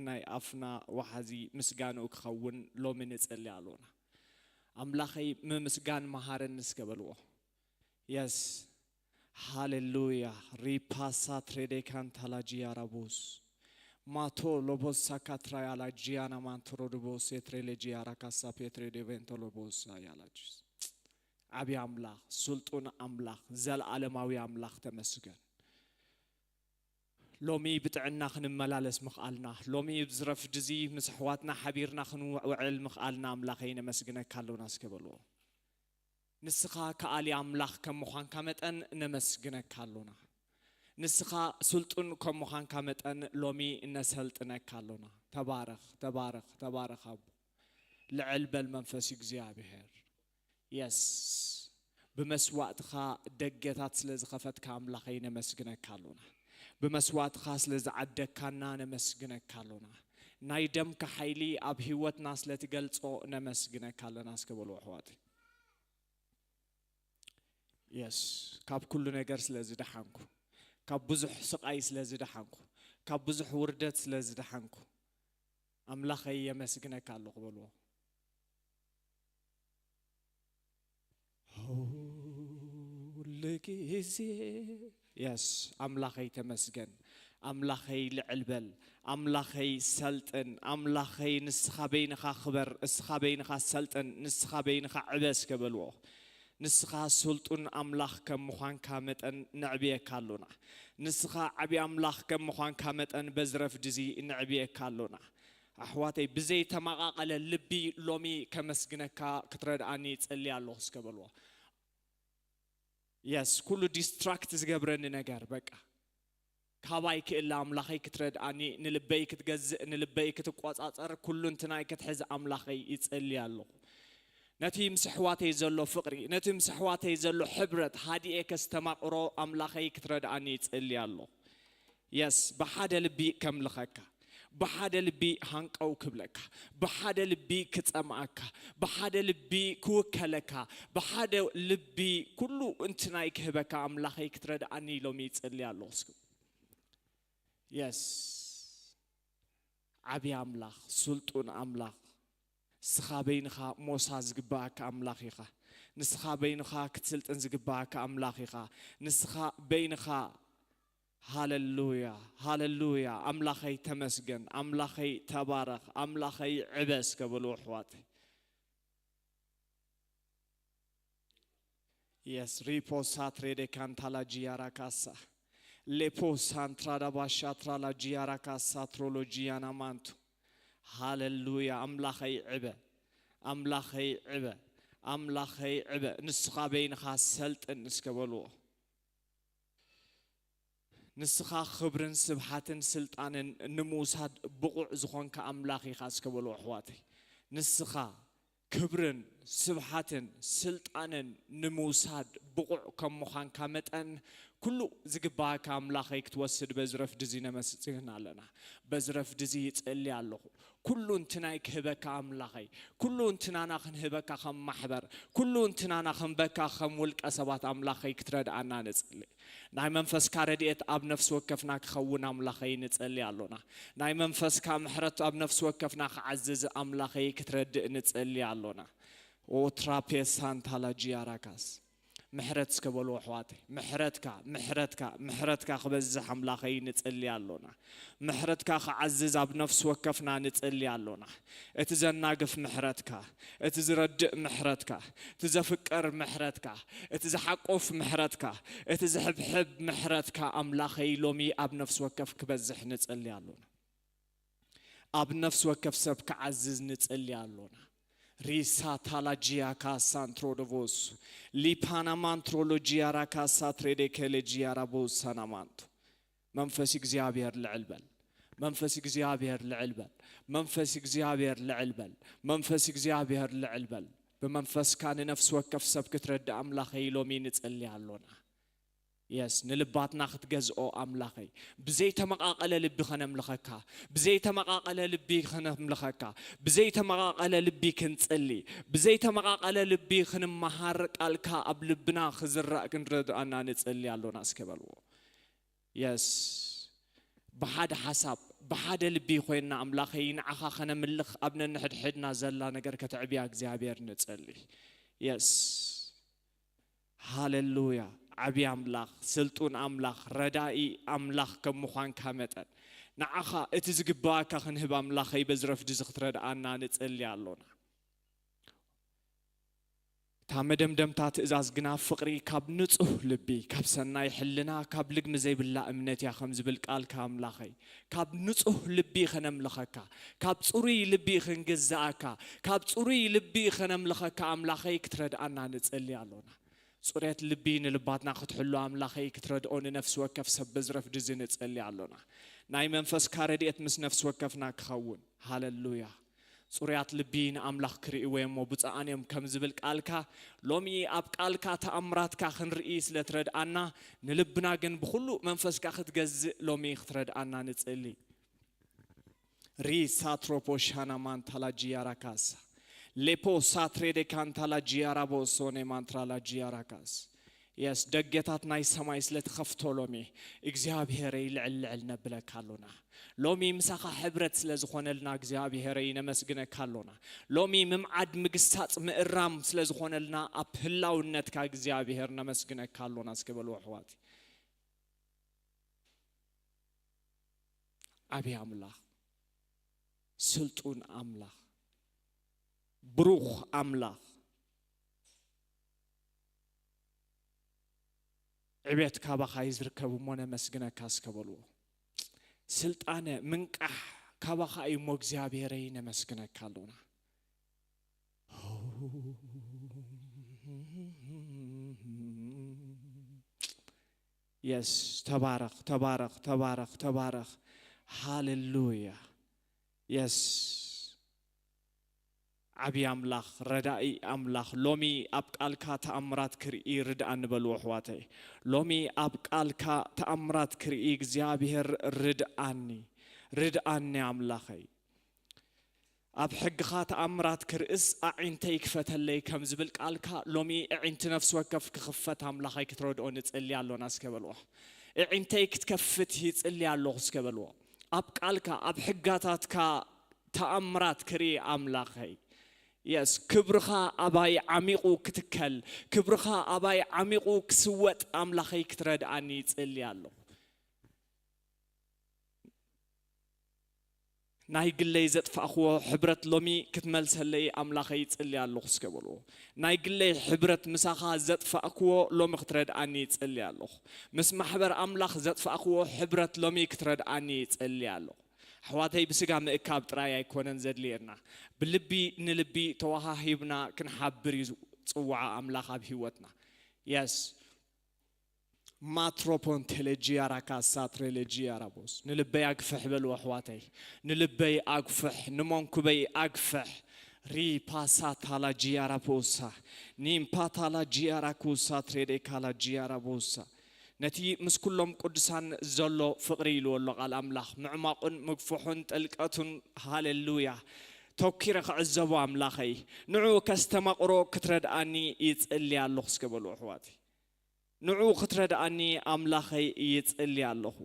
ናይ ኣፍና ወሓዚ ምስጋንኡ ክኸውን ሎሚ ንጸሊ ኣሎና። ኣምላኸይ ምምስጋን መሃረኒ እስከ በልዎ። የስ ሃሌሉያ። ሪፓሳ ትሬዴካን ታላጂያ ራቦስ ማቶ ሎቦሳ ካትራያ ላጂያና ማንትሮ ድቦስ የትሬ ለጂያ ራካሳ ፔትሬ ዴቬንቶ ሎቦሳ ያላጅስ። ዓብዪ ኣምላኽ፣ ስልጡን ኣምላኽ፣ ዘለኣለማዊ ኣምላኽ ተመስገን። ሎሚ ብጥዕና ክንመላለስ ምኽኣልና፣ ሎሚ ብዝረፍድ እዚ ምስ ኣሕዋትና ሓቢርና ክንውዕል ምኽኣልና ኣምላኸይ ነመስግነካ ኣሎና እስከ በልዎ። ንስኻ ከኣሊ ኣምላኽ ከም ምዃንካ መጠን ነመስግነካ ኣሎና። ንስኻ ስልጡን ከም ምዃንካ መጠን ሎሚ ነሰልጥነካ ኣሎና። ተባረኽ፣ ተባረኽ፣ ተባረኽ ኣቦ። ልዕል በል መንፈስ እግዚኣብሔር። የስ ብመስዋእትኻ ደገታት ስለ ዝኸፈትካ ኣምላኸይ ነመስግነካ ኣሎና። ብመስዋእትኻ ስለ ዝዓደግካና ነመስግነካ ኣሎና። ናይ ደምካ ሓይሊ ኣብ ህይወትና ስለ ትገልጾ ነመስግነካ ኣለና እስከ በሉ ኣሕዋተይ። የስ ካብ ኩሉ ነገር ስለ ዝደሓንኩ፣ ካብ ብዙሕ ስቓይ ስለ ዝደሓንኩ፣ ካብ ብዙሕ ውርደት ስለ ዝደሓንኩ ኣምላኸይ የመስግነካ ኣለኹ በልዎ። ሁል ጊዜ የስ ኣምላኸይ ተመስገን፣ ኣምላኸይ ልዕል በል፣ ኣምላኸይ ሰልጥን፣ ኣምላኸይ ንስኻ በይንኻ ክበር፣ እስኻ በይንኻ ሰልጥን፣ ንስኻ በይንኻ ዕበ እስከ በልዎ። ንስኻ ስልጡን ኣምላኽ ከም ምዃንካ መጠን ነዕብየካ ኣሎና። ንስኻ ዓቢ ኣምላኽ ከም ምዃንካ መጠን በዚ ረፍዲ እዚ ነዕብየካ ኣሎና። ኣሕዋተይ ብዘይተመቓቐለ ልቢ ሎሚ ከመስግነካ ክትረድኣኒ ይጸሊ ኣለኹ እስከ በልዎ። የስ ኩሉ ዲስትራክት ዝገብረኒ ነገር በቃ ካባይ ክእለ ኣምላኸይ ክትረድኣኒ፣ ንልበይ ክትገዝእ፣ ንልበይ ክትቆጻጸር፣ ኩሉ እንትናይ ክትሕዝ ኣምላኸይ ይጸሊ ኣለኹ። ነቲ ምስ ኣሕዋተይ ዘሎ ፍቕሪ፣ ነቲ ምስ ኣሕዋተይ ዘሎ ሕብረት ሃዲኤ ከስተማቕሮ ኣምላኸይ ክትረድኣኒ ይጸሊ ኣለኹ። የስ ብሓደ ልቢ ከምልኸካ፣ ብሓደ ልቢ ሃንቀው ክብለካ፣ ብሓደ ልቢ ክጸምኣካ፣ ብሓደ ልቢ ክውከለካ፣ ብሓደ ልቢ ኩሉ እንትናይ ክህበካ ኣምላኸይ ክትረድኣኒ ኢሎም ይጸሊ ኣለኹ እስኪ። የስ ዓብዪ ኣምላኽ፣ ስልጡን ኣምላኽ፣ ንስኻ በይንኻ ሞሳ ዝግባኣካ ኣምላኽ ኢኻ። ንስኻ በይንኻ ክትስልጥን ዝግባኣካ ኣምላኽ ኢኻ። ንስኻ በይንኻ ሃለሉያ፣ ሃለሉያ። ኣምላኸይ ተመስገን፣ ኣምላኸይ ተባረኽ፣ ኣምላኸይ ዕበ እስከ በሉ ኣሕዋተይ። የስ ሪፖ ሳትሬ ዴካንታላ ጂያራ ካሳ ሌፖ ሳንትራዳ ባሻትራላ ጂያራ ካሳ ትሮሎ ጂያና ማንቱ። ሃለሉያ። ኣምላኸይ ዕበ፣ ኣምላኸይ ዕበ፣ ኣምላኸይ ዕበ። ንስኻ በይንኻ ሰልጥን እስከ በልዎ። ንስኻ ክብርን ስብሓትን ስልጣንን ንምውሳድ ብቑዕ ዝኾንካ ኣምላኽ ኢኻ እስከ በሉ ኣሕዋተይ። ንስኻ ክብርን ስብሓትን ስልጣንን ንምውሳድ ብቑዕ ከም ምዃንካ መጠን ኩሉ ዝግባኣካ ኣምላኸይ ክትወስድ በዚ ረፍዲ እዚ ነመስግን ኣለና። በዚ ረፍዲ እዚ ይጸሊ ኣለኹ። ኩሉ እንትናይ ክህበካ ኣምላኸይ፣ ኩሉ እንትናና ክንህበካ ከም ማሕበር፣ ኩሉ እንትናና ክንበካ ከም ውልቀ ሰባት ኣምላኸይ ክትረድኣና ንጽሊ። ናይ መንፈስካ ረድኤት ኣብ ነፍሲ ወከፍና ክኸውን ኣምላኸይ ንጸሊ ኣሎና። ናይ መንፈስካ ምሕረት ኣብ ነፍሲ ወከፍና ክዓዝዝ ኣምላኸይ ክትረድእ ንጸሊ ኣሎና። ኦትራፔሳንታላጂያራካስ ምሕረት እስከ በሉ ኣሕዋተይ። ምሕረትካ፣ ምሕረትካ፣ ምሕረትካ ክበዝሕ ኣምላኸይ ንጸሊ ኣሎና። ምሕረትካ ክዓዝዝ ኣብ ነፍሲ ወከፍና ንጸሊ ኣሎና። እቲ ዘናግፍ ምሕረትካ፣ እቲ ዝረድእ ምሕረትካ፣ እቲ ዘፍቅር ምሕረትካ፣ እቲ ዝሓቁፍ ምሕረትካ፣ እቲ ዝሕብሕብ ምሕረትካ ኣምላኸይ ሎሚ ኣብ ነፍሲ ወከፍ ክበዝሕ ንጸሊ ኣሎና። ኣብ ነፍሲ ወከፍ ሰብ ክዓዝዝ ንጸሊ ኣሎና። ሪሳ ታላጂያ ካሳንትሮዶቮስ ሊፓና ማንትሮሎጂያ ራካሳ ትሬዴከለጂያ ራቦሳና ማንቶ። መንፈስ እግዚኣብሔር ልዕል በል። መንፈስ እግዚኣብሔር ልዕል በል። መንፈስ እግዚኣብሔር ልዕል በል። መንፈስ እግዚኣብሔር ልዕል በል። ብመንፈስካ ንነፍሲ ወከፍ ሰብ ክትረድእ ኣምላኸይ ሎሚ ንጸሊ ኣሎና። የስ ንልባትና ክትገዝኦ ኣምላኸይ። ብዘይተመቓቐለ ልቢ ከነምልኸካ፣ ብዘይተመቓቐለ ልቢ ከነምልኸካ፣ ብዘይተመቓቐለ ልቢ ክንጽሊ፣ ብዘይተመቓቐለ ልቢ ክንመሃር ቃልካ ኣብ ልብና ክዝራእ ክንረድኣና ንጸሊ ኣሎና እስከ በልዎ። የስ ብሓደ ሓሳብ ብሓደ ልቢ ኮይንና ኣምላኸይ ንዓኻ ከነምልኽ ኣብ ነንሕድሕድና ዘላ ነገር ከተዕብያ እግዚኣብሔር ንጸሊ። የስ። ሃሌሉያ። ዓብዪ ኣምላኽ፣ ስልጡን ኣምላኽ፣ ረዳኢ ኣምላኽ ከም ምዃንካ መጠን ንዓኻ እቲ ዝግብኣካ ክንህብ ኣምላኸይ በዚ ረፍዲ እዚ ክትረድኣና ንጸሊ ኣሎና። እታ መደምደምታ ትእዛዝ ግና ፍቕሪ ካብ ንጹህ ልቢ፣ ካብ ሰናይ ሕልና፣ ካብ ልግሚ ዘይብላ እምነት እያ ከም ዝብል ቃልካ ኣምላኸይ። ካብ ንጹህ ልቢ ከነምልኸካ፣ ካብ ጽሩይ ልቢ ክንግዛኣካ፣ ካብ ጽሩይ ልቢ ከነምልኸካ ኣምላኸይ ክትረድኣና ንጸሊ ኣሎና። ጽሬት ልቢ ንልባትና ክትሕሉ ኣምላኸይ ክትረድኦ ንነፍሲ ወከፍ ሰብ በዚ ረፍዲ እዚ ንጸሊ ኣሎና። ናይ መንፈስካ ረድኤት ምስ ነፍሲ ወከፍና ክኸውን። ሃሌሉያ። ጽሩያት ልቢ ንኣምላኽ ክርእይዎ እሞ ብፁዓን እዮም ከም ዝብል ቃልካ፣ ሎሚ ኣብ ቃልካ ተኣምራትካ ክንርኢ ስለ ትረድኣና፣ ንልብና ግን ብኹሉ መንፈስካ ክትገዝእ ሎሚ ክትረድኣና ንጽሊ። ሪ ሳትሮፖ ሻና ማንታላ ጂያራካሳ ሌፖ ሳትሬ ዴ ካንታላ ጂያራቦ ሶኔ ማንትራላ ጂያራካስ። የስ፣ ደገታት ናይ ሰማይ ስለ ትኸፍቶ ሎሚ እግዚኣብሄረይ ልዕል ልዕል ነብለካ ኣሎና። ሎሚ ምሳኻ ሕብረት ስለ ዝኾነልና እግዚኣብሄረይ ነመስግነካ ኣሎና። ሎሚ ምምዓድ ምግሳጽ ምእራም ስለ ዝኾነልና ኣብ ህላውነትካ እግዚኣብሄር ነመስግነካ ኣሎና። እስከ በልዎ ኣሕዋት። ዓብዪ ኣምላኽ፣ ስልጡን ኣምላኽ፣ ብሩኽ ኣምላኽ፣ ዕቤት ካባኻ እዩ ዝርከብ እሞ ነመስግነካ እስከ በልዎ። ስልጣነ ምንቃሕ ካባኻ እዩ እሞ እግዚኣብሄረይ ነመስግነካ ኣሎና። የስ፣ ተባረኽ፣ ተባረኽ፣ ተባረኽ፣ ተባረኽ። ሃሌሉያ። የስ። ዓብዪ ኣምላኽ፣ ረዳኢ ኣምላኽ፣ ሎሚ ኣብ ቃልካ ተኣምራት ክርኢ ርድኣኒ በልዎ ኣሕዋተይ። ሎሚ ኣብ ቃልካ ተኣምራት ክርኢ እግዚኣብሄር ርድኣኒ፣ ርድኣኒ ኣምላኸይ። ኣብ ሕግኻ ተኣምራት ክርእስ ኣዒንተይ ክፈተለይ ከም ዝብል ቃልካ ሎሚ ኣዒንቲ ነፍሲ ወከፍ ክኽፈት ኣምላኸይ ክትረድኦ ንጽሊ ኣሎና እስከ በልዎ። ኣዒንተይ ክትከፍት ይጽሊ ኣለኹ እስከ በልዎ። ኣብ ቃልካ ኣብ ሕጋታትካ ተኣምራት ክርኢ ኣምላኸይ። የስ፣ ክብርኻ ኣባይ ዓሚቑ ክትከል፣ ክብርኻ ኣባይ ዓሚቑ ክስወጥ ኣምላኸይ ክትረድኣኒ ይጽሊ ኣለኹ። ናይ ግለይ ዘጥፋእክዎ ሕብረት ሎሚ ክትመልሰለይ ኣምላኸይ ይጽሊ ኣለኹ እስከ በልዎ። ናይ ግለይ ሕብረት ምሳኻ ዘጥፋእክዎ ሎሚ ክትረድኣኒ ይጽሊ ኣለኹ። ምስ ማሕበር ኣምላኽ ዘጥፋእክዎ ሕብረት ሎሚ ክትረድኣኒ ይጽሊ ኣለኹ። ኣሕዋተይ፣ ብስጋ ምእካብ ጥራይ ኣይኮነን ዘድልየና፣ ብልቢ ንልቢ ተወሃሂብና ክንሓብር እዩ ጽዋዓ ኣምላኽ ኣብ ህይወትና። የስ። ማትሮፖን ቴሌጂያራ ካሳ ትሬሌጂያራ ቦስ። ንልበይ ኣግፍሕ በሉ ኣሕዋተይ፣ ንልበይ ኣግፍሕ፣ ንመንኩበይ ኣግፍሕ። ሪፓሳ ታላ ጂያራ ቦሳ፣ ኒምፓ ታላ ጂያራ ኩሳ ትሬዴ ካላ ጂያራ ቦሳ። ነቲ ምስ ኩሎም ቅዱሳን ዘሎ ፍቕሪ ኢልዎ ኣሎ ቃል ኣምላኽ፣ ምዕማቑን ምግፍሑን ጥልቀቱን። ሃሌሉያ። ተኪረ ክዕዘቦ ኣምላኸይ፣ ንዑ ከስተማቕሮ ክትረድኣኒ ይጽሊ ኣለኹ እስከ በሉ ኣሕዋተይ። ንዑ ክትረድኣኒ ኣምላኸይ ይጽሊ ኣለኹ።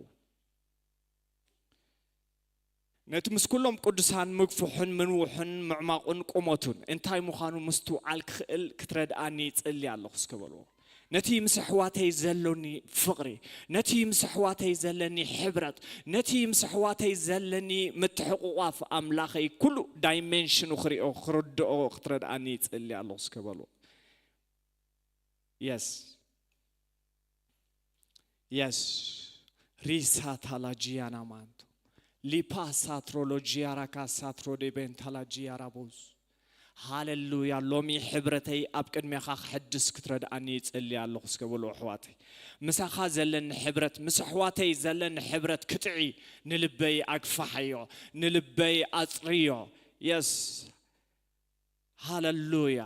ነቲ ምስ ኩሎም ቅዱሳን ምግፍሑን ምንውሑን ምዕማቑን ቁመቱን እንታይ ምዃኑ ምስትውዓል ክኽእል ክትረድኣኒ ይጽሊ ኣለኹ እስከ በልዎ። ነቲ ምስ ኣሕዋተይ ዘሎኒ ፍቕሪ፣ ነቲ ምስ ኣሕዋተይ ዘለኒ ሕብረት፣ ነቲ ምስ ኣሕዋተይ ዘለኒ ምትሕቑቋፍ ኣምላኸይ ኩሉ ዳይሜንሽኑ ክሪኦ ክርድኦ ክትረድኣኒ ይጽሊ ኣለኹ እስከ በልዎ። የስ። የስ። ሪሳ ታላጂያና ማንቶ ሊፓ ሳትሮሎጂያ ራካ ሳትሮ ዴቤን ታላጂያ ራቦዝ። ሃሌሉያ። ሎሚ ሕብረተይ ኣብ ቅድሜኻ ክሕድስ ክትረድኣኒ ይጽሊ ኣለኹ እስከ በሉ ኣሕዋተይ። ምሳኻ ዘለኒ ሕብረት፣ ምስ ኣሕዋተይ ዘለኒ ሕብረት ክጥዒ ንልበይ ኣግፋሓዮ፣ ንልበይ ኣጽርዮ። የስ። ሃሌሉያ፣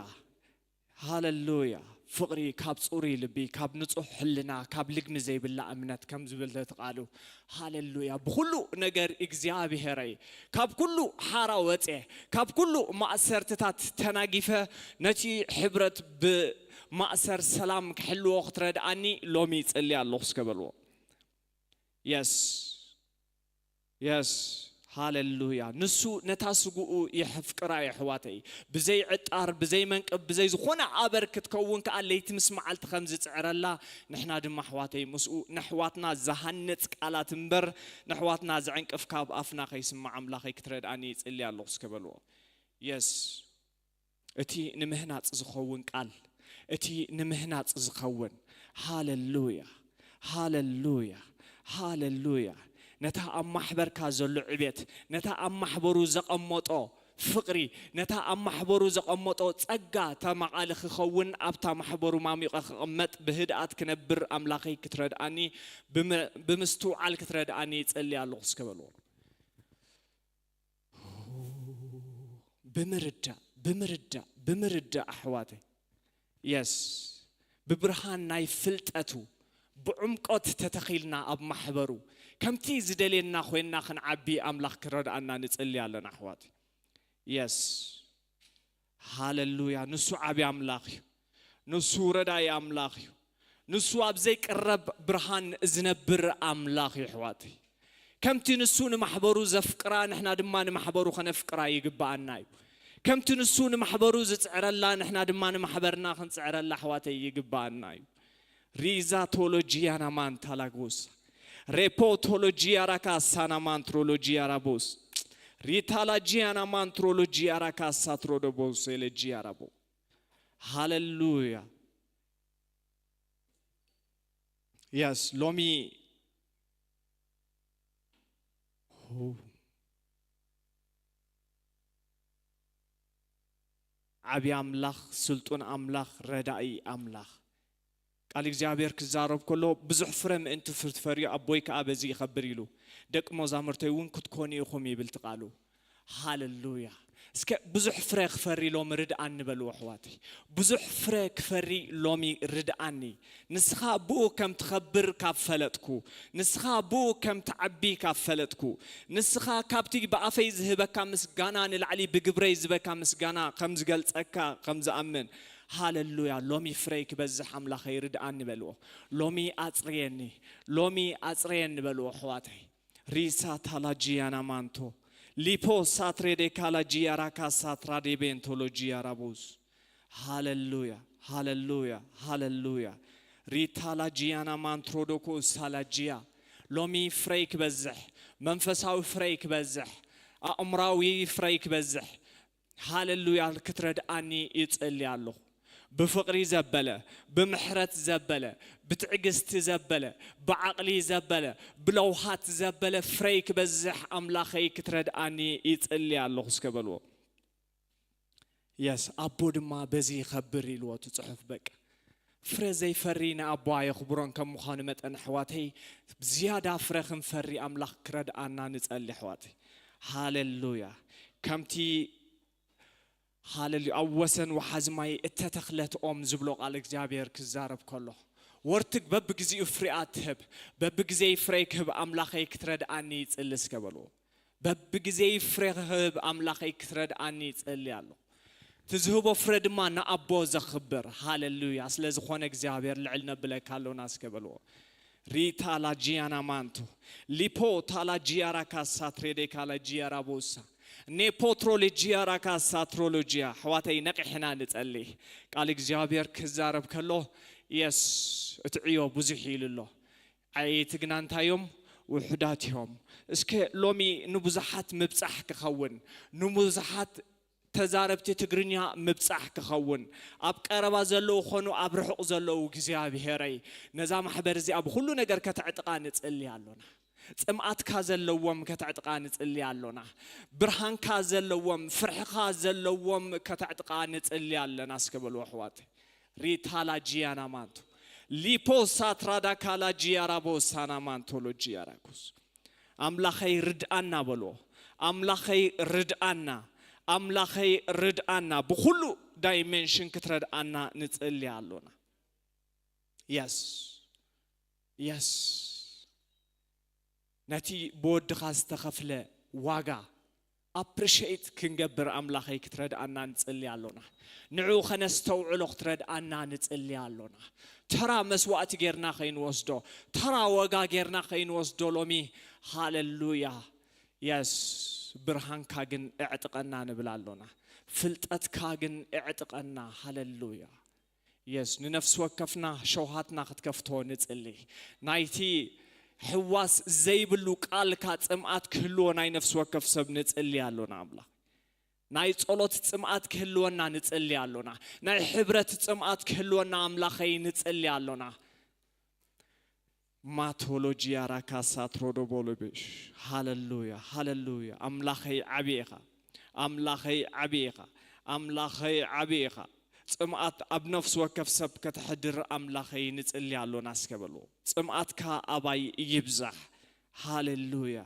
ሃሌሉያ። ፍቕሪ ካብ ጽሩይ ልቢ፣ ካብ ንጹሕ ሕልና፣ ካብ ልግሚ ዘይብላ እምነት ከም ዝብል እቲ ቃሉ። ሃሌሉያ። ብኹሉ ነገር እግዚኣብሄረይ፣ ካብ ኩሉ ሓራ ወጼ፣ ካብ ኩሉ ማእሰርትታት ተናጊፈ፣ ነቲ ሕብረት ብማእሰር ሰላም ክሕልዎ ክትረድኣኒ ሎሚ ይጽሊ ኣለኹ እስከ በልዎ። የስ። የስ፣ ሃለሉያ። ንሱ ነታ ስግኡ የሕፍቅራ፣ የሕዋተይ። ብዘይ ዕጣር፣ ብዘይ መንቅብ፣ ብዘይ ዝኾነ ኣበር ክትከውን ከኣ ለይቲ ምስ መዓልቲ ከም ዝጽዕረላ፣ ንሕና ድማ ኣሕዋተይ ምስኡ ነሕዋትና ዝሃንጽ ቃላት እምበር ነሕዋትና ዘዕንቅፍ ካብ ኣፍና ከይስማዕ ኣምላኸይ ክትረድኣኒ ይጽሊ ኣለኹ እስከ በልዎ። የስ። እቲ ንምህናጽ ዝኸውን ቃል፣ እቲ ንምህናጽ ዝኸውን። ሃለሉያ፣ ሃለሉያ፣ ሃለሉያ። ነታ ኣብ ማሕበርካ ዘሎ ዕቤት፣ ነታ ኣብ ማሕበሩ ዘቐመጦ ፍቕሪ፣ ነታ ኣብ ማሕበሩ ዘቐመጦ ጸጋ፣ እታ መቓሊ ክኸውን ኣብታ ማሕበሩ ማሚቐ ክቕመጥ ብህድኣት ክነብር ኣምላኸይ ክትረድኣኒ፣ ብም-፣ ብምስትውዓል ክትረድኣኒ ይጸሊ ኣለኹ እስከ በልዎ። ብምርዳእ፣ ብምርዳእ፣ ብምርዳእ ኣሕዋተይ። የስ። ብብርሃን ናይ ፍልጠቱ ብዕምቆት ተተኺልና ኣብ ማሕበሩ ከምቲ ዝደልየና ኮይንና ክንዓቢ ኣምላኽ ክረድኣና ንጽሊ ኣለና ኣሕዋት። የስ። ሃለሉያ። ንሱ ዓቢ ኣምላኽ እዩ። ንሱ ረዳኢ ኣምላኽ እዩ። ንሱ ኣብ ዘይቅረብ ብርሃን ዝነብር ኣምላኽ እዩ ኣሕዋተይ። ከምቲ ንሱ ንማሕበሩ ዘፍቅራ ንሕና ድማ ንማሕበሩ ከነፍቅራ ይግብኣና እዩ። ከምቲ ንሱ ንማሕበሩ ዝጽዕረላ ንሕና ድማ ንማሕበርና ክንጽዕረላ ኣሕዋተይ ይግብኣና እዩ። ሪዛ ቶሎጂያ ናማን ታላጎሳ፣ ሬፖ ቶሎጂያ ራካ ሳናማን ትሮሎጂያ ራቦስ፣ ሪታላጂያ ናማን ትሮሎጂያ ራካ ሳትሮዶቦስ ኤለጂያ ራቦ። ሃለሉያ። የስ። ሎሚ ዓቢ ኣምላኽ፣ ስልጡን ኣምላኽ፣ ረዳኢ ኣምላኽ። ቃል እግዚኣብሔር ክዛረብ ከሎ ብዙሕ ፍረ ምእንቲ ፍትፈርዩ ኣቦይ ከኣ በዚ ይኸብር ኢሉ፣ ደቂ መዛሙርተይ እውን ክትኮኑ ኢኹም ይብል እቲ ቃሉ። ሃለሉያ። እስከ ብዙሕ ፍረ ክፈሪ ሎሚ ርድኣኒ በልዎ ኣሕዋተይ። ብዙሕ ፍረ ክፈሪ ሎሚ ርድኣኒ። ንስኻ ብኡ ከም ትኸብር ካብ ፈለጥኩ፣ ንስኻ ብኡ ከም ትዓቢ ካብ ፈለጥኩ፣ ንስኻ ካብቲ ብኣፈይ ዝህበካ ምስጋና ንላዕሊ ብግብረይ ዝበካ ምስጋና ከም ዝገልጸካ ከም ዝኣምን፣ ሃለሉያ። ሎሚ ፍረይ ክበዝሕ ኣምላኸይ ርድኣኒ በልዎ። ሎሚ ኣጽርየኒ፣ ሎሚ ኣጽርየኒ በልዎ ኣሕዋተይ። ሪሳ ታላጂያና ማንቶ ሊፖ ሳትሬዴ ካላጂያ ራካ ሳትራዴ ቤንቶሎጂያ ራቦስ። ሃለሉያ፣ ሃለሉያ፣ ሃለሉያ። ሪታላጂያና ማንትሮዶኮ ሳላጂያ። ሎሚ ፍረይ ክበዝሕ፣ መንፈሳዊ ፍረይ ክበዝሕ፣ ኣእምራዊ ፍረይ ክበዝሕ፣ ሃለሉያ፣ ክትረድኣኒ ይጸሊ ኣለኹ። ብፍቕሪ ዘበለ፣ ብምሕረት ዘበለ፣ ብትዕግስቲ ዘበለ፣ ብዓቕሊ ዘበለ፣ ብለውሃት ዘበለ ፍረይ ክበዝሕ ኣምላኸይ ክትረድኣኒ ይጸሊ ኣለኹ እስከ በልዎ። የስ፣ ኣቦ ድማ በዚ ይኸብር ኢልዎ እቲ ጽሑፍ። በቃ ፍረ ዘይፈሪ ንኣቦ ኣየኽብሮን ከም ምዃኑ መጠን ኣሕዋተይ ዝያዳ ፍረ ክንፈሪ ኣምላኽ ክረድኣና ንጸሊ ኣሕዋተይ። ሃለሉያ። ከምቲ ሃለሉያ። ኣብ ወሰን ወሓዚ ማይ እተተኽለት ኦም ዝብሎ ቃል እግዚኣብሔር ክዛረብ ከሎ፣ ወርትግ በብግዜኡ ፍሬኣ ትህብ፣ በብግዜይ ፍሬ ክህብ ኣምላኸይ ክትረድኣኒ ይጽሊ እስከ በልዎ። በብግዜይ ፍሬ ክህብ ኣምላኸይ ክትረድኣኒ ይጽሊ ኣሎ። እቲ ዝህቦ ፍረ ድማ ንኣቦ ዘኽብር። ሃለሉያ። ስለ ዝኾነ እግዚኣብሔር ልዕል ነብለካ ኣሎና እስከ በልዎ። ሪታ ላጂያና ማንቶ ሊፖ ታላጂያ ራካ ሳትሬዴካ ላጂያ ራቦሳ ኔፖትሮሎጂያ ራካ ሳትሮሎጂያ። ኣሕዋተይ ነቂሕና ንጸሊ። ቃል እግዚኣብሔር ክዛረብ ከሎ የስ እቲ ዕዮ ብዙሕ ኢሉ ኣሎ። ዓየይቲ ግና እንታይ እዮም? ውሑዳት እዮም። እስከ ሎሚ ንብዙሓት ምብጻሕ ክኸውን፣ ንብዙሓት ተዛረብቲ ትግርኛ ምብጻሕ ክኸውን፣ ኣብ ቀረባ ዘለዉ ኾኑ ኣብ ርሑቕ ዘለዉ እግዚኣብሔረይ፣ ነዛ ማሕበር እዚኣ ብኹሉ ነገር ከተዕጥቓ ንጽሊ ኣሎና። ጽምኣትካ ዘለዎም ከተዕጥቓ ንጽሊ ኣሎና። ብርሃንካ ዘለዎም፣ ፍርሕኻ ዘለዎም ከተዕጥቓ ንጽሊ ኣለና እስከ በሉ ኣሕዋት። ሪታ ላጂያና ማንቶ ሊፖ ሳትራዳ ካላጂያ ራቦሳና ማንቶሎጂያ ራኩስ። ኣምላኸይ ርድኣና በልዎ። ኣምላኸይ ርድኣና፣ ኣምላኸይ ርድኣና፣ ብኹሉ ዳይሜንሽን ክትረድኣና ንጽሊ ኣሎና። የስ፣ የስ። ነቲ ብወድኻ ዝተኸፍለ ዋጋ ኣፕሪሼት ክንገብር ኣምላኸይ ክትረድኣና ንጽሊ ኣሎና። ንዕኡ ከነስተውዕሎ ክትረድኣና ንጽሊ ኣሎና። ተራ መስዋእቲ ጌርና ከይንወስዶ፣ ተራ ዋጋ ጌርና ከይንወስዶ ሎሚ። ሃለሉያ። የስ፣ ብርሃንካ ግን እዕጥቀና ንብል ኣሎና። ፍልጠትካ ግን እዕጥቀና። ሃለሉያ። የስ፣ ንነፍሲ ወከፍና ሸውሃትና ክትከፍቶ ንጽሊ። ናይቲ ሕዋስ ዘይብሉ ቃልካ ጽምኣት ክህልዎ ናይ ነፍሲ ወከፍ ሰብ ንጽሊ ኣሎና ኣምላኽ። ናይ ጸሎት ጽምኣት ክህልወና ንጽሊ ኣሎና። ናይ ሕብረት ጽምኣት ክህልወና ኣምላኸይ ንጽሊ ኣሎና። ማቶሎጂ ኣራካሳ ትሮዶቦሎቤሽ። ሃለሉያ፣ ሃለሉያ። ኣምላኸይ ዓቢ ኢኻ። ኣምላኸይ ዓቢ ኢኻ። ኣምላኸይ ዓቢ ኢኻ። ጽምኣት ኣብ ነፍሲ ወከፍ ሰብ ከተሕድር ኣምላኸይ ንጽሊ ኣሎና እስከ በልዎ። ጽምኣትካ ኣባይ ይብዛሕ። ሃለሉያ።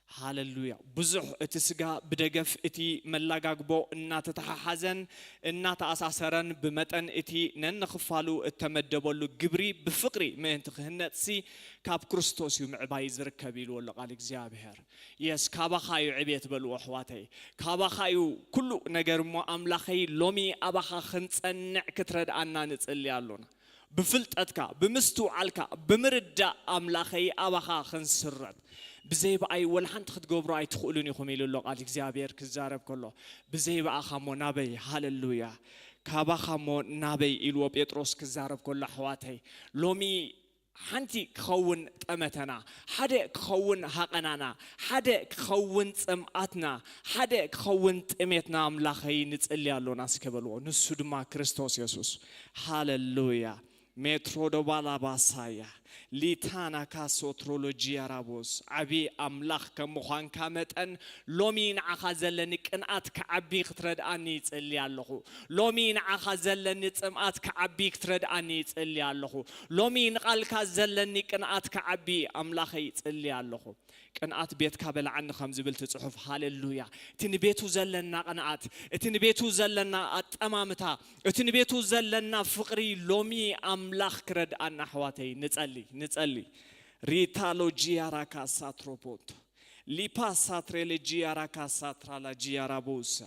ሃለሉያ። ብዙሕ እቲ ስጋ ብደገፍ እቲ መላጋግቦ እናተተሓሓዘን እናተኣሳሰረን ብመጠን እቲ ነንኽፋሉ እተመደበሉ ግብሪ ብፍቕሪ ምእንቲ ክህነጽሲ ካብ ክርስቶስ እዩ ምዕባይ ዝርከብ ኢልዎ ኣሎ ቃል እግዚኣብሔር። የስ፣ ካባኻ እዩ ዕቤት በልዎ ኣሕዋተይ። ካባኻ እዩ ኩሉ ነገር እሞ ኣምላኸይ ሎሚ ኣባኻ ክንጸንዕ ክትረድኣና ንጽሊ ኣሎና። ብፍልጠትካ፣ ብምስትውዓልካ፣ ብምርዳእ ኣምላኸይ ኣባኻ ክንስረት። ብዘይ ብኣይ ወላ ሓንቲ ክትገብሩ ኣይትኽእሉን ኢኹም ኢሉ ኣሎ ቃል እግዚኣብሔር ክዛረብ ከሎ። ብዘይ ብኣኻ እሞ ናበይ? ሃለሉያ። ካባኻ እሞ ናበይ ኢልዎ ጴጥሮስ ክዛረብ ከሎ ኣሕዋተይ። ሎሚ ሓንቲ ክኸውን ጠመተና፣ ሓደ ክኸውን ሃቐናና፣ ሓደ ክኸውን ጽምኣትና፣ ሓደ ክኸውን ጥሜትና ኣምላኸይ ንጽሊ ኣሎና እስከ በልዎ። ንሱ ድማ ክርስቶስ የሱስ። ሃለሉያ። ሜትሮ ዶባላ ባሳያ ሊታና ካሶ ትሮሎጂያ ራቦስ። ዓቢ ኣምላኽ ከም ምዃንካ መጠን ሎሚ ንዓኻ ዘለኒ ቅንኣት ክዓቢ ክትረድኣኒ ይጽሊ ኣለኹ። ሎሚ ንዓኻ ዘለኒ ጽምኣት ክዓቢ ክትረድኣኒ ይጽሊ ኣለኹ። ሎሚ ንቓልካ ዘለኒ ቅንኣት ክዓቢ ኣምላኸይ ይጽሊ ኣለኹ። ቅንኣት ቤትካ በልዓኒ ከም ዝብል እቲ ጽሑፍ። ሃለሉያ። እቲ ንቤቱ ዘለና ቅንኣት፣ እቲ ንቤቱ ዘለና ኣጠማምታ፣ እቲ ንቤቱ ዘለና ፍቕሪ ሎሚ ኣምላኽ ክረድኣና ኣሕዋተይ ንጸሊ፣ ንጸሊ። ሪታሎጂያ ራካሳ ትሮፖንቶ ሊፓሳ ትሬሌጂያ ራካሳ ትራላጂያ ራቦሳ።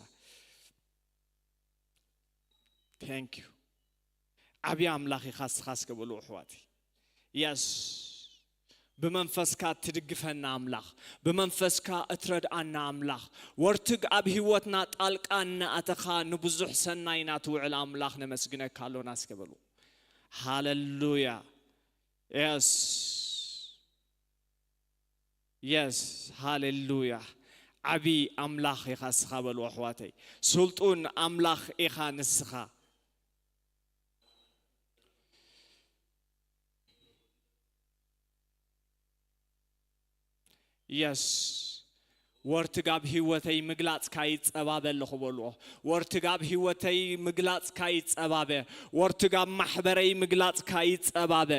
Thank you። ዓብዪ ኣምላኽ ኢኻ እስኻ እስከ በሉ ኣሕዋተይ። የስ። ብመንፈስካ እትድግፈና ኣምላኽ፣ ብመንፈስካ እትረድኣና ኣምላኽ፣ ወርትግ ኣብ ህይወትና ጣልቃ እናኣተኻ ንብዙሕ ሰናይና ትውዕል ኣምላኽ ነመስግነካ ኣሎና እስከ በሉ። ሃለሉያ። የስ። የስ። ሃሌሉያ። ዓቢ ኣምላኽ ኢኻ እስኻ በሉ ኣሕዋተይ። ስልጡን ኣምላኽ ኢኻ ንስኻ። የስ። ወርትግ ኣብ ህይወተይ ምግላጽካ ይጸባበ ኣለኹ በልዎ። ወርትግ ኣብ ህይወተይ ምግላጽካ ይጸባበ። ወርትግ ኣብ ማሕበረይ ምግላጽካ ይጸባበ።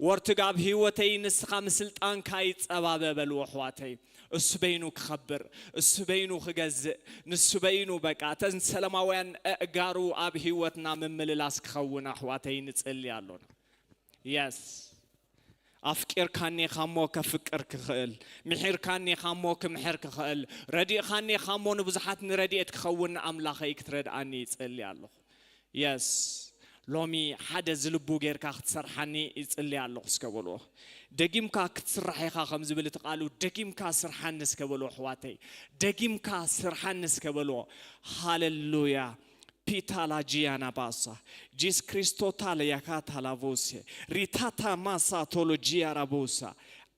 ወርትግ ኣብ ህይወተይ ንስኻ ምስልጣንካ ይጸባበ በልዎ ኣሕዋተይ። እሱ በይኑ ክኸብር፣ እሱ በይኑ ክገዝእ፣ ንሱ በይኑ በቃ እተን ሰለማውያን ኣእጋሩ ኣብ ህይወትና ምምልላስ ክኸውን ኣሕዋተይ ንጽሊ ኣሎና። የስ። ኣፍቂርካኒ ኢኻ እሞ ከፍቅር ክኽእል፣ ምሒርካኒ ኢኻ እሞ ክምሕር ክኽእል፣ ረዲእኻኒ ኢኻ እሞ ንብዙሓት ንረድኤት ክኸውን ኣምላኸይ ክትረድኣኒ ይጸሊ ኣለኹ። የስ። ሎሚ ሓደ ዝልቡ ጌርካ ክትሰርሓኒ ይጽሊ ኣለኹ እስከ በልዎ። ደጊምካ ክትስራሕ ኢኻ ከም ዝብል እቲ ቃሉ፣ ደጊምካ ስርሓኒ እስከ በልዎ ኣሕዋተይ። ደጊምካ ስርሓኒ እስከ በልዎ። ሃሌሉያ። ፒታላጂያና ባሳ፣ ጂስ ክሪስቶታለ ያካታላቮሴ፣ ሪታታ ማሳ ቶሎጂያ ራቦሳ።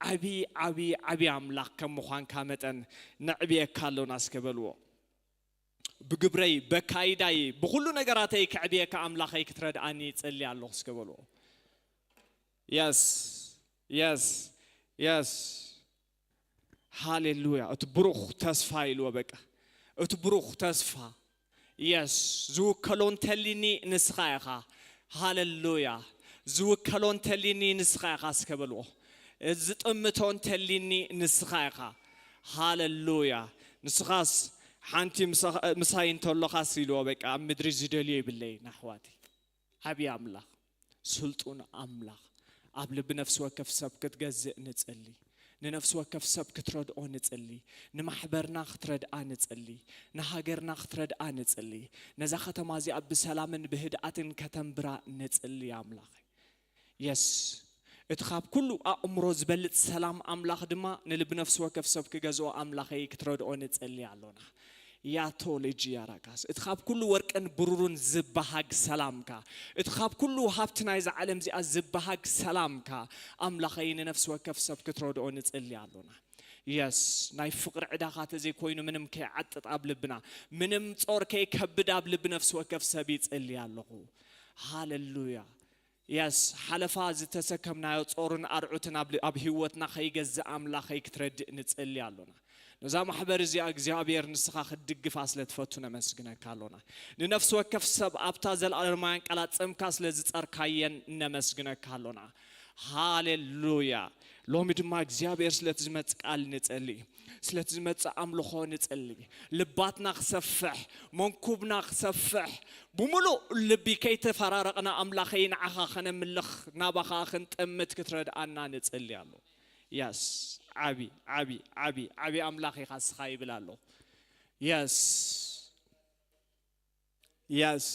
ዓቢ፣ ዓቢ፣ ዓቢ ኣምላኽ ከም ምዃንካ መጠን ነዕብየካ ኣሎና እስከ በልዎ። ብግብረይ፣ በካይዳይ፣ ብኹሉ ነገራተይ ከዕብየካ ኣምላኸይ ክትረድኣኒ ይጸሊ ኣለኹ እስከ በልዎ። የስ፣ የስ፣ የስ። ሃሌሉያ። እቲ ብሩኽ ተስፋ ኢልዎ በቃ። እቲ ብሩኽ ተስፋ። የስ፣ ዝውከሎ እንተሊኒ ንስኻ ኢኻ። ሃሌሉያ። ዝውከሎ እንተሊኒ ንስኻ ኢኻ እስከ በልዎ። ዝጥምቶ እንተሊኒ ንስኻ ኢኻ። ሃሌሉያ። ንስኻስ ሓንቲ ምሳ-፣ ምሳይ እንተሎኻስ ኢልዎ በቃ ኣብ ምድሪ ዝደልዮ ይብለይ ንኣሕዋተይ። ዓቢ ኣምላኽ፣ ስልጡን ኣምላኽ፣ ኣብ ልቢ ነፍሲ ወከፍ ሰብ ክትገዝእ ንጽሊ። ንነፍሲ ወከፍ ሰብ ክትረድኦ ንጽሊ። ንማሕበርና ክትረድኣ ንጽሊ። ንሃገርና ክትረድኣ ንጽሊ። ነዛ ከተማ እዚኣ ብሰላምን ብህድኣትን ከተንብራ ንጽሊ ኣምላኸይ። የስ፣ እቲ ካብ ኩሉ ኣእምሮ ዝበልጽ ሰላም ኣምላኽ ድማ ንልቢ ነፍሲ ወከፍ ሰብ ክገዝኦ ኣምላኸይ ክትረድኦ ንጽሊ ኣሎና። ያቶሎጂ ያራካስ፣ እቲ ካብ ኩሉ ወርቅን ብሩርን ዝበሃግ ሰላምካ፣ እቲ ካብ ኩሉ ሃብቲ ናይዛ ዓለም እዚኣ ዝበሃግ ሰላምካ ኣምላኸይ ንነፍሲ ወከፍ ሰብ ክትረድኦ ንጽሊ ኣሎና። የስ፣ ናይ ፍቕሪ ዕዳኻ ተዘይኮይኑ ምንም ከይዓጥጥ ኣብ ልብና፣ ምንም ጾር ከይከብድ ኣብ ልቢ ነፍሲ ወከፍ ሰብ ይጽሊ ኣለኹ። ሃሌሉያ። የስ፣ ሓለፋ ዝተሰከምናዮ ጾርን ኣርዑትን ኣብ ል-፣ ኣብ ህይወትና ከይገዝእ ኣምላኸይ ክትረድእ ንጽሊ ኣሎና። ነዛ ማሕበር እዚኣ እግዚኣብሔር ንስኻ ክትድግፋ ስለ ትፈቱ ነመስግነካ ኣሎና። ንነፍሲ ወከፍ ሰብ ኣብታ ዘለኣለማውያን ቃላት ጽምካ ስለ ዝጸርካየን ነመስግነካ ኣሎና። ሃሌሉያ። ሎሚ ድማ እግዚኣብሔር ስለቲ ዝመጽእ ቃል ንጸሊ፣ ስለቲ ዝመጽእ ኣምልኾ ንጸሊ። ልባትና ክሰፍሕ፣ መንኩብና ክሰፍሕ፣ ብምሉእ ልቢ ከይተፈራረቕና ኣምላኸይ ንዓኻ ከነምልኽ ናባኻ ክንጠምት ክትረድኣና ንጸሊ ኣሎ። የስ፣ ዓቢ፣ ዓቢ፣ ዓቢ፣ ዓቢ ኣምላኽ ኢኻ እስኻ ይብል ኣሎ። የስ፣ የስ፣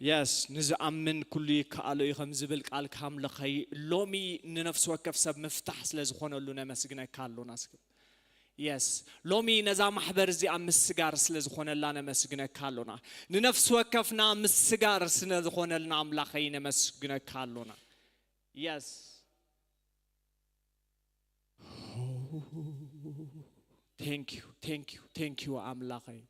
የስ፣ ንዝኣምን ኩሉ ይከኣሎ እዩ ከም ዝብል ቃል ካምልኸይ ሎሚ ንነፍሲ ወከፍ ሰብ ምፍታሕ ስለ ዝኾነሉ ነመስግነካ ኣሎና። እስኪ የስ፣ ሎሚ ነዛ ማሕበር እዚኣ ምስጋር ስለ ዝኾነላ ነመስግነካ ኣሎና። ንነፍሲ ወከፍና ምስጋር ስለ ዝኾነልና ኣምላኸይ ነመስግነካ ኣሎና። የስ፣ ቴንክ ዩ፣ ቴንክ ዩ፣ ቴንክ ዩ ኣምላኸይ።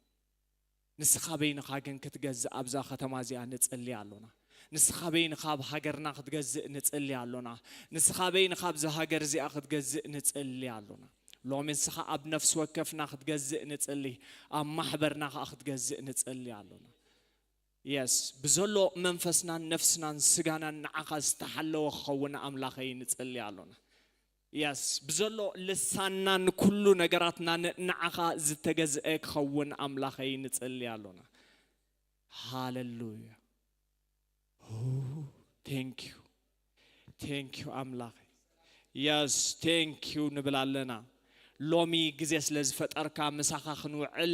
ንስኻ በይንኻ ግን ክትገዝእ ኣብዛ ከተማ እዚኣ ንጽሊ ኣሎና። ንስኻ በይንኻ ኣብ ሃገርና ክትገዝእ ንጽሊ ኣሎና። ንስኻ በይንኻ ኣብዛ ሃገር እዚኣ ክትገዝእ ንጽሊ ኣሎና። ሎሚ ንስኻ ኣብ ነፍሲ ወከፍና ክትገዝእ ንጽሊ፣ ኣብ ማሕበርና ኸኣ ክትገዝእ ንጽሊ ኣሎና። የስ፣ ብዘሎ መንፈስናን ነፍስናን ስጋናን ንዓኻ ዝተሓለወ ክኸውን ኣምላኸይ ንጽሊ ኣሎና። የስ፣ ብዘሎ ልሳንናን ኩሉ ነገራትናን ንዓኻ ዝተገዝአ ክኸውን ኣምላኸይ ንጽሊ ኣሎና። ሃሌሉያ። ቴንክ ዩ፣ ቴንክ ዩ ኣምላኸይ። የስ፣ ቴንክ ዩ ንብል ኣለና። ሎሚ ግዜ ስለ ዝፈጠርካ ምሳኻ ክንውዕል፣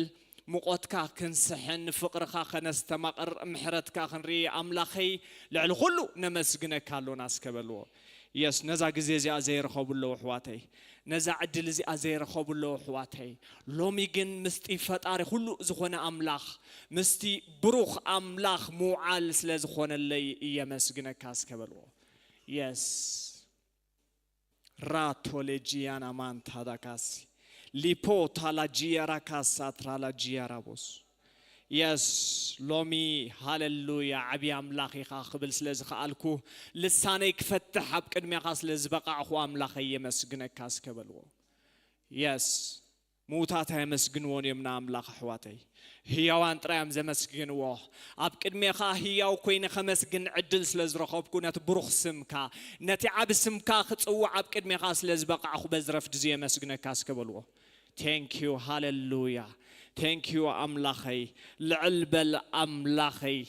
ሙቐትካ ክንስሕን፣ ፍቕርኻ ከነስተማቕር፣ ምሕረትካ ክንርኢ ኣምላኸይ ልዕሊ ኩሉ ነመስግነካ ኣሎና እስከ በልዎ። የስ፣ ነዛ ግዜ እዚኣ ዘይረኸቡ ኣለዉ ኣሕዋተይ። ነዛ ዕድል እዚኣ ዘይረኸቡ ኣለዉ ኣሕዋተይ። ሎሚ ግን ምስቲ ፈጣሪ ኩሉ ዝኾነ ኣምላኽ፣ ምስቲ ብሩኽ ኣምላኽ ምውዓል ስለ ዝኾነለይ የመስግነካ እስከ በልዎ። የስ። ራቶሌጂያና ማንታዳካሲ ሊፖ ታላጂያራ ካሳ ትራላጂያራ ቦስ። የስ፣ ሎሚ ሃሌሉያ ዓብዪ ኣምላኽ ኢኻ ክብል ስለ ዝኸኣልኩ፣ ልሳነይ ክፈትሕ ኣብ ቅድሜኻ ስለ ዝበቓዕኹ ኣምላኸይ የመስግነካ እስከ በልዎ። የስ፣ ምዉታት ኣየመስግንዎን እዮም ንኣምላኽ ኣሕዋተይ፣ ህያዋን ጥራይ እዮም ዘመስግንዎ። ኣብ ቅድሜኻ ህያው ኮይነ ከመስግን ዕድል ስለ ዝረኸብኩ፣ ነቲ ብሩኽ ስምካ፣ ነቲ ዓቢ ስምካ ክጽውዕ ኣብ ቅድሜኻ ስለ ዝበቓዕኹ በዚ ረፍዲ እዚ የመስግነካ እስከ በልዎ። ቴንክ ዩ፣ ሃሌሉያ። ቴንክ ዩ ኣምላኸይ፣ ልዕል በል ኣምላኸይ።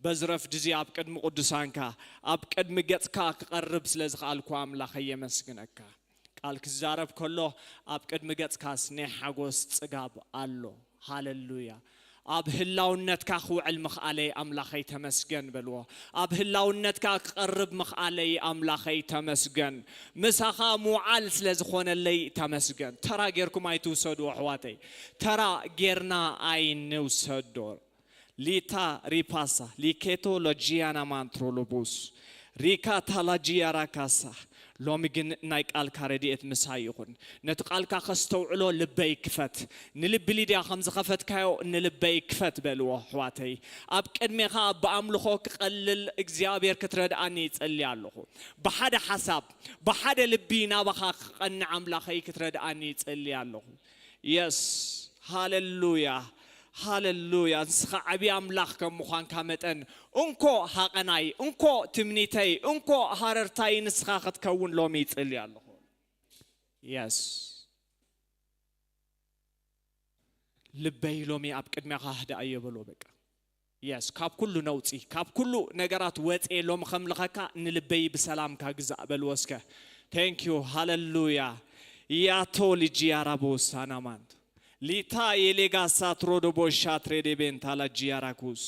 በዚ ረፍዲ እዚ ኣብ ቅድሚ ቅዱሳንካ፣ ኣብ ቅድሚ ገጽካ ክቐርብ ስለ ዝኸኣልኩ ኣምላኸይ የመስግነካ። ቃል ክዛረብ ከሎ ኣብ ቅድሚ ገጽካስ ናይ ሓጎስ ጽጋብ ኣሎ። ሃሌሉያ። ኣብ ህላውነትካ ክውዕል ምኽኣለይ ኣምላኸይ ተመስገን በልዎ። ኣብ ህላውነትካ ክቐርብ ምኽኣለይ ኣምላኸይ ተመስገን። ምሳኻ ምውዓል ስለ ዝኾነለይ ተመስገን። ተራ ጌርኩም ኣይትውሰዱ ኣሕዋተይ። ተራ ጌርና ኣይንውሰዶ። ሊታ ሪፓሳ ሊኬቶ ሎጂያና ማንትሮሎቡስ ሪካ ታላጂያ ራካሳ። ሎሚ ግን ናይ ቃልካ ረድኤት ምሳይ ይኹን። ነቲ ቃልካ ከስተውዕሎ ልበይ ክፈት። ንልቢ ሊድያ ከም ዝኸፈትካዮ ንልበይ ክፈት በልዎ ኣሕዋተይ። ኣብ ቅድሜኻ ብኣምልኾ ክቐልል እግዚኣብሔር ክትረድኣኒ ይጸሊ ኣለኹ። ብሓደ ሓሳብ፣ ብሓደ ልቢ ናባኻ ክቐንዕ ኣምላኸይ ክትረድኣኒ ይጸሊ ኣለኹ። የስ፣ ሃሌሉያ፣ ሃሌሉያ። ንስኻ ዓብዪ ኣምላኽ ከም ምዃንካ መጠን፣ እንኮ ሃቐናይ፣ እንኮ ትምኒተይ፣ እንኮ ሃረርታይ ንስኻ ክትከውን ሎሚ ይጽሊ ኣለኹ። የስ፣ ልበይ ሎሚ ኣብ ቅድሜኻ ህድኣዮ በሎ። በቃ የስ፣ ካብ ኩሉ ነውፂ፣ ካብ ኩሉ ነገራት ወፅኤ ሎሚ ከምልኸካ ንልበይ ብሰላምካ ግዛእ በልዎ እስከ። Thank you ሃሌሉያ። ያቶ ልጂ ያራቦ ሳናማንት ሊታ የሌጋ ሳትሮ ዶቦ ሻትሬ ዴቤንታ ላጂ ያራኩስ።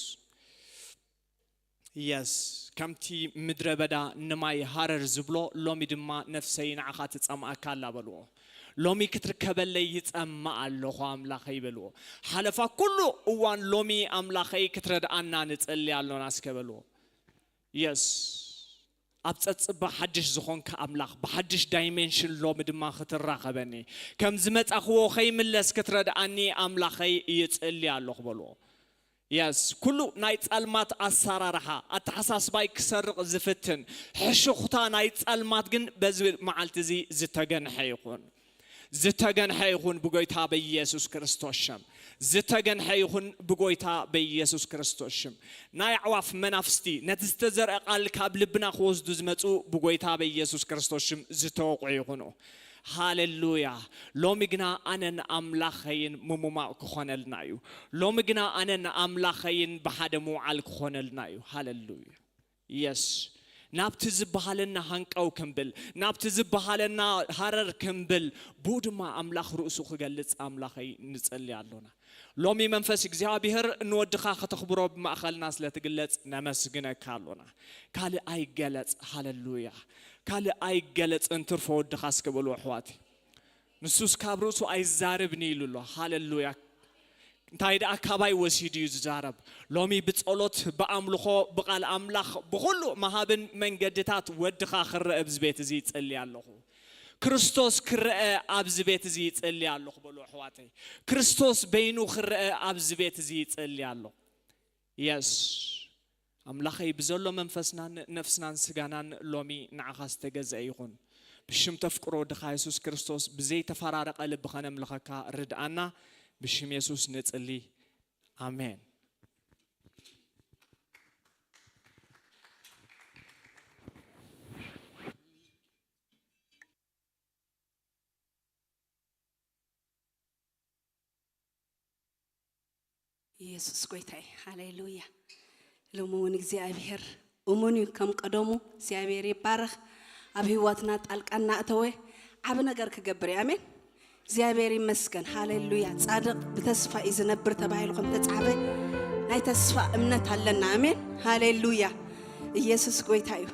የስ፣ ከምቲ ምድረ በዳ ንማይ ሃረር ዝብሎ፣ ሎሚ ድማ ነፍሰይ ንዓኻ ትጸምኣካ ኣላ በልዎ። ሎሚ ክትርከበለይ ይጸምእ ኣለኹ ኣምላኸይ በልዎ። ሓለፋ ኩሉ እዋን ሎሚ ኣምላኸይ ክትረድኣና ንጸሊ ኣሎና እስከ በልዎ። የስ፣ ኣብ ጸጽባ ሓድሽ ዝኾንካ ኣምላኽ ብሓድሽ ዳይሜንሽን ሎሚ ድማ ክትራኸበኒ፣ ከም ዝመጻኽዎ ከይምለስ ክትረድኣኒ ኣምላኸይ ይጽሊ ኣለኹ በልዎ። የስ፣ ኩሉ ናይ ጸልማት ኣሰራርሓ ኣተሓሳስባይ ክሰርቕ ዝፍትን ሕሹኽታ ናይ ጸልማት ግን በዚ መዓልቲ እዚ ዝተገንሐ ይኹን። ዝተገንሐ ይኹን ብጎይታ በኢየሱስ ክርስቶስ ሽም። ዝተገንሐ ይኹን ብጎይታ በኢየሱስ ክርስቶስ ሽም። ናይ ኣዕዋፍ መናፍስቲ ነቲ ዝተዘርአ ቃል ካብ ልብና ክወስዱ ዝመጹ ብጎይታ በኢየሱስ ክርስቶስ ሽም ዝተወቕዑ ይኹኑ። ሃሌሉያ። ሎሚ ግና ኣነን ኣምላኸይን ምሙማቕ ክኾነልና እዩ። ሎሚ ግና ኣነን ኣምላኸይን ብሓደ ምውዓል ክኾነልና እዩ። ሃሌሉያ። የስ፣ ናብቲ ዝበሃለና ሃንቀው ክንብል፣ ናብቲ ዝበሃለና ሃረር ክንብል፣ ብኡ ድማ ኣምላኽ ርእሱ ክገልጽ ኣምላኸይ ንጸሊ ኣሎና። ሎሚ መንፈስ እግዚኣብሔር ንወድኻ ከተኽብሮ ብማእኸልና ስለ ትግለጽ ነመስግነካ ኣሎና። ካልእ ኣይገለጽ፣ ሃሌሉያ። ካልእ ኣይገለጽ እንትርፎ ወድኻ እስከ በሉ ኣሕዋቲ። ንሱስ ካብ ርእሱ ኣይዛረብን ኢሉ ኣሎ። ሃሌሉያ። እንታይ ደኣ ካባይ ወሲዱ እዩ ዝዛረብ። ሎሚ ብጸሎት፣ ብኣምልኾ፣ ብቓል ኣምላኽ፣ ብኹሉ መሃብን መንገድታት ወድኻ ክረአ ኣብዚ ቤት እዚ ይጸሊ ኣለኹ። ክርስቶስ ክረአ ኣብዚ ቤት እዚ ይጸሊ ኣለኹ በሉ ኣሕዋተይ። ክርስቶስ በይኑ ክረአ ኣብዚ ቤት እዚ ይጸሊ ኣለኹ። የስ፣ ኣምላኸይ ብዘሎ መንፈስናን ነፍስናን ስጋናን ሎሚ ንዓኻ ዝተገዝአ ይኹን። ብሽም ተፍቅሮ ወድኻ የሱስ ክርስቶስ ብዘይተፈራረቐ ልቢ ኸነምልኸካ ርድኣና። ብሽም የሱስ ንጽሊ። ኣሜን። ኢየሱስ ጎይታይ፣ ሃሌሉያ። ሎሚ እውን እግዚኣብሔር እሙን እዩ፣ ከም ቀደሙ እግዚኣብሔር ይባረኽ። ኣብ ህይወትና ጣልቃ እናእተወ ዓቢ ነገር ክገብር እዩ። ኣሜን። እግዚኣብሔር ይመስገን። ሃሌሉያ። ጻድቕ ብተስፋ እዩ ዝነብር ተባሂሉ ከም ተጻሕፈ ናይ ተስፋ እምነት ኣለና። ኣሜን። ሃሌሉያ። ኢየሱስ ጎይታ እዩ።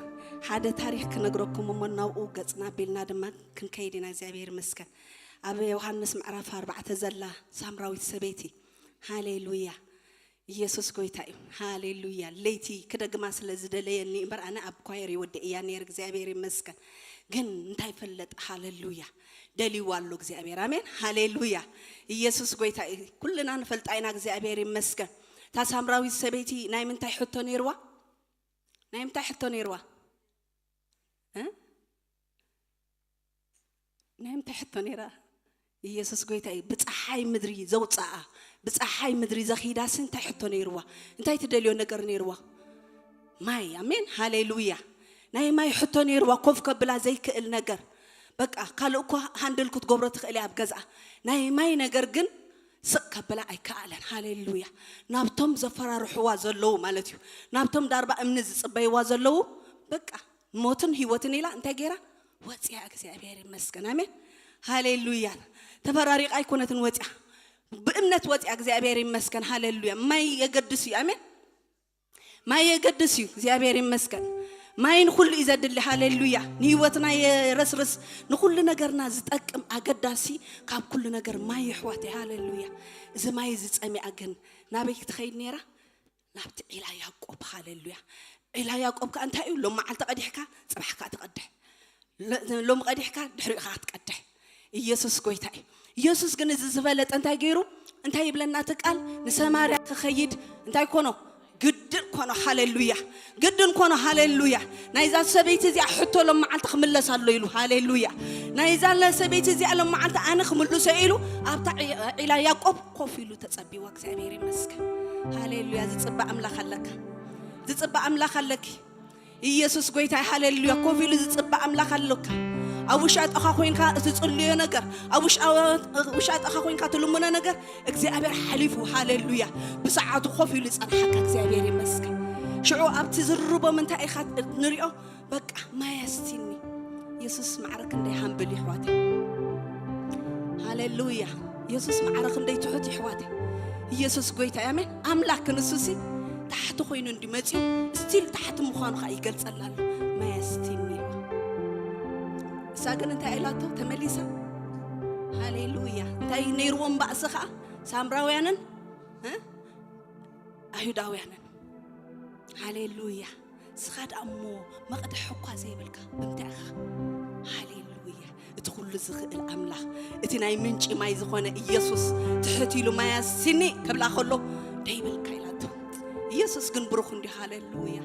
ሓደ ታሪኽ ክነግረኩም እሞ ናብኡ ገጽና ኣቢልና ድማ ክንከይድ ኢና። እግዚኣብሔር ይመስገን። ኣብ ዮሃንስ ምዕራፍ ኣርባዕተ ዘላ ሳምራዊት ሰበይቲ። ሃሌሉያ። ኢየሱስ ጎይታ እዩ። ሃሌሉያ። ለይቲ ክደግማ ስለ ዝደለየኒ እምበር ኣነ ኣብ ኳየር ይወድእ እያ ነይር። እግዚኣብሔር ይመስገን። ግን እንታይ ፈለጥ? ሃሌሉያ። ደልይዋ ኣሎ እግዚኣብሔር። ኣሜን። ሃሌሉያ። ኢየሱስ ጎይታ እዩ። ኩልና ንፈልጣ ኢና። እግዚኣብሔር ይመስገን። እታ ሳምራዊት ሰበይቲ ናይ ምንታይ ሕቶ ነይርዋ? ናይ ምንታይ ሕቶ ነይርዋ? እ? ናይ ምንታይ ሕቶ ነይራ? ኢየሱስ ጎይታ እዩ። ብፀሓይ ምድሪ ዘውፅኣ፣ ብፀሓይ ምድሪ ዘኺዳሲ እንታይ ሕቶ ነይርዋ? እንታይ ትደልዮ ነገር ነይርዋ? ማይ። ኣሜን። ሃሌሉያ። ናይ ማይ ሕቶ ነይርዋ። ኮፍ ከብላ ዘይክእል ነገር። በቃ ካልእ እኳ ሃንድል ክትገብሮ ትኽእል እያ ኣብ ገዝኣ። ናይ ማይ ነገር ግን ስቕ ከብላ ኣይከኣለን። ሃሌሉያ። ናብቶም ዘፈራርሕዋ ዘለዉ ማለት እዩ። ናብቶም ዳርባ እምኒ ዝጽበይዋ ዘለዉ በቃ ሞትን ህይወትን ኢላ እንታይ ገይራ ወፅያ። እግዚኣብሔር ይመስገን። ኣሜን። ሃሌሉያ። ተፈራሪቓ ኣይኮነትን ወፅያ። ብእምነት ወፅያ። እግዚኣብሔር ይመስገን። ሃሌሉያ። ማይ የገድስ እዩ። ኣሜን። ማይ የገድስ እዩ። እግዚኣብሔር ይመስገን። ማይ ንኹሉ እዩ ዘድሊ። ሃሌሉያ። ንህይወትና የረስርስ፣ ንኹሉ ነገርና ዝጠቅም ኣገዳሲ ካብ ኩሉ ነገር ማይ የሕዋተይ። ሃሌሉያ። እዚ ማይ እዚ ጸሚኣ ግን ናበይ ክትኸይድ ነይራ? ናብቲ ዒላ ያዕቆብ። ሃሌሉያ። ዒላ ያዕቆብ ከኣ እንታይ እዩ? ሎም መዓልቲ ቀዲሕካ ጽባሕ ከኣ ትቐድሕ። ሎሚ ቀዲሕካ ድሕሪኡ ኸዓ ትቀድሕ። ኢየሱስ ጎይታ እዩ። ኢየሱስ ግን እዚ ዝፈለጠ እንታይ ገይሩ? እንታይ ይብለና እቲ ቃል? ንሰማርያ ክኸይድ እንታይ ኮኖ? ግድን ኮኖ። ሃሌሉያ። ግድን ኮኖ። ሃሌሉያ። ናይዛ ሰበይቲ እዚኣ ሕቶ ሎም መዓልቲ ክምለስ ኣሎ ኢሉ። ሃሌሉያ። ናይዛ ሰበይቲ እዚኣ ሎም መዓልቲ ኣነ ክምልሶ ኢሉ ኣብታ ዒላ ያዕቆብ ኮፍ ኢሉ ተጸቢዋ። እግዚኣብሔር ይመስገን። ሃሌሉያ። ዝጽበ ኣምላኽ ኣለካ። ዝጽበ ኣምላኽ ኣለኪ። ኢየሱስ ጎይታ። ሃሌሉያ። ኮፍ ኢሉ ዝጽበ ኣምላኽ ኣለካ። ኣብ ውሻጠኻ ኮይንካ እትጽልዮ ነገር፣ ኣብ ውሻ-፣ ውሻጠኻ ኮይንካ ትልምኖ ነገር እግዚኣብሔር ሓሊፉ፣ ሃሌሉያ፣ ብሰዓቱ ኮፍ ኢሉ ጸንሓካ እግዚኣብሔር ይመስገን። ሽዑ ኣብቲ ዝርርቦም እንታይ ኢኻ ንሪኦ? በቃ ማይ ኣስቲኒ። የሱስ ማዕረ ክንደይ ሃምብል ይሕዋተይ። ሃሌሉያ። የሱስ ማዕረ ክንደይ ትሑት ይሕዋተይ። ኢየሱስ ጎይታ ኣሜን። ኣምላክ ንሱሲ ታሕቲ ኮይኑ እንዲ መጺኡ ስቲል ታሕቲ ምዃኑ ኸዓ ይገልጸላ ኣሎ። ማይ ኣስቲኒ ኢልዋ። እሳ ግን እንታይ ኢላቶ ተመሊሳ? ሃሌሉያ። እንታይ ነይርዎም ባእሲ ኸዓ ሳምራውያንን፣ እ? ኣይሁዳውያንን። ሃሌሉያ። ስኻ ደኣ እሞ መቕድሒ እኳ ዘይብልካ ብምንታይ ኢኻ? ሃሌሉያ። እቲ ኩሉ ዝኽእል ኣምላኽ፣ እቲ ናይ ምንጪ ማይ ዝኾነ ኢየሱስ ትሕት ኢሉ ማይ ኣስኒ ክብላ ከሎ ደይብልካ ኢላቶ። ኢየሱስ ግን ብሩኽ እንዲዩ። ሃሌሉያ።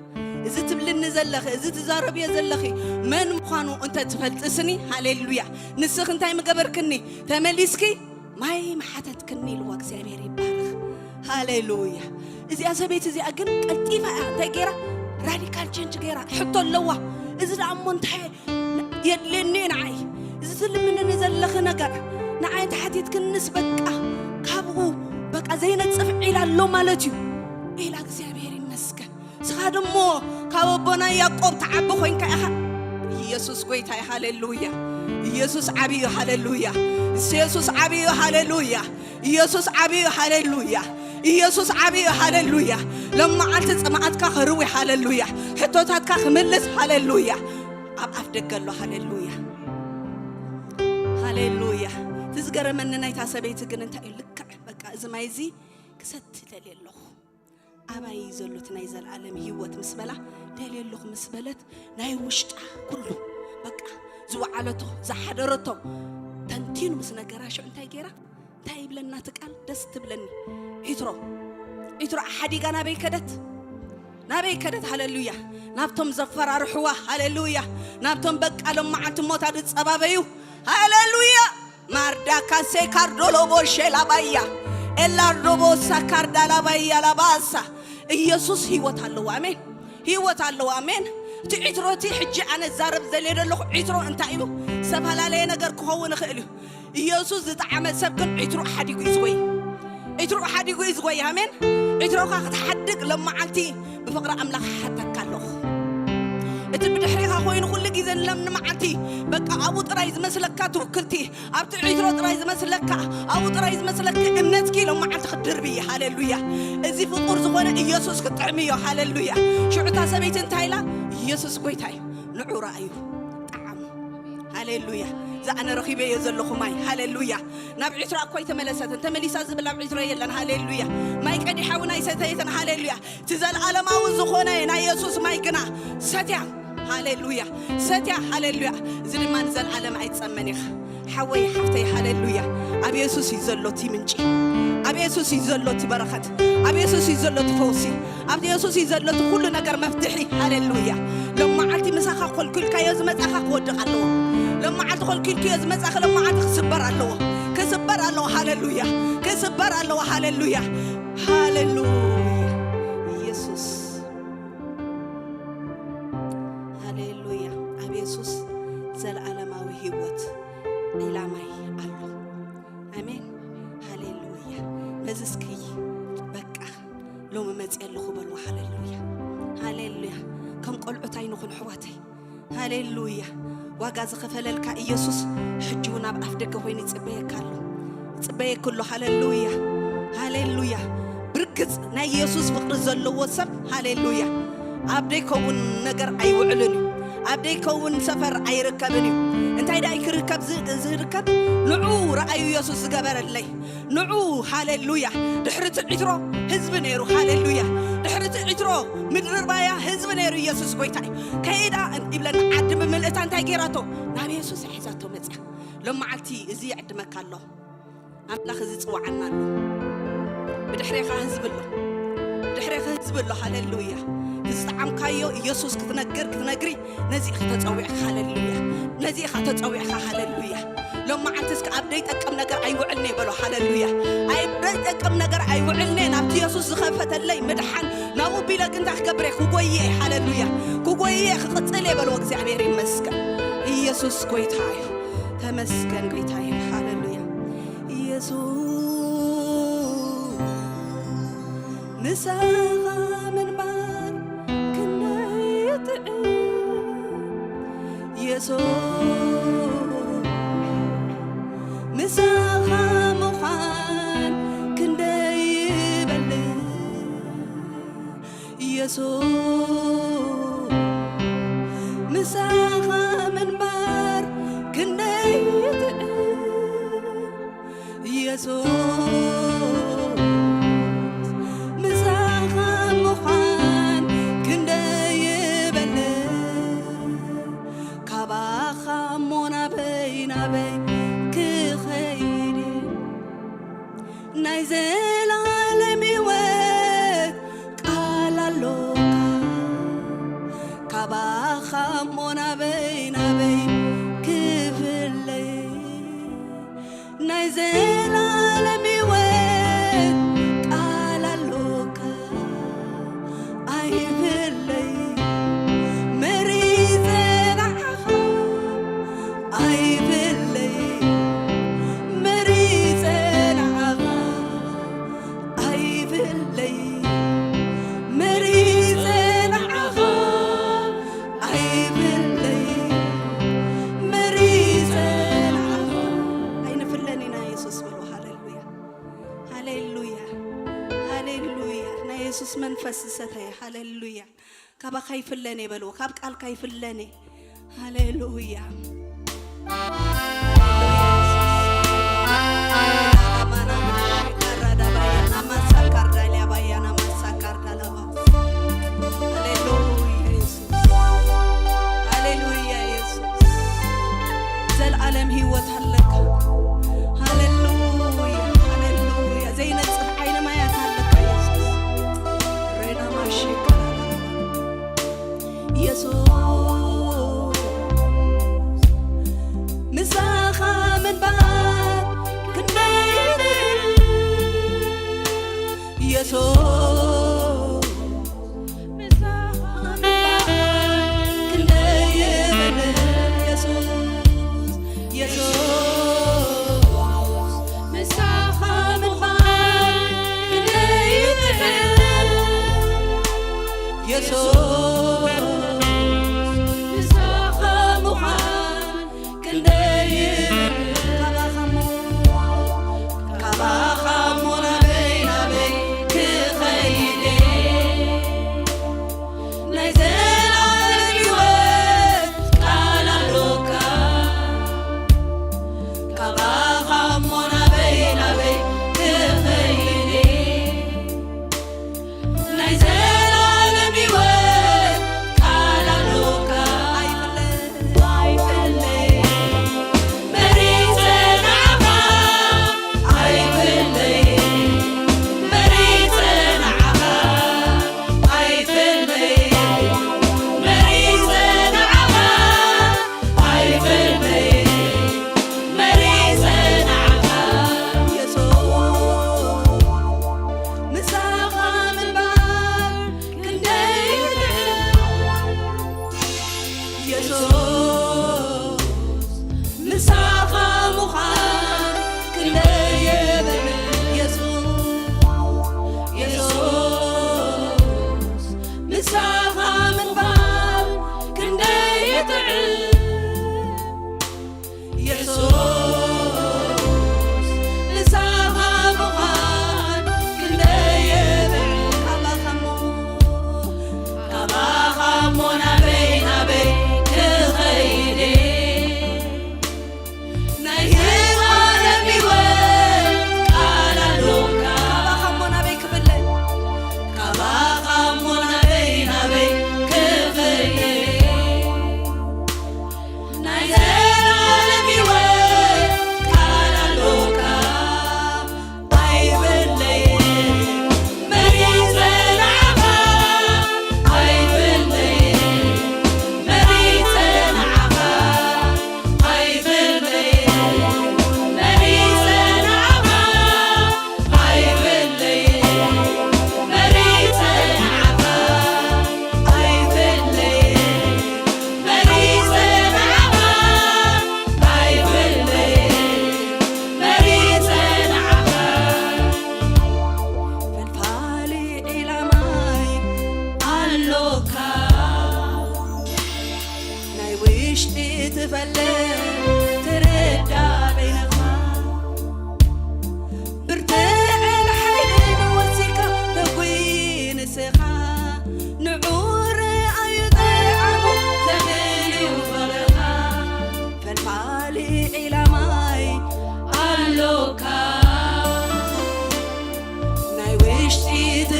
እዚ ትብልኒ ዘለኺ፣ እዚ ትዛረብዮ ዘለኺ መን ምዃኑ እንተ ትፈልጥስኒ፣ ሃሌሉያ፣ ንስኺ እንታይ ምገበርክኒ? ተመሊስኪ ማይ መሓተትክኒ ኢልዋ። እግዚኣብሔር ይባረኽ። ሃሌሉያ። እዚኣ ሰበይቲ እዚኣ ግን ቀልጢፋ እያ እንታይ ገይራ? ራዲካል ቸንጅ ገይራ። ሕቶ ኣለዋ። እዚ ደኣ እሞ እንታይ የድልየኒ እዩ ንዓይ? እዚ ትልምንኒ ዘለኺ ነገር ንዓይ እንተ ሓቲትክንስ በቃ ካብኡ በቃ ዘይነጽፍ ዒላ ኣሎ ማለት እዩ ኢላ። እግዚኣብሔር ይመስገን። ንስኻ ደሞ ካብ ኣቦና ያዕቆብ ትዓቢ ኮይንካ ኢኻ። ኢየሱስ ጎይታ እዩ። ሃሌሉያ። ኢየሱስ ዓቢ እዩ። ሃሌሉያ። ኢየሱስ ዓቢ እዩ። ሃሌሉያ። ኢየሱስ ዓቢ እዩ። ሃሌሉያ። ኢየሱስ ዓቢ እዩ። ሃሌሉያ። ሎመዓልቲ ጽምኣትካ ክርዊ። ሃሌሉያ። ሕቶታትካ ክምልስ። ሃሌሉያ። ኣብ ኣፍ ደገ ኣሎ። ሃሌሉያ። ሃሌሉያ። እቲ ዝገረመኒ ናይታ ሰበይቲ ግን እንታይ እዩ? ልክዕ በቃ እዚ ማይ እዚ ክሰቲ ደልየ ኣለኹ። ኣባይ እዩ ዘሎ እቲ ናይ ዘለኣለም ህይወት ምስ በላ፣ ደልየ ኣለኹ ምስ በለት፣ ናይ ውሽጣ ኩሉ በቃ ዝወዓለቶ ዝሓደረቶ ተንቲኑ ምስ ነገራ፣ ሽዑ እንታይ ገይራ? እንታይ ይብለና እቲ ቃል? ደስ ትብለኒ። ዒትሮ፣ ዒትሮ ሓዲጋ ናበይ ከደት? ናበይ ከደት? ሃሌሉያ። ናብቶም ዘፈራርሕዋ፣ ሃሌሉያ። ናብቶም በቃ ሎም መዓልቲ ሞታ ዝጸባበዩ፣ ሃሌሉያ። ማርዳካሴ ካርዶሎቦ ሼላባያ ኤላርዶቦሳ ካርዳላባያ ላባሳ። ኢየሱስ ህይወት ኣለዎ። ኣሜን። ህይወት ኣለዎ። ኣሜን። እቲ ዒትሮ እቲ ሕጂ ኣነ ዛረብ ዘልየ ዘለኹ ዒትሮ እንታይ እዩ? ዝተፈላለየ ነገር ክኸውን ይኽእል እዩ። ኢየሱስ ዝጠዓመ ሰብ ግን ዒትሮ ሓዲጉ እዩ ዝጎይ። ዒትሮ ሓዲጉ እዩ ዝጎይ። ኣሜን። ዒትሮኻ ክትሓድግ ሎም መዓልቲ ብፍቕሪ ኣምላኽ ሓተካ ኣለኹ። እቲ ብድሕሪኻ ኮይኑ ኩሉ ግዜ ንለምኒ መዓልቲ በቃ ኣብኡ ጥራይ ዝመስለካ ትውክልቲ፣ ኣብቲ ዒትሮ ጥራይ ዝመስለካ፣ ኣብኡ ጥራይ ዝመስለኪ እምነትኪ ሎም መዓልቲ ክትድርቢ እዩ። ሃሌሉያ። እዚ ፍቑር ዝኾነ ኢየሱስ ክጥዕም እዩ። ሃሌሉያ። ሽዑ እታ ሰበይቲ እንታይ ኢላ? ኢየሱስ ጎይታ እዩ። ንዑ ረኣዩ። ጠዓሙ። ሃሌሉያ። እዛ ኣነ ረኺበዮ ዘለኹ ማይ። ሃሌሉያ። ናብ ዒትሮ እኮ ኣይተመለሰትን። ተመሊሳ ዝብል ኣብ ዒትሮ የለን። ሃሌሉያ። ማይ ቀዲሓ እውን ኣይሰተየትን። ሃሌሉያ። እቲ ዘለዓለማዊ ዝኾነ ናይ የሱስ ማይ ግና ሰትያ። ሃሌሉያ። ሰትያ። ሃሌሉያ። እዚ ድማ ንዘለዓለም ኣይትጸመን ኢኻ። ሓወይ፣ ሓፍተይ፣ ሃሌሉያ። ኣብ የሱስ እዩ ዘሎ እቲ ምንጪ። ኣብ የሱስ እዩ ዘሎ እቲ በረኸት። ኣብ የሱስ እዩ ዘሎ እቲ ፈውሲ። ኣብ የሱስ እዩ ዘሎ እቲ ኩሉ ነገር መፍትሒ። ሃሌሉያ። ሎም መዓልቲ ምሳኻ ኮልኩልካዮ ዝመጻኻ ክወድቕ ኣለዎ። ሎም መዓልቲ ኮልኩልክዮ ዝመጻኺ ሎም መዓልቲ ክስበር ኣለዎ። ክስበር ኣለዎ። ሃሌሉያ። ክስበር ኣለዎ። ሃሌሉያ። ሃሌሉያ። ኢየሱስ። ሃሌሉያ። ኣብ የሱስ ዘለዓለማዊ ህይወት ዒላ ማይ ኣሎ። ኣሜን። ሃሌሉያ። በዚ እስኪ በቃ ሎሚ መጽእ ኣለኹ በልዎ። ሃሌሉያ። ሃሌሉያ። ከም ቆልዑት ኣይንኹን ኣሕዋተይ። ሃሌሉያ። ዋጋ ዝኸፈለልካ ኢየሱስ ሕጂ እውን ኣብ ኣፍ ደገ ኮይኑ ይጽበየካ ኣሎ። ይጽበየኪ ኣሎ። ሃሌሉያ። ሃሌሉያ። ብርግጽ ናይ ኢየሱስ ፍቕሪ ዘለዎ ሰብ፣ ሃሌሉያ፣ ኣብ ደይከውን ነገር ኣይውዕልን እዩ። ኣብ ደይከውን ሰፈር ኣይርከብን እዩ። እንታይ ደኣ እዩ ክርከብ ዝ-፣ ዝርከብ? ንዑ ረኣዩ ኢየሱስ ዝገበረለይ። ንዑ፣ ሃሌሉያ። ድሕሪ እቲ ዒትሮ ህዝቢ ነይሩ። ሃሌሉያ። ድሕሪ እቲ ዒትሮ ምድሪ ባያ ህዝቢ ነይሩ። ኢየሱስ ጎይታ እዩ። ከይዳ ይብለና፣ ዓዲ ብምልእታ እንታይ ገይራቶ? ናብ ኢየሱስ ሒዛቶ መጽያ። ሎም መዓልቲ እዚ ይዕድመካ ኣሎ። ኣምላኽ እዚ ጽዋዓና ኣሎ። ብድሕሬኻ ህዝቢ ኣሎ። ብድሕሬኻ ህዝቢ ኣሎ። ሃሌሉያ። እቲ ዝጠዓምካዮ ኢየሱስ ክትነግር፣ ክትነግሪ፣ ነዚ ኢኻ ተጸዊዕካ። ሃሌሉያ። ነዚ ኢኻ ተጸዊዕካ። ሃሌሉያ። ሎም መዓልቲ እስከ ኣብ ደይጠቅም ነገር ኣይውዕልኒ በሎ። ሃሌሉያ። ኣብ ደይጠቅም ነገር ኣይውዕልኒ። ናብቲ ኢየሱስ ዝኸፈተለይ ምድሓን ናብኡ ቢለ ግን እንታይ ክገብር እየ? ክጎይ እየ። ሃሌሉያ። ክጎይ እየ፣ ክቕጽል እየ በሎ። እግዚኣብሔር ይመስገን። ኢየሱስ ጎይታ እዩ። ተመስገን ጎይታ እዩ። ሃሌሉያ። ኢየሱስ ምሳኻ ምንባር ክንደይ ይጥዕም። ኢየሱስ ምሳኻ ምዃን ክንደይ ይበልጽ። ኢየሱስ ምሳኻ ምንባር ክንደይ ይጥዕም። ኢየሱስ ምሳኻ ምዃን ክንደይ ይበልጽ። ካባኻ እሞ ናበይ ናበይ ክኸይድ ናይ ዘላለም ህይወት ቃል ኣሎካ። ካባኻ እሞ ናበይ ናበይ ክፍለይ ናይ ዘላለም ህይወት ቃል ኣሎካ። ኣይፍለይ መሪጸ ንዓኻ ኣይፍለይ መሪጸ ንዓኻ ኣይፍለይ መሪጸ ንዓኻ ኣይፍለይ መሪጸ ንዓኻ ኣይንፍለን ኢና የሱስ በሉ። ሃሌሉያ ሃሌሉያ ሃሌሉያ። ናይ የሱስ መንፈስ ዝሰተየ ሃሌሉያ። ካባኻ ይፍለኔ በልዎ፣ ካብ ቃልካ ይፍለኔ። ሃሌሉያ። ሃሌሉያ የሱስ። ሃሌሉያ የሱስ። ዘልዓለም ህይወት ኣለካ። ሃሌሉያ ሃሌሉያ። ዘይነጽፍ ዓይኒ ማያት ኣለካ የሱስ። ሬና ማሼ የሱስ ምሳኻ ምንባር ክንደይ ይብል። የሱስ ምሳኻ ምንባር ክንደይ ይብል። የሱስ የሱስ ምሳኻ ምዃን ክንደይ ይጥዕም። የሱስ ምሳኻ ምዃን ክንደይ ይጥዕም። ካባኻ እሞ ካባኻ እሞ ናበይ ናበይ ክኸይድ እየ? ናይ ዘላለም ህይወት ቃል ኣሎካ። ካባኻ እሞ ናበይ ናበይ ክኸይድ እየ? ናይ ዘላለም ህይወት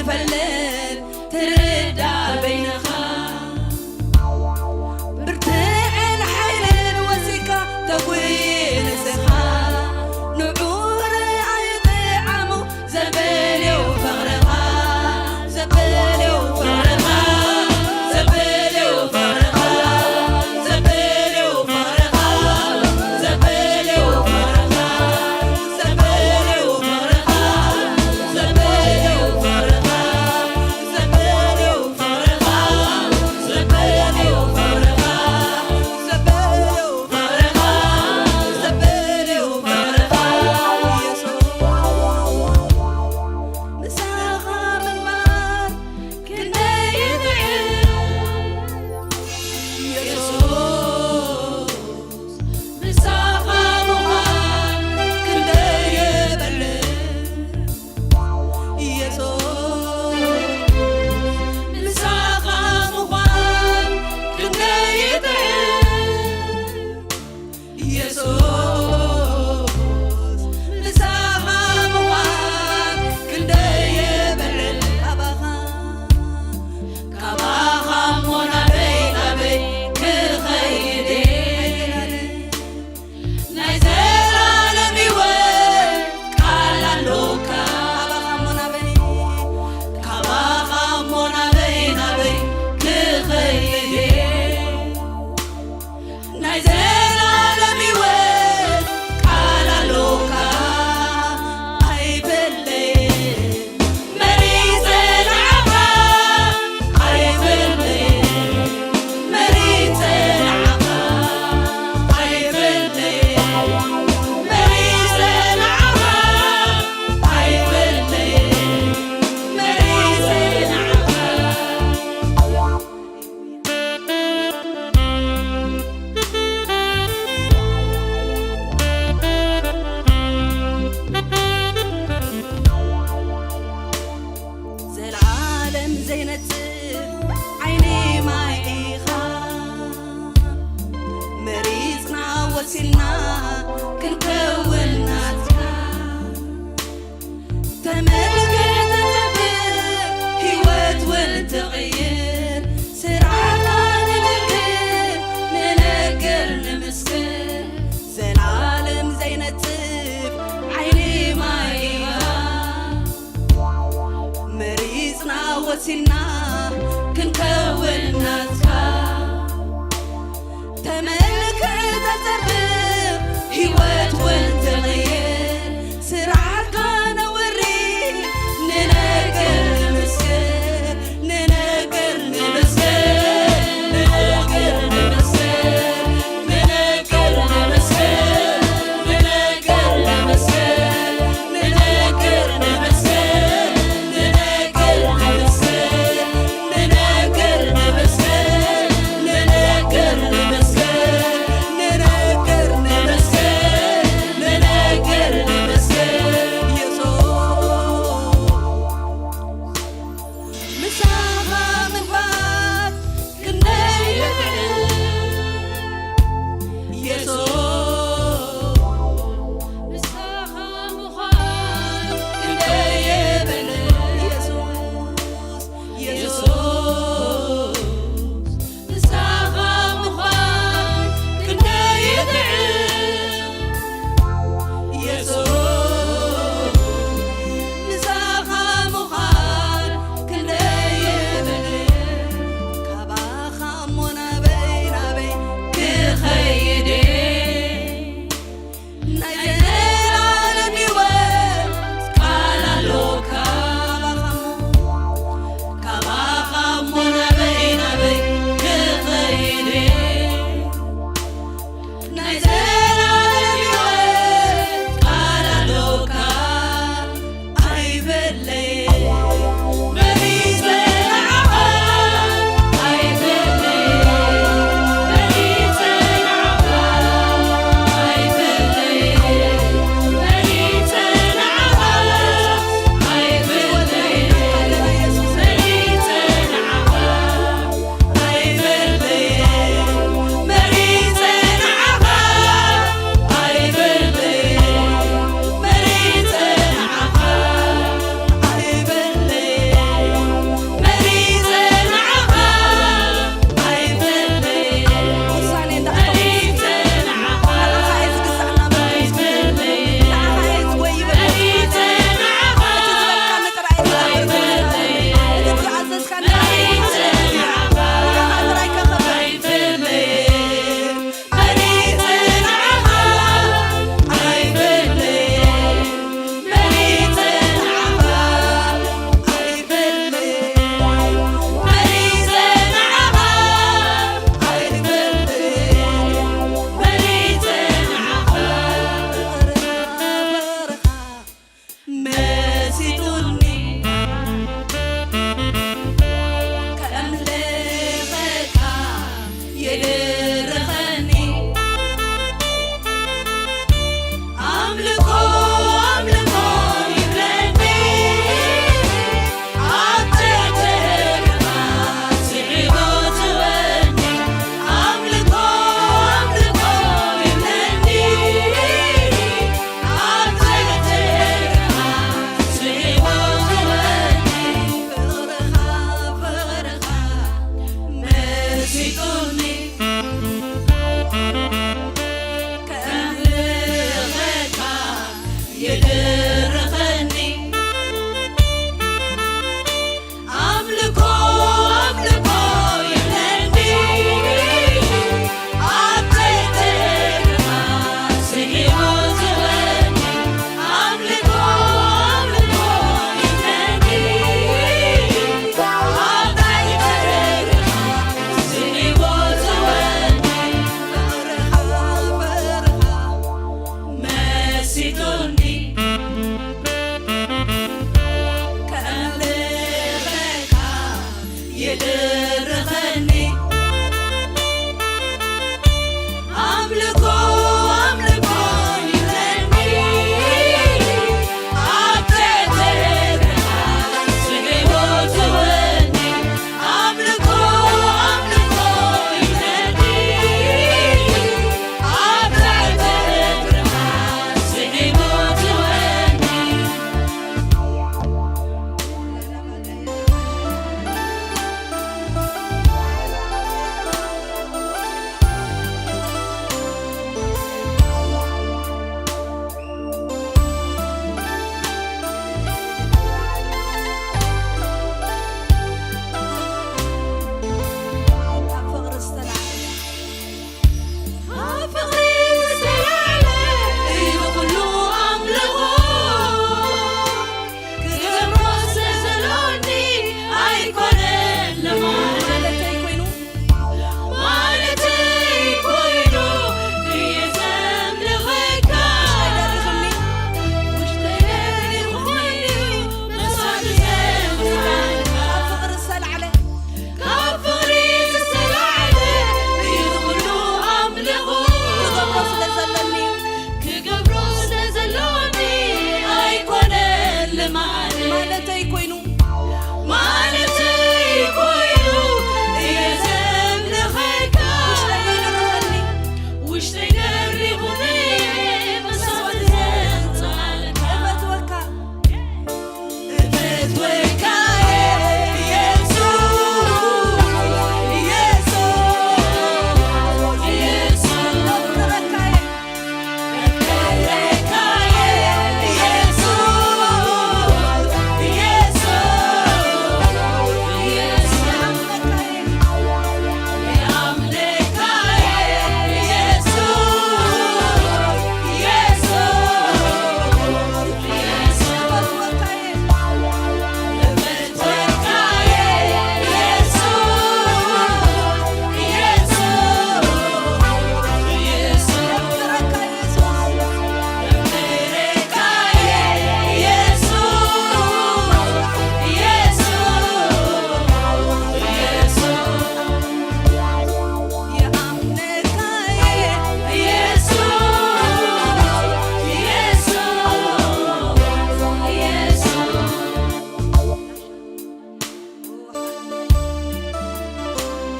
ፈልጥ ትርዳ በይንኻ። ብርትዕን ሓይልን ወሲድካ ተጉይ ንስኻ። ንዑ ርኣዩ ጥዓሙ ዘበልዮ ፍቕርኻ፣ ዘበልዮ ፍቕርኻ፣ ዘበልዮ ፍቕርኻ፣ ዘበልዮ ፍቕርኻ፣ ዘበልዮ ፍቕርኻ፣ ዘበልዮ ፍቕርኻ፣ ዘበልዮ ፍቕርኻ፣ ዘበልዮ ፍቕርኻ፣ ዘበልዮ ፍቕርኻ፣ ዘበልዮ ፍቕርኻ፣ ዘበልዮ ፍቕርኻ፣ የሱስ ምሳኻ ምንባር ክንደይ ይጥዕም። የሱስ ምሳኻ ምዃን ክንደይ የበልጽ። የሱስ ምሳኻ ምዃን ክንደይ ይጥዕም። የሱስ ምሳኻ ምዃን ክንደይ የበልጽ። ካባኻ፣ ካባኻ እሞ ናበይ፣ ናበይ ክኸይድ እየ? ናይ ዘላለም ህይወት ቃል ኣሎካ። ካባኻ እሞ ናበይ፣ ካባኻ እሞ ናበይ፣ ናበይ ክኸይድ እየ? ናይ ዘላለም ህይወት ቃል ኣሎካ። ኣይፍለይን መሪጸ ንዓኻ። ኣይፍለይን መሪጸ ንዓኻ። ኣይፍለይን መሪጸ ንዓኻ። ኣይፍለይን መሪጸ ንዓኻ። ዘላለም ዘይነጽፍ ዓይኒ ማይ ኢኻ። መሪጽና ወሲንና ክንከውን ናትካ። ተመልክዕ ተጸብእ ህይወት እውን ትቕይር። ስራሕካ ንንግር፣ ንነግር፣ ንምስክር። ዘላለም ዘይነጽፍ ዓይኒ ማይ ኢኻ። መሪጽና ወሲንና ክንከውን ናትካ። ተመልክዕ ተጸብእ ህይወት እውን ትቕይር። ስራሕካ ነውሪ ንነግር ንምስክር፣ ንነግር ንምስክር፣ ንነግር ንምስክር፣ ንነግር ንምስክር፣ ንነግር ንምስክር፣ ንነግር ንምስክር፣ ንነግር ንምስክር፣ ንነግር ንምስክር፣ ይድርኸኒ ኣምልኮ ኣምልኮ ይብለኒ ኣብ ትሕቲ እግርኻ ስሒቡ ዝወኒ ኣምልኮ ኣምልኮ ይብለኒ ኣብ ትሕቲ እግርኻ ስሒቡ ዝወኒ በረኻ በረኻ መሲጡኒ ከእምልኸካ ይድርኸኒ ኣምልኮ ኣምልኮ ይብለኒ ኣብ ትሕቲ እግርኻ ስሒቡ ዝወኒ ኣምልኮ ኣምልኮ ይብለኒ ኣብ ትሕቲ እግርኻ ስሒቡ ዝወኒ ካብ ፍቕሪ ዝተላዕለ፣ ካብ ፍቕሪ ዝተላዕለ እዩ ኩሉ ኣምልኾ። ክገብሮ ስለ ዘሎኒ ኣይኮነን ልማድ። ማለተይ ኮይኑ፣ ማለተይ ኮይኑ እየ ዘምልኸካ። ውሽጠይ ደሪኹኒ፣ ውሽጠይ ደሪኹኒ፣ መስዋእቲ ዘምልኸካ። ካብ ፍቕሪ ዝተላዕለ ካብ ፍቕሪ ዝተላዕለ እዩ ኩሉ ኣምልኾ። ክገብሮ ስለ ዘለኒ፣ ክገብሮ ስለ ዘሎኒ ኣይኮነን ልማድ። ማለተይ ኮይኑ፣ ማለተይ ኮይኑ እየ ዘምልኸካ። ውሽጠይ ደሪኹኒ፣ ውሽጠይ ደሪኹኒ፣ መስዋእቲ ዘምጽኣልካ። እፈትወካ።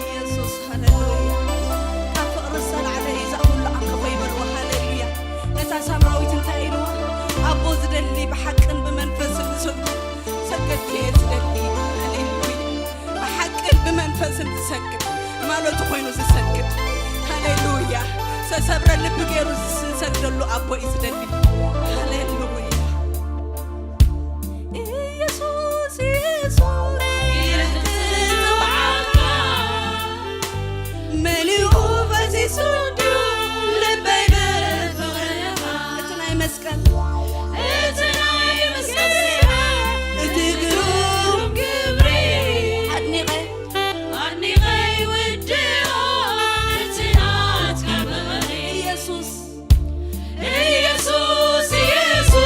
ኢየሱስ፣ ሃሌሉያ። ካብ ፍቕሪ ዝተላዕለ እዩ እዛ ኩሉ ኣምልኾ ይበልዎ። ሃሌሉያ። ነታ ሳምራዊት እንታይ ኢልዋ? ኣቦ ዝደሊ ብሓቅን ብመንፈስን ዝሰግድ ሰገድቲ እየ ዝደሊ። ሃሌሉያ። ብሓቅን ብመንፈስን ዝሰግድ ማለቱ ኮይኑ ዝሰግድ። ሃሌሉያ። ዝተሰብረ ልቢ ገይሩ ዝሰግደሉ ኣቦ እዩ ዝደሊ። ሃሌሉያ። ኢየሱስ፣ ኢየሱስ ኢለ ክጽውዓካ፣ መሊኡ ፈሲሱ እንድዩ ልበይ ብፍቕርኻ። እቲ ናይ መስቀል፣ እቲ ናይ መስቀል ስራሕ፣ እቲ ግሩም ግብሪ ኣድኒቐ፣ ኣድኒቐ ይውድኦ፣ እቲ ናትካ ፍቕሪ። ኢየሱስ ኢየሱስ፣ ኢየሱስ፣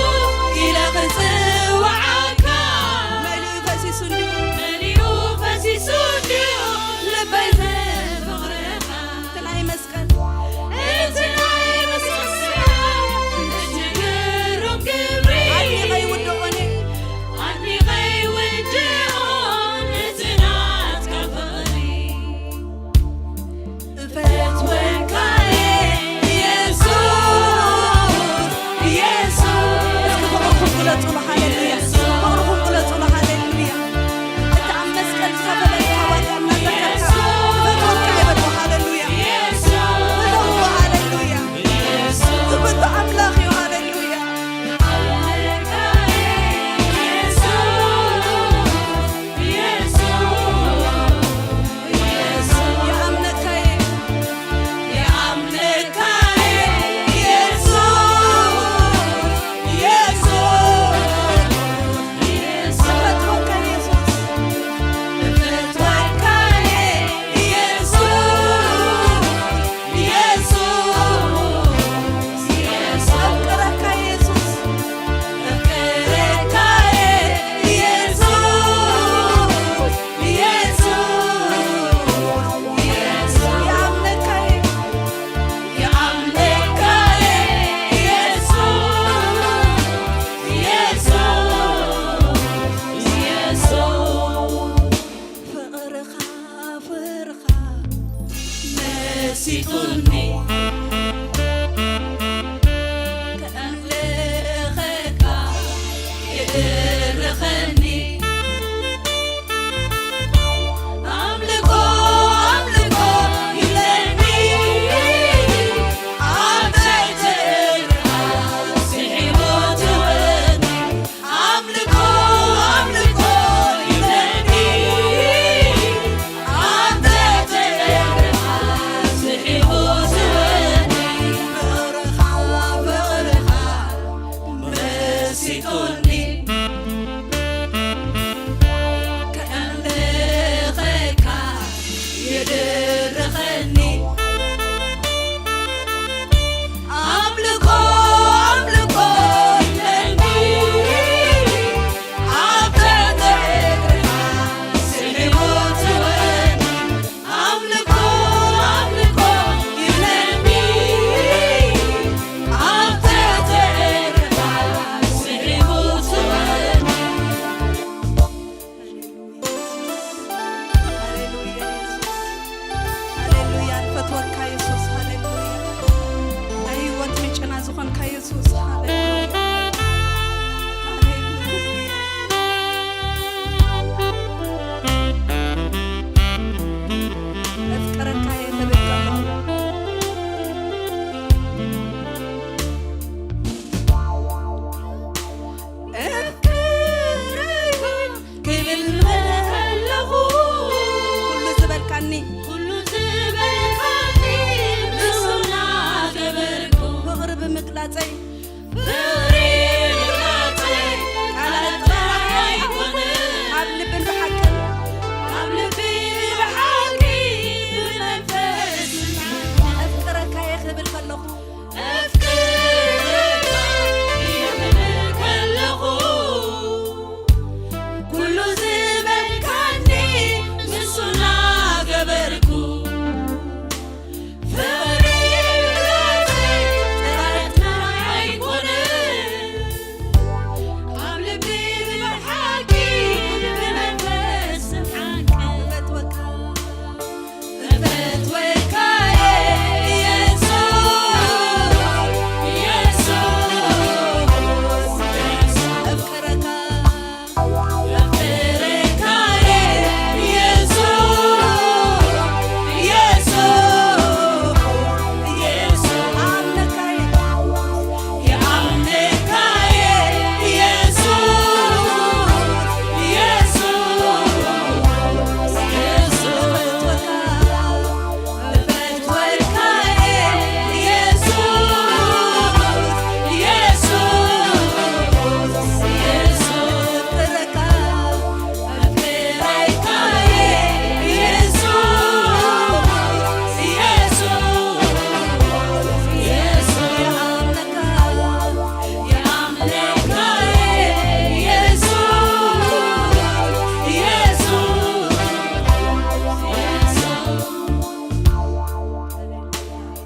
ከእምልኸካ ይድርኸኒ። ኣምልኾ፣ ኣምልኾ ይብለኒ። ኣብ ትሕቲ እግርኻ ስሒቡ ትወኒ። ኣምልኾ፣ ኣምልኾ ይብለኒ። ኣብ ትሕቲ እግርኻ ስሒቡ ትወኒ። ሃሌሉያ፣ ኢየሱስ። ሃሌሉያ፣ ንፈትወካ፣ ኢየሱስ። ሃሌሉያ፣ ናይ ህይወት ምንጭና ዝኾንካ፣ ኢየሱስ። ሃሌሉያ፣ ሃሌሉያ። እፍቅረካ እየ ክብል ከሎ፣ እፍቅረካ ክብል ከለኹ፣ ኩሉ ዝበልካኒ፣ ኩሉ ዝበልካኒ ንሱና ገበርኩ። ፍቕሪ ብምግላጸይ፣ ፍቕሪ ብምግላጸይ፣ ቃላት ጥራሕ ኣይኮነን፣ ካብ ልብን ብሓቅን፣ ካብ ልቢ ብሓቂ ብመንፈስ ኣፍቅረካ እየ ክብል ከለኹ፣ ኣፍቅረካ እየ ክብል ከለኹ፣ ኩሉ ዝበልካኒ ንሱና ገበርኩ። ፍቕሪ ጥራይ ኣይኮነን፣ ካብ ልቢ ብሓቂ ብመንፈስ ሓቂ እፈትወካ። እፈትወካ ኢየሱስ፣ ኢየሱስ፣ ኣፍቅረካ፣ ኣፍቅረካ ኢየሱስ፣ ኢየሱስ፣ ኢየሱስ፣ ኣምነካ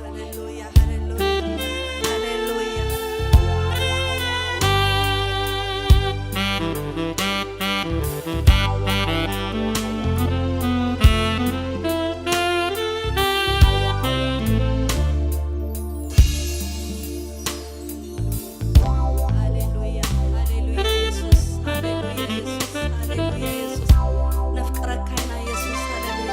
ሃሌሉያ፣ ሃሌሉያ፣ ሃሌሉያ። ሃሌሉያ፣ ሃሌሉያ፣ ኢየሱስ፣ ሃሌሉያ፣ ኢየሱስ፣ ሃሌሉያ፣ ኢየሱስ። ነፍቅረካ ኢና፣ ኢየሱስ፣ ሃሌሉያ፣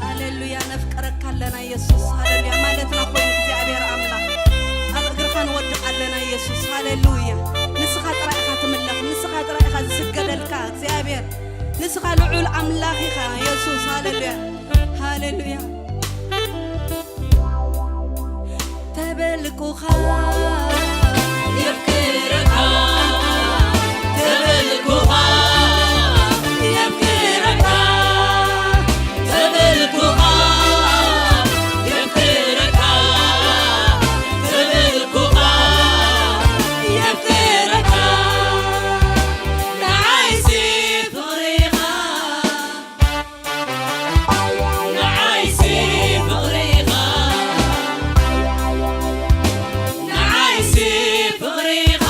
ሃሌሉያ። ነፍቅረካ ኣለና፣ ኢየሱስ፣ ሃሌሉያ። ማለትና ኮይኑ፣ እግዚኣብሔር ኣምላኽ፣ ኣብ እግርኻ ንወድቕ ኣለና፣ ኢየሱስ፣ ሃሌሉያ። ንስኻ ጥራይ ኢኻ ትምለኽ፣ ንስኻ ጥራይ ኢኻ ዝስገደልካ፣ እግዚኣብሔር፣ ንስኻ ልዑል ኣምላኽ ኢኻ፣ ኢየሱስ፣ ሃሌሉያ፣ ሃሌሉያ። ተበልኩኻ የፍቅረካ፣ ተበልኩኻ የፍቅረካ፣ ተበልኩኻ የፍቅረካ፣ ተበልኩኻ የፍቅረካ፣ ንዓይሲ ፍቕሪኻ ንዓይሲ ፍቕሪኻ፣ ንዓይሲ ፍቕሪኻ፣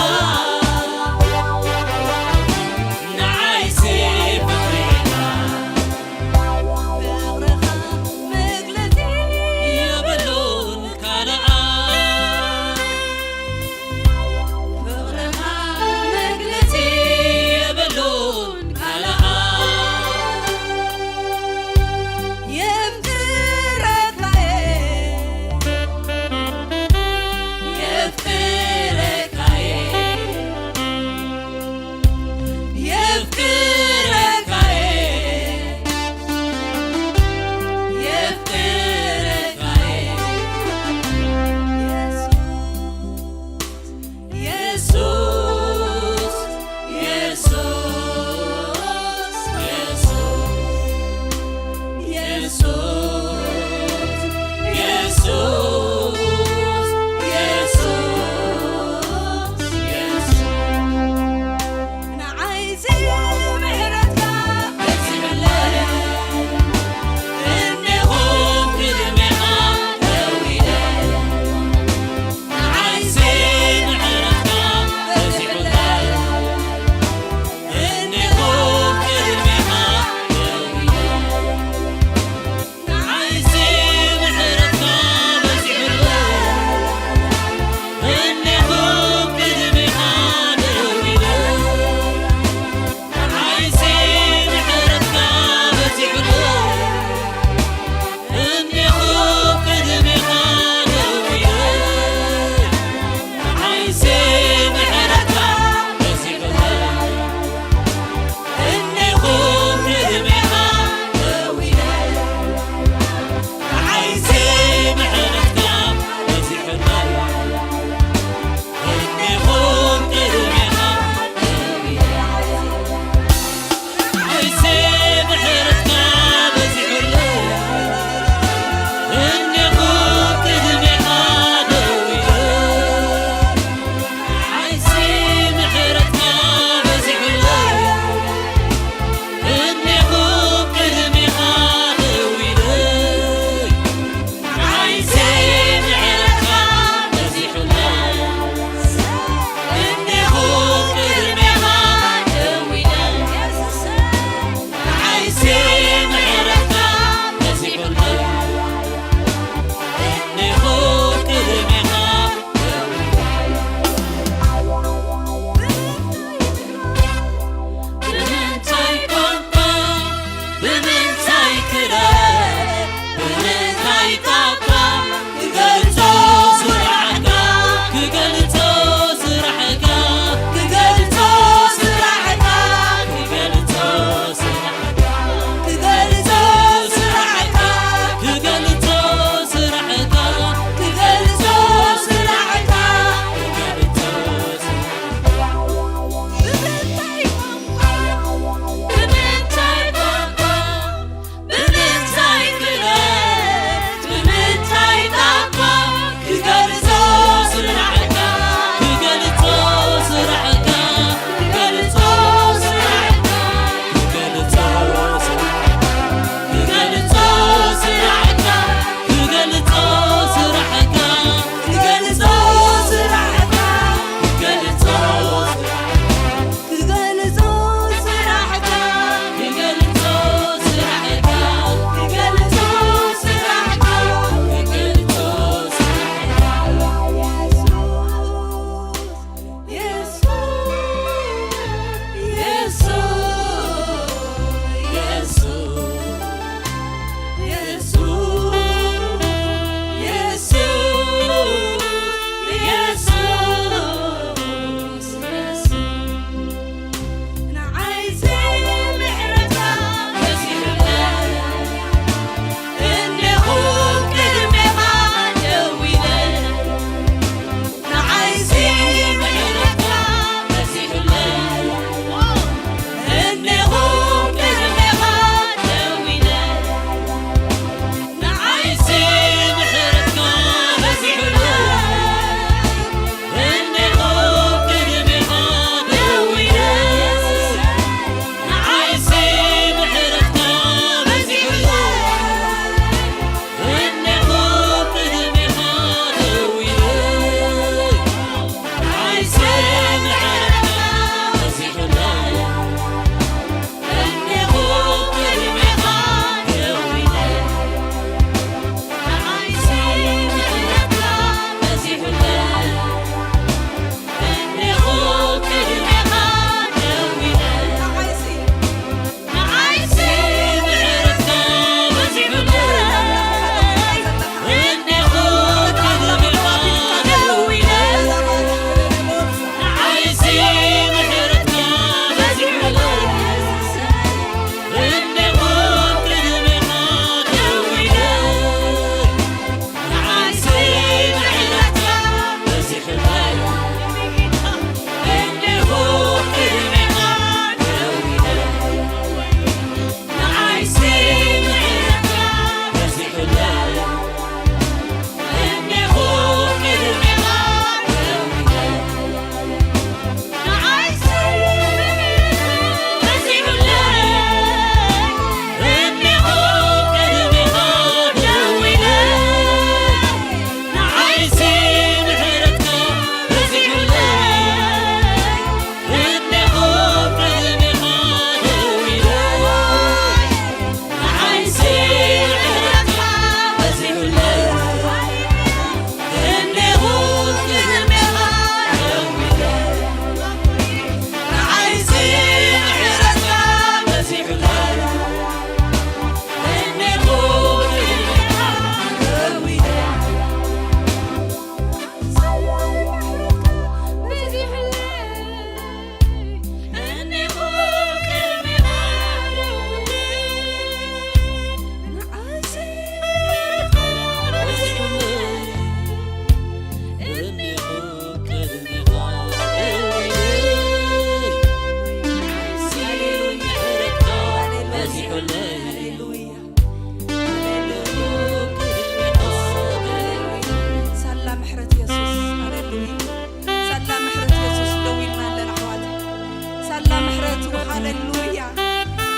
ሃሌሉያ።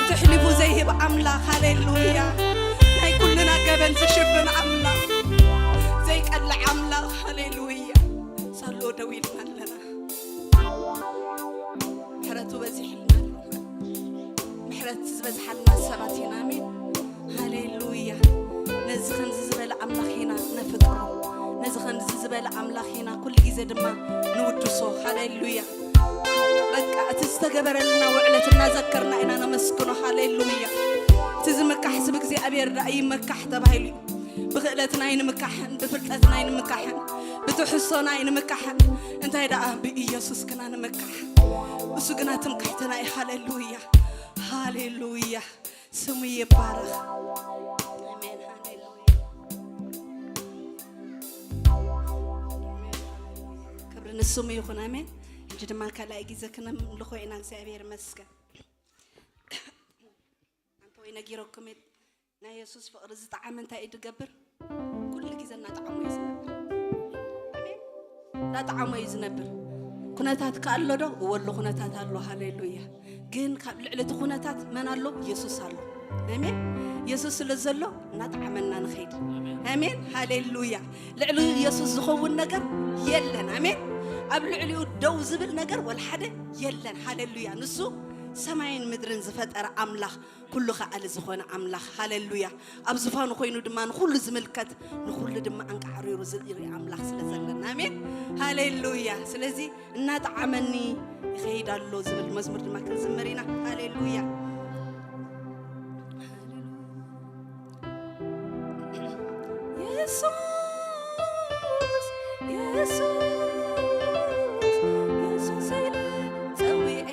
እቲ ኣሕሊፉ ዘይህብ ኣምላኽ፣ ሃሌሉያ። ናይ ኩልና ገበን ዝሽፍን ኣምላኽ፣ ዘይቀልዕ ኣምላኽ፣ ሃሌሉያ። ሳሎ ደው ኢልና ኣለና። ምሕረቱ በዚሕልና ኣሎ። ምሕረት ዝበዝሓልና ሰባት ኢና። ኣሜን። ሃሌሉያ። ነዚ ከምዚ ዝበለ ኣምላኽ ኢና ነፍቅሮ። ነዚ ከምዚ ዝበለ ኣምላኽ ኢና ኩሉ ግዜ ድማ ንውድሶ። ሃሌሉያ። በቃ እቲ ዝተገበረልና ውዕለት እናዘከርና ኢና ነመስግኖ። ሃሌሉያ። እቲ ዝምካሕ ስም እግዚኣብሔር ደኣ ይመካሕ ተባሂሉ እዩ። ብክእለትና ኣይንምካሕን፣ ብፍልጠትና ኣይንምካሕን፣ ብትሕዝቶና ኣይንምካሕን። እንታይ ደኣ ብኢየሱስ ግና ንምካሕ። እሱ ግና ትምክሕትና እዩ። ሃሌሉያ። ሃሌሉያ። ስሙ ይባረኽ። ኣሜን። ሃሌሉያ። ክብሪ ንስሙ ይኹን። ኣሜን። ሕጂ ድማ ካልኣይ ግዜ ክነምልኾ ኢና። እግዚኣብሔር ይመስገን። ኣንተ ወይ ነጊረኩም እየ፣ ናይ የሱስ ፍቕሪ ዝጠዓመ እንታይ እዩ ዝገብር? ኩሉ ግዜ እናጠዓሞ እዩ ዝነብር። ኣሜን። እናጠዓሞ እዩ ዝነብር። ኩነታት ከ ኣሎ ዶ? እወ ኣሎ፣ ኩነታት ኣሎ። ሃሌሉያ። ግን ካብ ልዕሊ እቲ ኩነታት መን ኣሎ? የሱስ ኣሎ። ኣሜን። የሱስ ስለ ዘሎ እናጠዓመና ንኸይድ። ኣሜን። ሃሌሉያ። ልዕሊ የሱስ ዝኸውን ነገር የለን። ኣሜን። ኣብ ልዕሊኡ ደው ዝብል ነገር ወላ ሓደ የለን። ሃሌሉያ። ንሱ ሰማይን ምድርን ዝፈጠረ ኣምላኽ፣ ኩሉ ከኣሊ ዝኾነ ኣምላኽ፣ ሃሌሉያ። ኣብ ዝፋኑ ኮይኑ ድማ ንኹሉ ዝምልከት፣ ንኹሉ ድማ ኣንቃዕሪሩ ዝርኢ ኣምላኽ ስለ ዘለና። ኣሜን። ሃሌሉያ። ስለዚ እናጠዓመኒ ይኸይድ ኣሎ ዝብል መዝሙር ድማ ክንዝምር ኢና። ሃሌሉያ። የሱስ፣ የሱስ፣ የሱስ ኢለ ጸዊዐ፣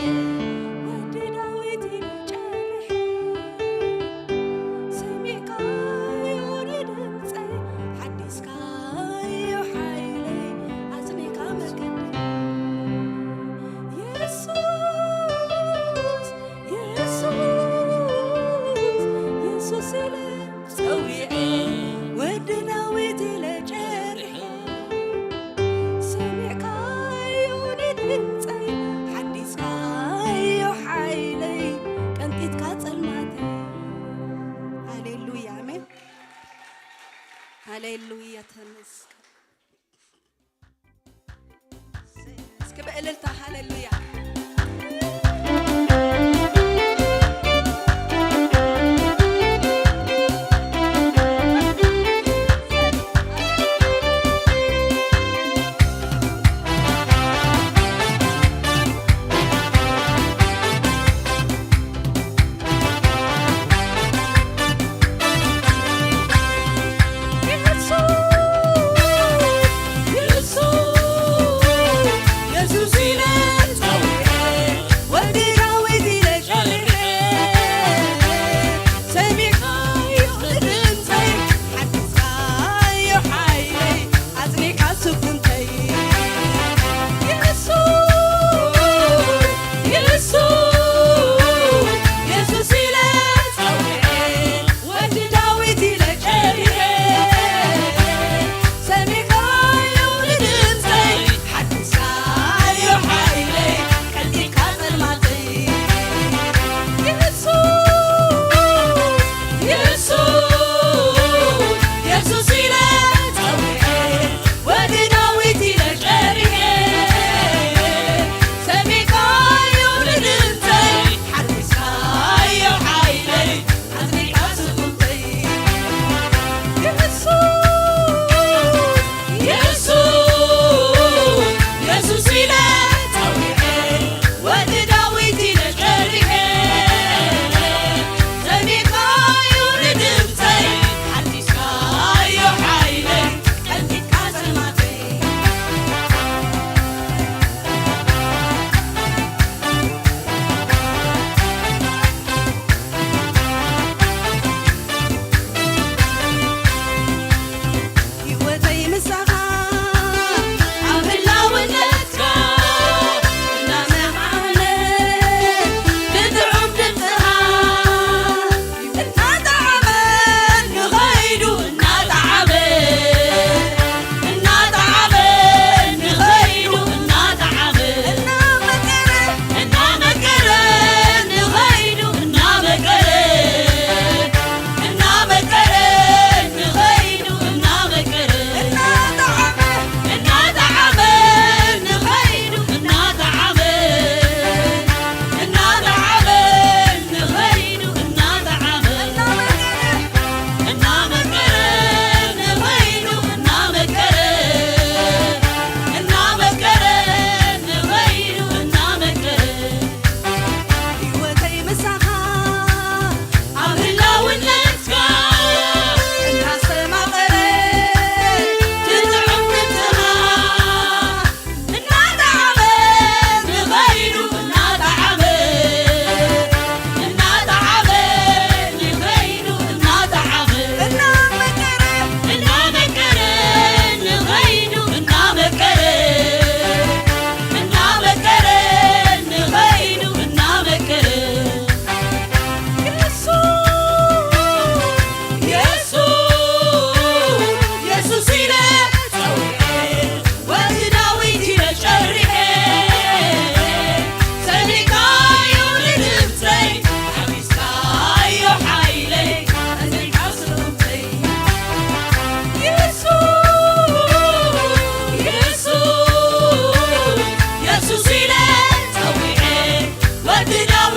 ወዲ ዳዊት ኢለ ጨርሐ። ሰሚዕካዮ ንድምጸይ፣ ሓዲስካዮ ሓይለይ፣ ኣጽኒዕካ መገደይ። የሱስ፣ የሱስ፣ የሱስ ኢለ ጸዊዐ፣ ወዲ ዳዊት ኢለ ጨርሐ። ሰሚዕካዮ ንድምጸይ፣ ሓዲስካዮ ሓይለይ፣ ቀንጢጥካ ጸልማተይ። ሃሌሉያ፣ ኣሜን። ሃሌሉያ፣ ተመስገን። እስኪ ብእልልታ ሃሌሉያ።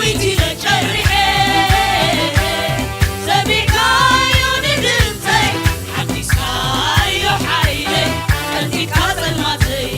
ይቲ ነጨርሐ ሰሚዕካዮ ንድምፀይ ሓዲስካዮ ሓይለይ ቀንጢጥካ ጸልማተይ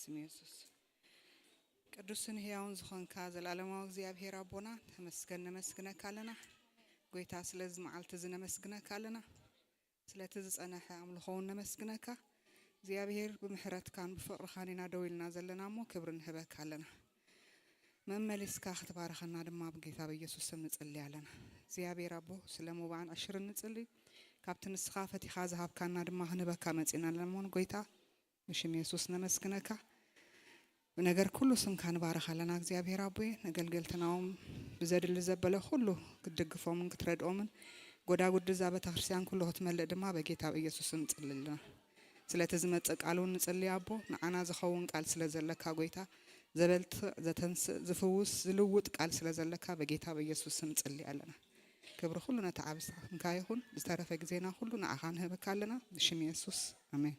ስም የሱስ። ቅዱስን ህያውን ዝኾንካ ዘላለማዊ እግዚኣብሔር ኣቦና፣ ተመስገን፣ ነመስግነካ ኣለና። ጎይታ፣ ስለዚ መዓልቲ እዚ ነመስግነካ ኣለና። ስለቲ ዝጸንሐ ኣምልኾ እውን ነመስግነካ። እግዚኣብሔር፣ ብምሕረትካን ብፍቕርኻን ኢና ደው ኢልና ዘለና እሞ፣ ክብሪ ንህበካ ኣለና። መመሊስካ ክትባርኸና ድማ ብጌታ በኢየሱስ ስም ንጽሊ ኣለና። እግዚኣብሔር ኣቦ፣ ስለ ሞባእን ዕሽርን ንጽሊ። ካብቲ ንስኻ ፈቲኻ ዝሃብካና ድማ ክንህበካ መጺና ኣለና እሞ፣ ጎይታ፣ ብሽም የሱስ ነመስግነካ። ብነገር ኩሉ ስምካ ንባርኽ ኣለና እግዚኣብሔር ኣቦይ። ነገልገልትናዎም ብዘድሊ ዘበለ ኩሉ ክትድግፎምን ክትረድኦምን፣ ጎዳጉዲ እዛ ቤተክርስትያን ኩሉ ክትመልእ ድማ በጌታ በኢየሱስ ስም ንጽሊ ኣለና። ስለቲ ዝመጽእ ቃል እውን ንጽሊ ኣቦ፣ ንዓና ዝኸውን ቃል ስለ ዘለካ ጎይታ፣ ዘበልትዕ፣ ዘተንስእ፣ ዝፍውስ፣ ዝልውጥ ቃል ስለ ዘለካ በጌታ በኢየሱስ ስም ንጽሊ ኣለና። ክብሪ ኩሉ ነቲ ዓቢ ስምካ ይኹን። ዝተረፈ ግዜና ኩሉ ንዓኻ ንህበካ ኣለና። ብሽም የሱስ፣ ኣሜን።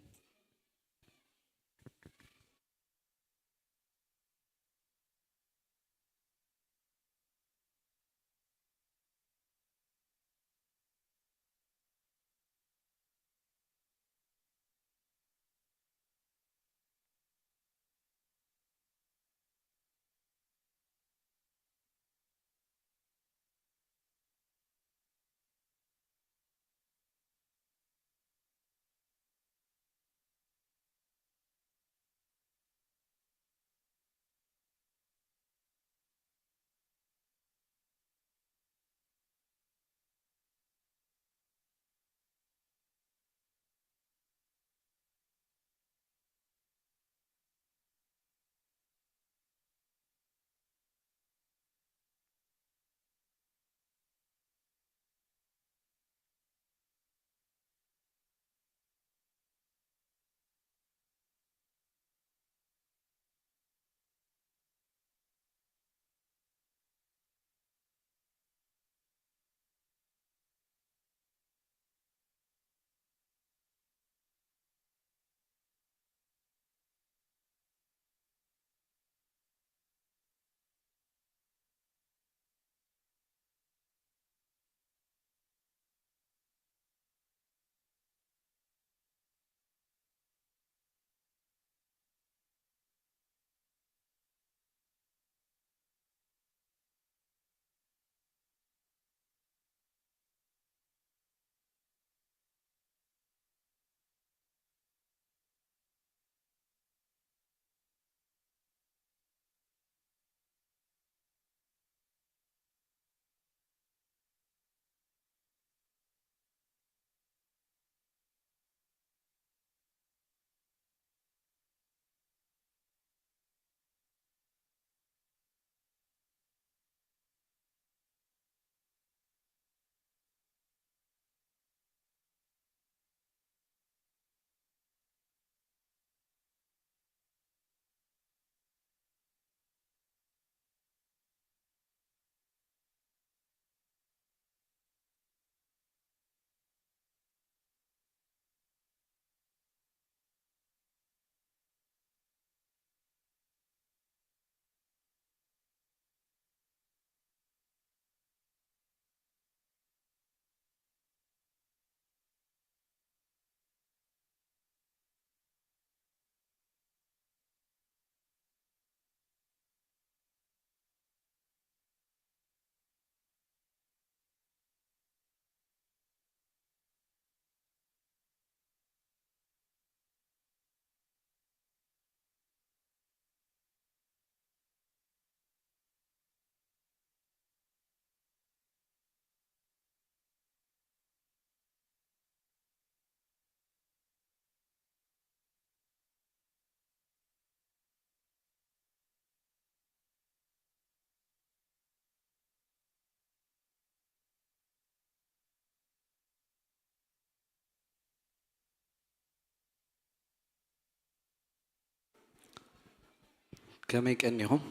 ከመይ ቀኒኹም?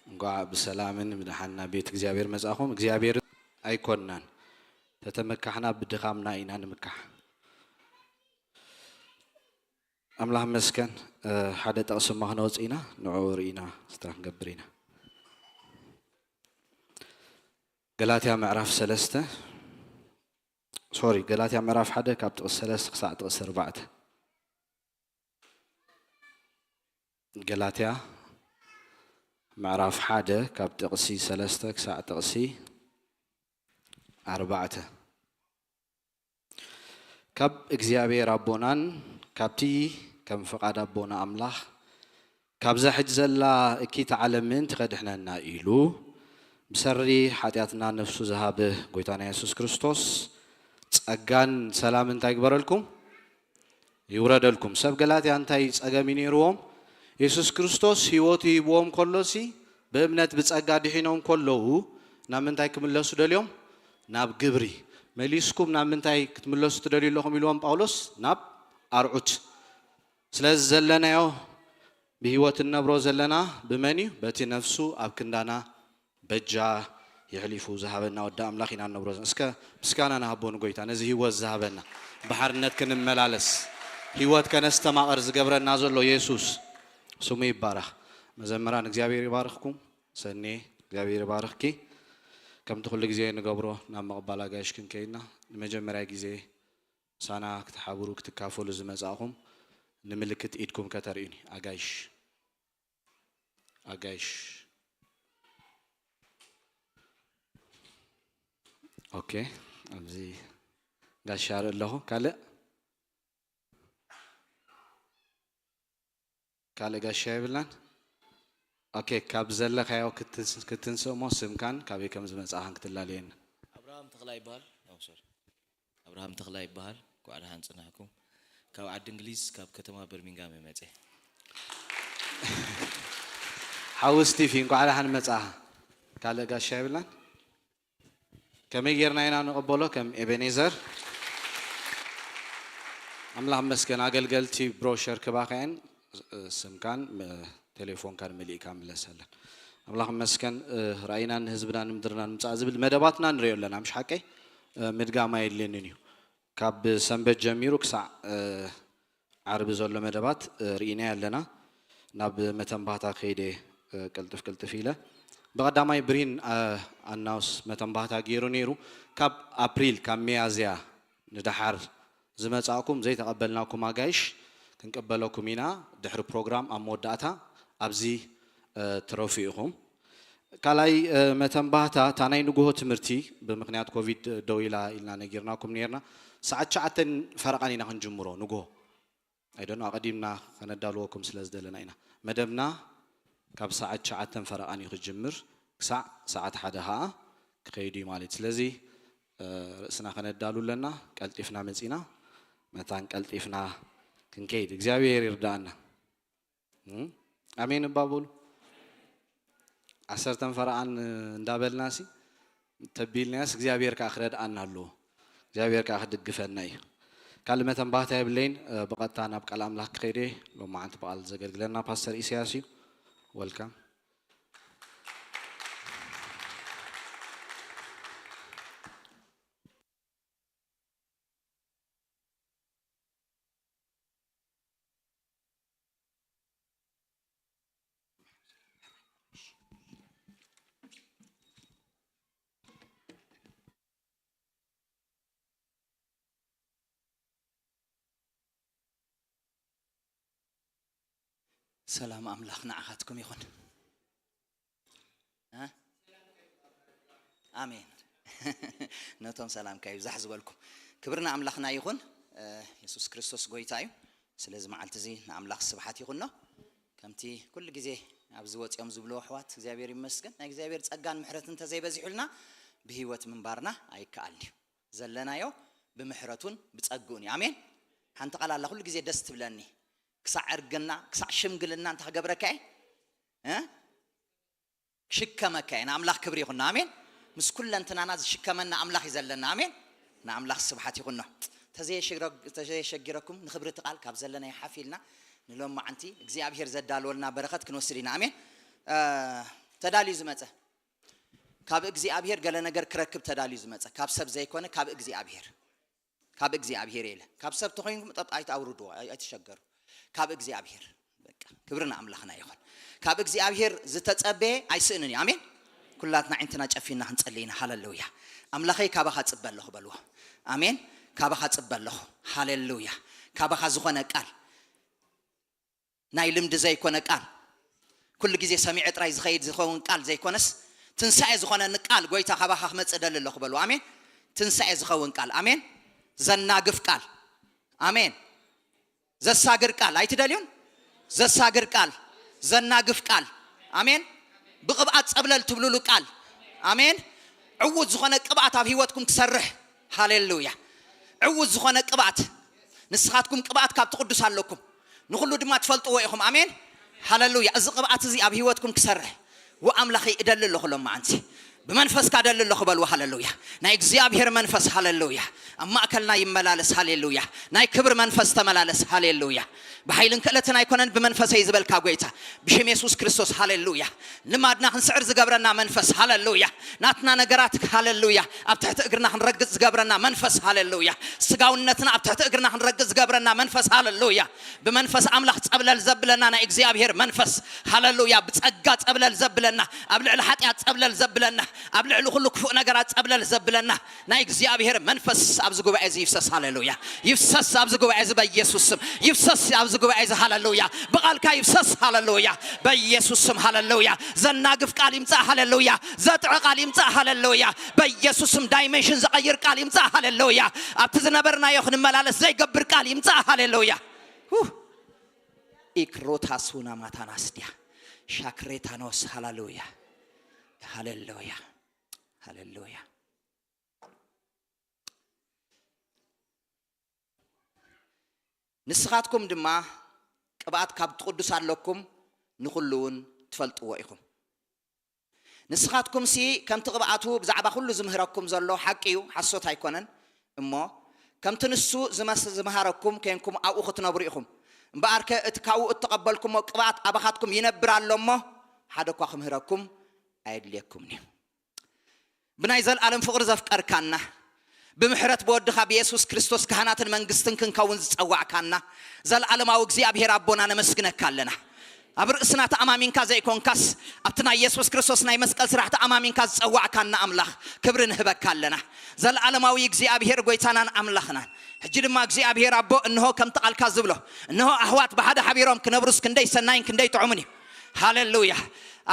እንኳዕ ብሰላምን ብደሓን ናብ ቤት እግዚኣብሔር መጻእኹም። እግዚኣብሔር ኣይኮንናን፣ ተተመካሕና ብድኻምና ኢና ንምካሕ። ኣምላኽ መስከን። ሓደ ጥቕሲ እሞ ክነውጽእ ኢና፣ ንዕኡ ርኢና ስታ ክንገብር ኢና። ገላትያ ምዕራፍ ሰለስተ፣ ሶሪ፣ ገላትያ ምዕራፍ ሓደ ካብ ጥቕሲ ሰለስተ ክሳዕ ጥቕሲ ኣርባዕተ። ገላትያ ምዕራፍ ሓደ ካብ ጥቕሲ ሰለስተ ክሳዕ ጥቕሲ ኣርባዕተ። ካብ እግዚኣብሔር ኣቦናን ካብቲ ከም ፍቓድ ኣቦና ኣምላኽ ካብዛ ሕጂ ዘላ እኪት ዓለም ምእንቲ ከድሕነና ኢሉ ብሰሪ ሓጢኣትና ነፍሱ ዝሃበ ጎይታና የሱስ ክርስቶስ ጸጋን ሰላም እንታይ ይግበረልኩም? ይውረደልኩም። ሰብ ገላትያ እንታይ ጸገም እዩ ነይርዎም? የሱስ ክርስቶስ ህይወቱ ሂብዎም ከሎሲ ብእምነት ብጸጋ ድሒኖም ከለዉ ናብ ምንታይ ክምለሱ ደልዮም? ናብ ግብሪ። መሊስኩም ናብ ምንታይ ክትምለሱ ትደልዩ ኣለኹም ኢልዎም ጳውሎስ? ናብ ኣርዑት። ስለዚ ዘለናዮ ብህይወት እንነብሮ ዘለና ብመን እዩ? በቲ ነፍሱ ኣብ ክንዳና በጃ የሕሊፉ ዝሃበና ወዲ ኣምላኽ ኢና እንነብሮ ዘለና። እስከ ምስጋና ንሃቦ ንጎይታ ነዚ ህይወት ዝሃበና፣ ብሓርነት ክንመላለስ ህይወት ከነስተማቐር ዝገብረና ዘሎ የሱስ ስሙ ይባረኽ። መዘምራን እግዚኣብሔር ይባርኽኩም። ሰኔ እግዚኣብሔር ይባርኽኪ። ከምቲ ኩሉ ግዜ ንገብሮ ናብ ምቕባል ኣጋይሽ ክንከይድና ንመጀመርያ ግዜ ምሳና ክትሓብሩ ክትካፈሉ ዝመጻእኹም ንምልክት ኢድኩም ከተርእዩኒ ኣጋይሽ። ኣጋይሽ። ኦኬ፣ ኣብዚ ጋሻ ርኢ ኣለኹ። ካልእ? ካልእ ጋሻ የብልናን? ኦኬ፣ ካብ ዘለኻዮ ክትንስ-፣ ክትንስእ እሞ ስምካን ካበይ ከም ዝመጻእኻን ክትላለየኒ። ኣብርሃም ተኽላይ ይበሃል። ኦ፣ ሶሪ። ኣብርሃም ተኽላይ ይበሃል። እንኳዕ ደሓን ጽናሕኩም። ካብ ዓዲ እንግሊዝ፣ ካብ ከተማ በርሚንጋም እየ መጽየ። ሓውስ ቲቪ፣ እንኳዕ ደሓን መጻኻ። ካልእ ጋሻ የብልናን? ከመይ ጌርና ኢና ንቕበሎ? ከም ኤቤኔዘር። ኣምላኽ መስገን፣ ኣገልገልቲ ብሮሸር ክባኸየን ስምካን ም-፣ ቴሌፎንካን መሊእካ ምለሰለን። ኣምላኽ መስገን፣ እ፣ ራእይናን ንህዝብናን ንምድርናን ምጻእ ዝብል መደባትና ንሪኦ ኣለና፣ ምሽ ሓቀይ? እ፣ ምድጋም ኣየድልየንን እዩ። ካብ ሰንበት ጀሚሩ ክሳዕ፣ እ፣ ዓርቢ ዘሎ መደባት፣ እ፣ ርኢናዮ ኣለና። ናብ መተንባህታ ከይደ፣ እ፣ ቅልጥፍ ቅልጥፍ ኢለ። ብቐዳማይ ብሪን፣ እ፣ ኣናውስ መተንባህታ ገይሩ ነይሩ። ካብ ኣፕሪል፣ ካብ ሚያዝያ ንደሓር ዝመጻእኩም ዘይተቐበልናኩም ኣጋይሽ ክንቅበለኩም ኢና። ድሕሪ ፕሮግራም ኣብ መወዳእታ ኣብዚ፣ እ፣ ትረፉ ኢኹም። ካልኣይ፣ እ፣ መተንባህታ፣ እታ ናይ ንግሆ ትምህርቲ ብምኽንያት ኮቪድ ደው ኢላ ኢልና ነጊርናኩም ነይርና። ሰዓት ትሽዓተን ፈረቓን ኢና ክንጅምሮ ንግሆ። ኣይደኖ ኣቐዲምና ከነዳልወኩም ስለ ዝደለና ኢና። መደብና ካብ ሰዓት ትሽዓተን ፈረቓን እዩ ክጅምር፣ ክሳዕ ሰዓት ሓደ ኸኣ ክኸይድ እዩ ማለት እዩ። ስለዚ፣ እ፣ ርእስና ከነዳሉ ኣለና። ቀልጢፍና መጺና፣ መታን ቀልጢፍና ክንከይድ እግዚኣብሔር ይርዳኣና። እም? ኣሜን እባ በሉ። ዓሰርተን ፈረቓን እንዳበልናሲ፣ ተቢልናያስ እግዚኣብሔር ከኣ ክረድኣና ኣለዎ። እግዚኣብሔር ከኣ ክድግፈና እዩ። ካልእ መተንባህታ የብለይን። እ፣ ብቐጥታ ናብ ቃል ኣምላኽ ክኸይደ፣ ሎማዓንቲ ብቓል ዘገልግለና ፓስተር ኢሳያስ እዩ። ወልካም። ሰላም ኣምላኽ ንዓኻትኩም ይኹን። እ? ኣሜን። ነቶም ሰላምካ ይብዛሕ ዝበልኩም። ክብሪ ንኣምላኽና ይኹን። እ፣ የሱስ ክርስቶስ ጎይታ እዩ። ስለዚ መዓልቲ እዚ ንኣምላኽ ስብሓት ይኹኖ። ከምቲ ኩሉ ግዜ ኣብዚ ወፂኦም ዝብልዎ ኣሕዋት፣ እግዚኣብሔር ይመስገን። ናይ እግዚኣብሔር ጸጋን ምሕረትን እንተዘይበዚሑልና ብህይወት ምንባርና ኣይከኣልን እዩ። ዘለናዮ ብምሕረቱን ብጸግኡን እዩ። ኣሜን። ሓንቲ ቃል ኣላ ኩሉ ግዜ ደስ ትብለኒ። ክሳዕ ዕርግና፣ ክሳዕ ሽምግልና እንታይ ክገብረካ እየ? እ? ክሽከመካ እየ። ንኣምላኽ ክብሪ ይኹን። ኣሜን። ምስ ኩለንትናና ዝሽከመና ኣምላኽ እዩ ዘለና። ኣሜን። ንኣምላኽ ስብሓት ይኹኖ። ተዘየሸግረ-፣ ተዘየሸጊረኩም ንኽብሪ እቲ ቃል ካብ ዘለናዮ ሓፍ ኢልና ንሎማዓንቲ እግዚኣብሔር ዘዳለወልና በረኸት ክንወስድ ኢና። ኣሜን። እ፣ ተዳልዩ ዝመጸ ካብ እግዚኣብሔር ገለ ነገር ክረክብ ተዳልዩ ዝመጸ፣ ካብ ሰብ ዘይኮነ ካብ እግዚኣብሔር፣ ካብ እግዚኣብሔር የለ። ካብ ሰብ ተኾይንኩም ጠጥ ኣይትኣውርድዎ፣ ኣይ-፣ ኣይትሸገሩ። ካብ እግዚኣብሔር። በቃ፣ ክብሪ ንኣምላኽና ይኹን። ካብ እግዚኣብሔር ዝተጸበየ ኣይስእንን እዩ። ኣሜን። ኩላትና ዓይንትና ጨፊና ክንጸሊ ኢና። ሃሌሉያ። ኣምላኸይ፣ ካባኻ ጽበ ኣለኹ በልዎ። ኣሜን። ካባኻ ጽበ ኣለኹ። ሃሌሉያ። ካባኻ ዝኾነ ቃል ናይ ልምዲ ዘይኮነ ቃል፣ ኩሉ ግዜ ሰሚዐ ጥራይ ዝኸይድ ዝኸውን ቃል ዘይኮነስ፣ ትንሳኤ ዝኾነኒ ቃል ጎይታ ካባኻ ክመጽእ እደሊ ኣለኹ በሉ። ኣሜን። ትንሳኤ ዝኸውን ቃል፣ ኣሜን። ዘናግፍ ቃል፣ ኣሜን። ዘሳግር ቃል ኣይትደልዩን? ዘሳግር ቃል፣ ዘናግፍ ቃል፣ ኣሜን። ብቕብኣት ጸብለል ትብሉሉ ቃል፣ ኣሜን። ዕዉት ዝኾነ ቅብኣት ኣብ ህይወትኩም ክሰርሕ፣ ሃሌሉያ። ዕዉት ዝኾነ ቅብኣት፣ ንስኻትኩም ቅብኣት ካብቲ ቅዱስ ኣለኩም፣ ንኹሉ ድማ ትፈልጥዎ ኢኹም፣ ኣሜን። ሃሌሉያ። እዚ ቅብኣት እዚ ኣብ ህይወትኩም ክሰርሕ፣ ወኣምላኸይ እደሊ ኣለኹ ሎም መዓንቲ፣ ብመንፈስካ እደሊ ኣለኹ በልዎ። ሃሌሉያ። ናይ እግዚኣብሔር መንፈስ፣ ሃሌሉያ፣ ኣብ ማእከልና ይመላለስ። ሃሌሉያ። ናይ ክብሪ መንፈስ ተመላለስ። ሃሌሉያ። ብሓይልን ክእለትን ኣይኮነን፣ ብመንፈሰይ ዝበልካ ጎይታ፣ ብሽም የሱስ ክርስቶስ፣ ሃሌሉያ። ልማድና ክንስዕር ዝገብረና መንፈስ፣ ሃሌሉያ። ናትና ነገራት፣ ሃሌሉያ፣ ኣብ ትሕቲ እግርና ክንረግጽ ዝገብረና መንፈስ፣ ሃሌሉያ። ስጋውነትና ኣብ ትሕቲ እግርና ክንረግጽ ዝገብረና መንፈስ፣ ሃሌሉያ። ብመንፈስ ኣምላኽ ጸብለል ዘብለና ናይ እግዚኣብሔር መንፈስ፣ ሃሌሉያ። ብጸጋ ጸብለል ዘብለና፣ ኣብ ልዕሊ ሓጢኣት ጸብለል ዘብለና፣ ኣብ ልዕሊ ኩሉ ክፉእ ነገራት ጸብለል ዘብለና ናይ እግዚኣብሔር መንፈስ ኣብዚ ጉባኤ እዚ ይፍሰስ። ሃሌሉያ። ይፍሰስ ኣብዚ ጉባኤ እዚ በኢየሱስ ስም። ይፍሰስ ኣብዚ ጉባኤ እዚ። ሃሌሉያ። ብቓልካ ይፍሰስ። ሃሌሉያ። በኢየሱስ ስም። ሃሌሉያ። ዘናግፍ ቃል ይምጻእ። ሃሌሉያ። ዘጥዕ ቃል ይምጻእ። ሃሌሉያ። በኢየሱስ ስም ዳይሜንሽን ዝቐይር ቃል ይምጻእ። ሃሌሉያ። ኣብቲ ዝነበርናዮ ክንመላለስ ዘይገብር ቃል ይምጻእ። ሃሌሉያ። ሁ። ኢክሮታሱና ማታናስዲያ ሻክሬታኖስ። ሃሌሉያ። ሃሌሉያ። ሃሌሉያ። ንስኻትኩም ድማ ቅብኣት ካብ ትቕዱስ ኣለኩም፣ ንኹሉ እውን ትፈልጥዎ ኢኹም። ንስኻትኩምሲ ከምቲ ቅብኣቱ ብዛዕባ ኩሉ ዝምህረኩም ዘሎ ሓቂ እዩ፣ ሓሶት ኣይኮነን። እሞ ከምቲ ንሱ ዝመስ-፣ ዝመሃረኩም ኬንኩም ኣብኡ ክትነብሩ ኢኹም። እምበኣርከ እቲ ካብኡ እተቐበልኩሞ ቅብኣት ኣባኻትኩም ይነብር ኣሎ እሞ፣ ሓደ እኳ ክምህረኩም ኣየድልየኩምን እዩ። ብናይ ዘልኣለም ፍቕሪ ዘፍቀርካና፣ ብምሕረት ብወድኻ ብየሱስ ክርስቶስ ካህናትን መንግስትን ክንከውን ዝጸዋዕካና፣ ዘልኣለማዊ እግዚኣብሔር ኣቦና ነመስግነካ ኣለና። ኣብ ርእስና ተኣማሚንካ ዘይኮንካስ፣ ኣብቲ ናይ የሱስ ክርስቶስ ናይ መስቀል ስራሕ ተኣማሚንካ ዝጸዋዕካና ኣምላኽ፣ ክብሪ ንህበካ ኣለና። ዘልኣለማዊ እግዚኣብሔር ጎይታናን ኣምላኽናን። ሕጂ ድማ እግዚኣብሔር ኣቦ፣ እንሆ ከምቲ ቃልካ ዝብሎ፣ እንሆ ኣሕዋት ብሓደ ሓቢሮም ክነብሩስ ክንደይ ሰናይን ክንደይ ጥዑምን እዩ። ሃሌሉያ።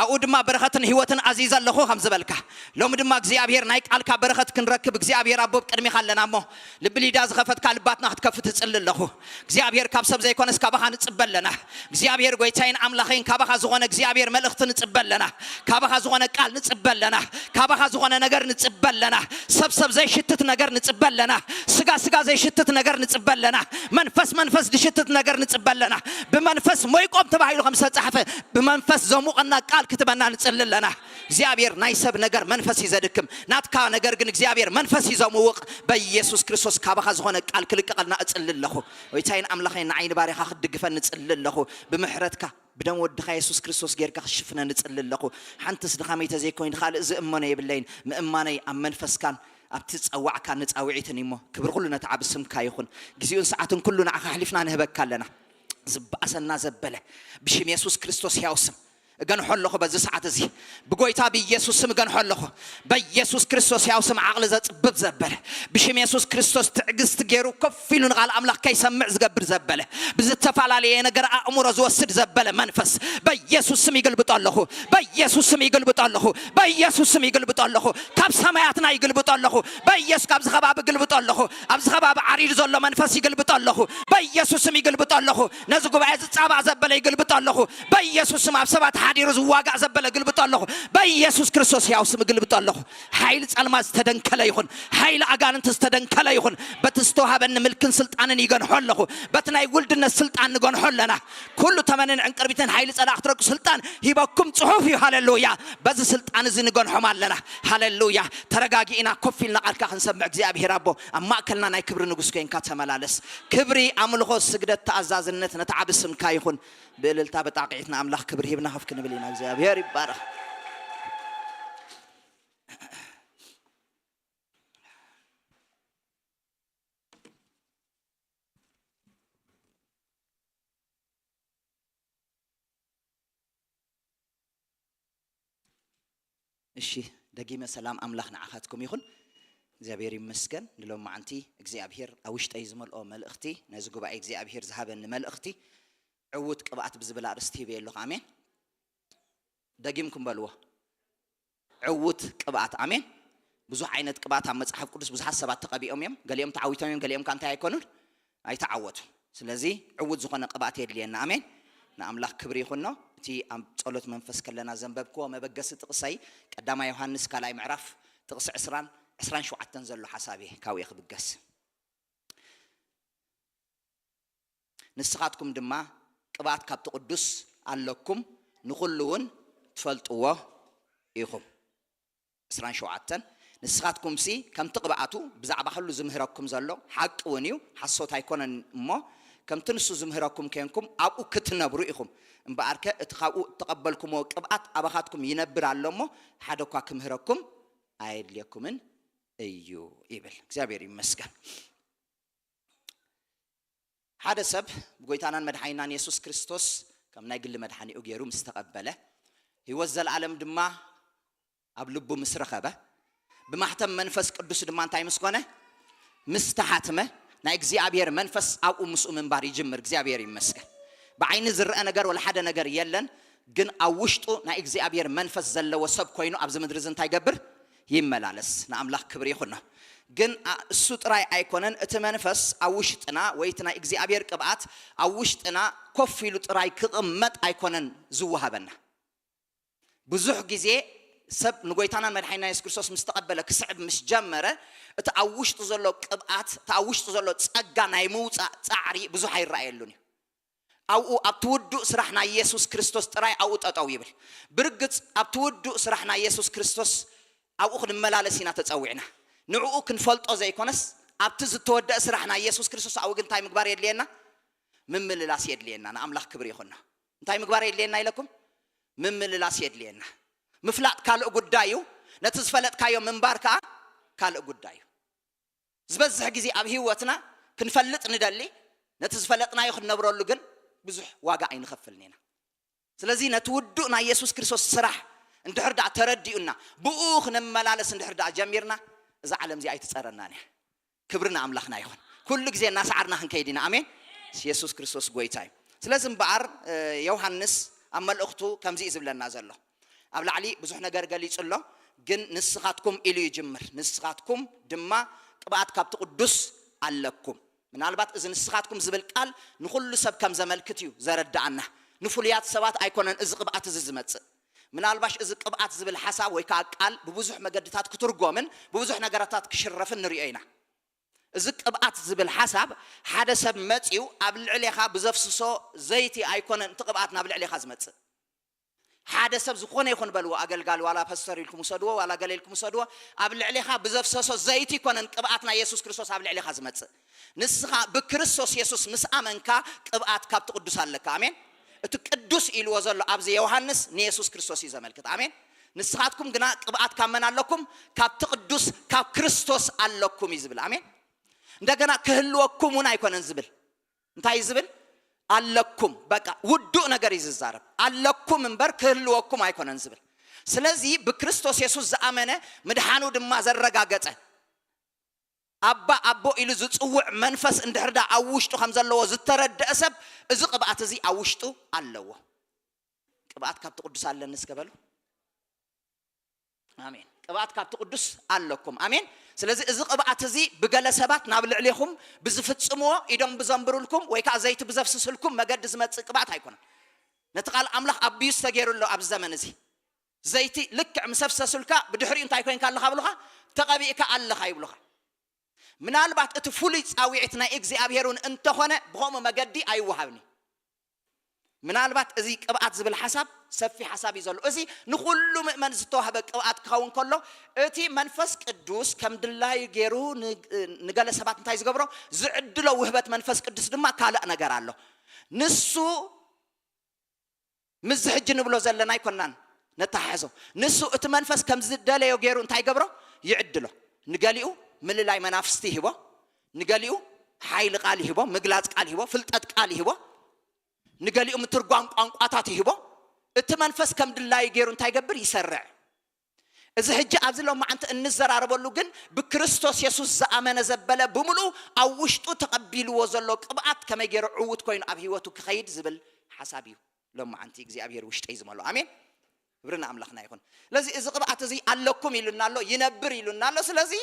ኣብኡ ድማ በረኸትን ህይወትን ኣዚዘ ኣለኹ ከም ዝበልካ፣ ሎሚ ድማ እግዚኣብሔር ናይ ቃልካ በረኸት ክንረክብ እግዚኣብሔር ኣቦ ኣብ ቅድሚኻ ኣለና እሞ፣ ልቢ ሊዳ ዝኸፈትካ ልባትና ክትከፍት እጽሊ ኣለኹ። እግዚኣብሔር ካብ ሰብ ዘይኮነስ ካባኻ ንጽበ ኣለና። እግዚኣብሔር ጎይታይን ኣምላኸይን ካባኻ ዝኾነ እግዚኣብሔር መልእኽቲ ንጽበ ኣለና። ካባኻ ዝኾነ ቃል ንጽበ ኣለና። ካባኻ ዝኾነ ነገር ንጽበ ኣለና። ሰብ ሰብ ዘይሽትት ነገር ንጽበ ኣለና። ስጋ ስጋ ዘይሽትት ነገር ንጽበ ኣለና። መንፈስ መንፈስ ዝሽትት ነገር ንጽበ ኣለና። ብመንፈስ ሞይቆም ተባሂሉ ከም ዝተጻሕፈ ብመንፈስ ዘሙቐና ቃል ክትበና ንጽሊ ኣለና። እግዚኣብሔር ናይ ሰብ ነገር መንፈስ እዩ ዘድክም፣ ናትካ ነገር ግን እግዚኣብሔር መንፈስ እዩ ዘምውቕ። በኢየሱስ ክርስቶስ ካባኻ ዝኾነ ቃል ክልቀቐልና እጽሊ ኣለኹ። ወይታይን ኣምላኸይ ንዓይኒ ባሪኻ ክትድግፈ ንጽሊ ኣለኹ። ብምሕረትካ ብደም ወድኻ የሱስ ክርስቶስ ጌርካ ክሽፍነ ንጽሊ ኣለኹ። ሓንትስ ድኻመይ ተዘይኮይኑ ካልእ ዝእመኖ የብለይን። ምእማነይ ኣብ መንፈስካን ኣብቲ ዝጸዋዕካ ንጻውዒትን እሞ፣ ክብሪ ኩሉ ነቲ ዓቢ ስምካ ይኹን። ግዜኡን ሰዓትን ኩሉ ንዓኻ ኣሕሊፍና ንህበካ ኣለና። ዝበኣሰና ዘበለ፣ ብሽም የሱስ ክርስቶስ ሕያው ስም እገንሖ ኣለኹ። በዚ ሰዓት እዚ ብጎይታ ብኢየሱስ ስም እገንሖ ኣለኹ። በኢየሱስ ክርስቶስ ሕያው ስም ዓቕሊ ዘጽብብ ዘበለ፣ ብሽም የሱስ ክርስቶስ ትዕግስቲ ገይሩ ኮፍ ኢሉ ንቓል ኣምላኽ ከይሰምዕ ዝገብር ዘበለ፣ ብዝተፈላለየ ነገር ኣእምሮ ዝወስድ ዘበለ መንፈስ በኢየሱስ ስም ይግልብጦ ኣለኹ። በኢየሱስ ስም ይግልብጦ ኣለኹ። በኢየሱስ ስም ይግልብጦ ኣለኹ። ካብ ሰማያትና ይግልብጦ ኣለኹ። በኢየሱስ ካብዚ ከባቢ ግልብጦ ኣለኹ። ኣብዚ ከባቢ ዓሪዱ ዘሎ መንፈስ ይግልብጦ ኣለኹ። በኢየሱስ ስም ይግልብጦ ኣለኹ። ነዚ ጉባኤ ዝጻባእ ዘበለ ይግልብጦ ኣለኹ። በኢየሱስ ስም ኣብ ሰባት ሓዲሩ ዝዋጋእ ዘበለ ግልብጦ ኣለኹ። በኢየሱስ ክርስቶስ ሕያው ስም ግልብጦ ኣለኹ። ሓይሊ ጸልማት ዝተደንከለ ይኹን። ሓይሊ ኣጋንንቲ ዝተደንከለ ይኹን። በቲ ዝተዋሃበኒ ምልክን ስልጣንን ይገንሖ ኣለኹ። በቲ ናይ ውልድነት ስልጣን ንገንሖ ኣለና። ኩሉ ተመንን ዕንቅርቢትን ሓይሊ ጸላእ ክትረግጹ ስልጣን ሂበኩም ጽሑፍ እዩ። ሃሌሉያ። በዚ ስልጣን እዚ ንገንሖም ኣለና። ሃሌሉያ። ተረጋጊእና ኮፍ ኢልና ቃልካ ክንሰምዕ እግዚኣብሔር ኣቦ ኣብ ማእከልና ናይ ክብሪ ንጉስ ኮይንካ ተመላለስ። ክብሪ፣ ኣምልኾ፣ ስግደት፣ ተኣዛዝነት ነቲ ዓቢ ስምካ ይኹን። ብእልልታ ብጣቕዒት ንኣምላኽ ክብሪ ሂብና ከፍ ክንብል ኢና። እግዚኣብሔር ይባረኽ። እሺ፣ ደጊመ ሰላም ኣምላኽ ንዓኻትኩም ይኹን። እግዚኣብሔር ይመስገን። ንሎማዓንቲ እግዚኣብሔር ኣብ ውሽጠይ ዝመልኦ መልእኽቲ፣ ነዚ ጉባኤ እግዚኣብሔር ዝሃበኒ መልእኽቲ ዕውት ቅብኣት ብዝብል ኣርእስቲ ሂበ ኣለኹ። ኣሜን። ደጊምኩም በልዎ። ዕውት ቅብኣት። ኣሜን። ብዙሕ ዓይነት ቅብኣት ኣብ መጽሓፍ ቅዱስ ብዙሓት ሰባት ተቐቢኦም እዮም። ገሊኦም ተዓዊቶም እዮም፣ ገሊኦም ከ እንታይ ኣይኮኑን? ኣይተዓወቱን። ስለዚ ዕውት ዝኾነ ቅብኣት የድልየና። ኣሜን። ንኣምላኽ ክብሪ ይኹኖ። እቲ ኣብ ጸሎት መንፈስ ከለና ዘንበብክዎ መበገሲ ጥቕሰይ ቀዳማይ ዮሃንስ ካልኣይ ምዕራፍ ጥቕሲ ዕስራን ዕስራን ሸውዓተን ዘሎ ሓሳብ እየ ካብኡ ክብገስ። ንስኻትኩም ድማ ቅብኣት ካብቲ ቅዱስ ኣለኩም፣ ንኹሉ እውን ትፈልጥዎ ኢኹም። ዕስራን ሸውዓተን ንስኻትኩምሲ ከምቲ ቅብኣቱ ብዛዕባ ኩሉ ዝምህረኩም ዘሎ ሓቂ እውን እዩ፣ ሓሶት ኣይኮነን። እሞ ከምቲ ንሱ ዝምህረኩም ኮንኩም ኣብኡ ክትነብሩ ኢኹም። እምበኣርከ እቲ ካብኡ እተቐበልኩምዎ ቅብኣት ኣባኻትኩም ይነብር ኣሎ እሞ ሓደ እኳ ክምህረኩም ኣየድልየኩምን እዩ ይብል። እግዚኣብሔር ይመስገን። ሓደ ሰብ ብጎይታናን መድሓኒናን የሱስ ክርስቶስ ከም ናይ ግሊ መድሓኒኡ ገይሩ ምስ ተቐበለ፣ ህይወት ዘለኣለም ድማ ኣብ ልቡ ምስ ረኸበ፣ ብማሕተም መንፈስ ቅዱስ ድማ እንታይ ምስ ኮነ? ምስ ተሓትመ፣ ናይ እግዚኣብሔር መንፈስ ኣብኡ ምስኡ ምንባር ይጅምር። እግዚኣብሔር ይመስገን። ብዓይኒ ዝረአ ነገር ወላ ሓደ ነገር የለን፣ ግን ኣብ ውሽጡ ናይ እግዚኣብሔር መንፈስ ዘለዎ ሰብ ኮይኑ ኣብዚ ምድሪ እዚ እንታይ ገብር? ይመላለስ። ንኣምላኽ ክብሪ ይኹኖ። ግን ኣ- እሱ ጥራይ ኣይኮነን፣ እቲ መንፈስ ኣብ ውሽጥና ወይ እቲ ናይ እግዚኣብሔር ቅብኣት ኣብ ውሽጥና ኮፍ ኢሉ ጥራይ ክቕመጥ ኣይኮነን ዝወሃበና። ብዙሕ ግዜ ሰብ ንጎይታናን መድሓኒና የሱስ ክርስቶስ ምስ ተቐበለ፣ ክስዕብ ምስ ጀመረ፣ እቲ ኣብ ውሽጡ ዘሎ ቅብኣት፣ እቲ ኣብ ውሽጡ ዘሎ ጸጋ ናይ ምውጻእ ጻዕሪ ብዙሕ ኣይረኣየሉን እዩ። ኣብኡ ኣብቲ ውዱእ ስራሕ ናይ የሱስ ክርስቶስ ጥራይ ኣብኡ ጠጠው ይብል። ብርግጽ ኣብቲ ውዱእ ስራሕ ናይ የሱስ ክርስቶስ ኣብኡ ክንመላለስ ኢና ተጸዊዕና። ንዕኡ ክንፈልጦ ዘይኮነስ ኣብቲ ዝተወደአ ስራሕ ናይ የሱስ ክርስቶስ ኣብኡ ግን እንታይ ምግባር የድልየና? ምምልላስ የድልየና። ንኣምላኽ ክብሪ ይኹኖ። እንታይ ምግባር የድልየና ኢለኩም? ምምልላስ የድልየና። ምፍላጥ ካልእ ጉዳይ እዩ፣ ነቲ ዝፈለጥካዮ ምንባር ከኣ ካልእ ጉዳይ እዩ። ዝበዝሕ ግዜ ኣብ ህይወትና ክንፈልጥ ንደሊ፣ ነቲ ዝፈለጥናዮ ክንነብረሉ ግን ብዙሕ ዋጋ ኣይንኸፍልን ኢና። ስለዚ ነቲ ውዱእ ናይ የሱስ ክርስቶስ ስራሕ እንድሕር ደኣ ተረዲኡና፣ ብኡ ክንመላለስ እንድሕር ደኣ ጀሚርና፣ እዛ ዓለም እዚኣ ኣይትጸረናን እያ። ክብሪ ንኣምላኽና ይኹን። ኩሉ ግዜ እናሰዓርና ክንከይድ ኢና። ኣሜን። የሱስ ክርስቶስ ጎይታ እዩ። ስለዚ እምበኣር ዮሃንስ ኣብ መልእኽቱ ከምዚ እዩ ዝብለና ዘሎ። ኣብ ላዕሊ ብዙሕ ነገር ገሊጹ ኣሎ፣ ግን ንስኻትኩም ኢሉ ይጅምር። ንስኻትኩም ድማ ቅብኣት ካብቲ ቅዱስ ኣለኩም። ምናልባት እዚ ንስኻትኩም ዝብል ቃል ንኹሉ ሰብ ከም ዘመልክት እዩ ዘረድኣና። ንፍሉያት ሰባት ኣይኮነን እዚ ቅብኣት እዚ ዝመጽእ። ምናልባሽ እዚ ቅብኣት ዝብል ሓሳብ ወይ ከዓ ቃል ብብዙሕ መገድታት ክትርጎምን ብብዙሕ ነገራታት ክሽረፍን ንሪኦ ኢና። እዚ ቅብኣት ዝብል ሓሳብ ሓደ ሰብ መጺኡ ኣብ ልዕሌኻ ብዘፍስሶ ዘይቲ ኣይኮነን እቲ ቅብኣት ናብ ልዕሌኻ ዝመጽእ። ሓደ ሰብ ዝኾነ ይኹን በልዎ፣ ኣገልጋሊ ዋላ ፓስተር ኢልኩም ውሰድዎ፣ ዋላ ገለ ኢልኩም ውሰድዎ፣ ኣብ ልዕሌኻ ብዘፍሰሶ ዘይቲ ይኮነን ቅብኣት ናይ የሱስ ክርስቶስ ኣብ ልዕሌኻ ዝመጽእ። ንስኻ ብክርስቶስ የሱስ ምስ ኣመንካ ቅብኣት ካብቲ ቅዱስ ኣለካ። ኣሜን። እቲ ቅዱስ ኢልዎ ዘሎ ኣብዚ ዮሃንስ ንየሱስ ክርስቶስ እዩ ዘመልክት። ኣሜን። ንስኻትኩም ግና ቅብኣት ካብ መን ኣለኩም? ካብቲ ቅዱስ ካብ ክርስቶስ ኣለኩም እዩ ዝብል። ኣሜን። እንደገና ክህልወኩም እውን ኣይኮነን ዝብል። እንታይ ዝብል? ኣለኩም። በቃ ውዱእ ነገር እዩ ዝዛረብ። ኣለኩም እምበር ክህልወኩም ኣይኮነን ዝብል። ስለዚ ብክርስቶስ የሱስ ዝኣመነ ምድሓኑ ድማ ዘረጋገጸ፣ ኣባ ኣቦ ኢሉ ዝጽውዕ መንፈስ እንድሕር ደኣ ኣብ ውሽጡ ከም ዘለዎ ዝተረደአ ሰብ እዚ ቅብኣት እዚ ኣብ ውሽጡ ኣለዎ። ቅብኣት ካብቲ ቅዱስ ኣለኒ እስከ በሉ። ኣሜን። ቅብኣት ካብቲ ቅዱስ ኣለኩም። ኣሜን። ስለዚ እዚ ቅብኣት እዚ ብገለ ሰባት ናብ ልዕሌኹም ብዝፍጽምዎ፣ ኢዶም ብዘንብሩልኩም ወይ ከዓ ዘይቲ ብዘፍስስልኩም መገዲ ዝመጽእ ቅብኣት ኣይኮነን። ነቲ ቃል ኣምላኽ ኣቢዩስ ተገይሩ ኣሎ ኣብዚ ዘመን እዚ። ዘይቲ ልክዕ ምስ ኣፍሰሱልካ ብድሕሪኡ እንታይ ኮይንካ ኣለኻ ብሉኻ? ተቐቢእካ ኣለኻ ይብሉኻ። ምናልባት እቲ ፍሉይ ጻውዒት ናይ እግዚኣብሔር እውን እንተኾነ ብኸምኡ መገዲ ኣይወሃብን እዩ። ምናልባት እዚ ቅብኣት ዝብል ሓሳብ ሰፊሕ ሓሳብ እዩ ዘሎ። እዚ ንኹሉ ምእመን ዝተዋህበ ቅብኣት ክኸውን ከሎ፣ እቲ መንፈስ ቅዱስ ከም ድላዩ ገይሩ ን-፣ ንገለ ሰባት እንታይ ዝገብሮ? ዝዕድሎ ውህበት መንፈስ ቅዱስ ድማ ካልእ ነገር ኣሎ። ንሱ ምስዚ ሕጂ ንብሎ ዘለና ኣይኮናን ነተሓሕዞ። ንሱ እቲ መንፈስ ከም ዝደለዮ ገይሩ እንታይ ይገብሮ? ይዕድሎ። ንገሊኡ ምልላይ መናፍስቲ ይህቦ፣ ንገሊኡ ሓይሊ ቃል ይህቦ፣ ምግላጽ ቃል ይህቦ፣ ፍልጠት ቃል ይህቦ፣ ንገሊኡ ምትርጓም ቋንቋታት ይህቦ። እቲ መንፈስ ከም ድላዩ ገይሩ እንታይ ይገብር? ይሰርዕ። እዚ ሕጂ ኣብዚ ሎማዓንቲ እንዘራረበሉ ግን ብክርስቶስ የሱስ ዝኣመነ ዘበለ ብምሉኡ ኣብ ውሽጡ ተቐቢልዎ ዘሎ ቅብኣት ከመይ ገይሩ ዕዉት ኮይኑ ኣብ ህይወቱ ክኸይድ ዝብል ሓሳብ እዩ። ሎማዓንቲ እግዚኣብሔር ውሽጠይ ዝመሎ። ኣሜን። ክብሪ ንኣምላኽና ይኹን። ስለዚ እዚ ቅብኣት እዚ ኣለኩም ኢሉና ኣሎ፣ ይነብር ኢሉና ኣሎ። ስለዚ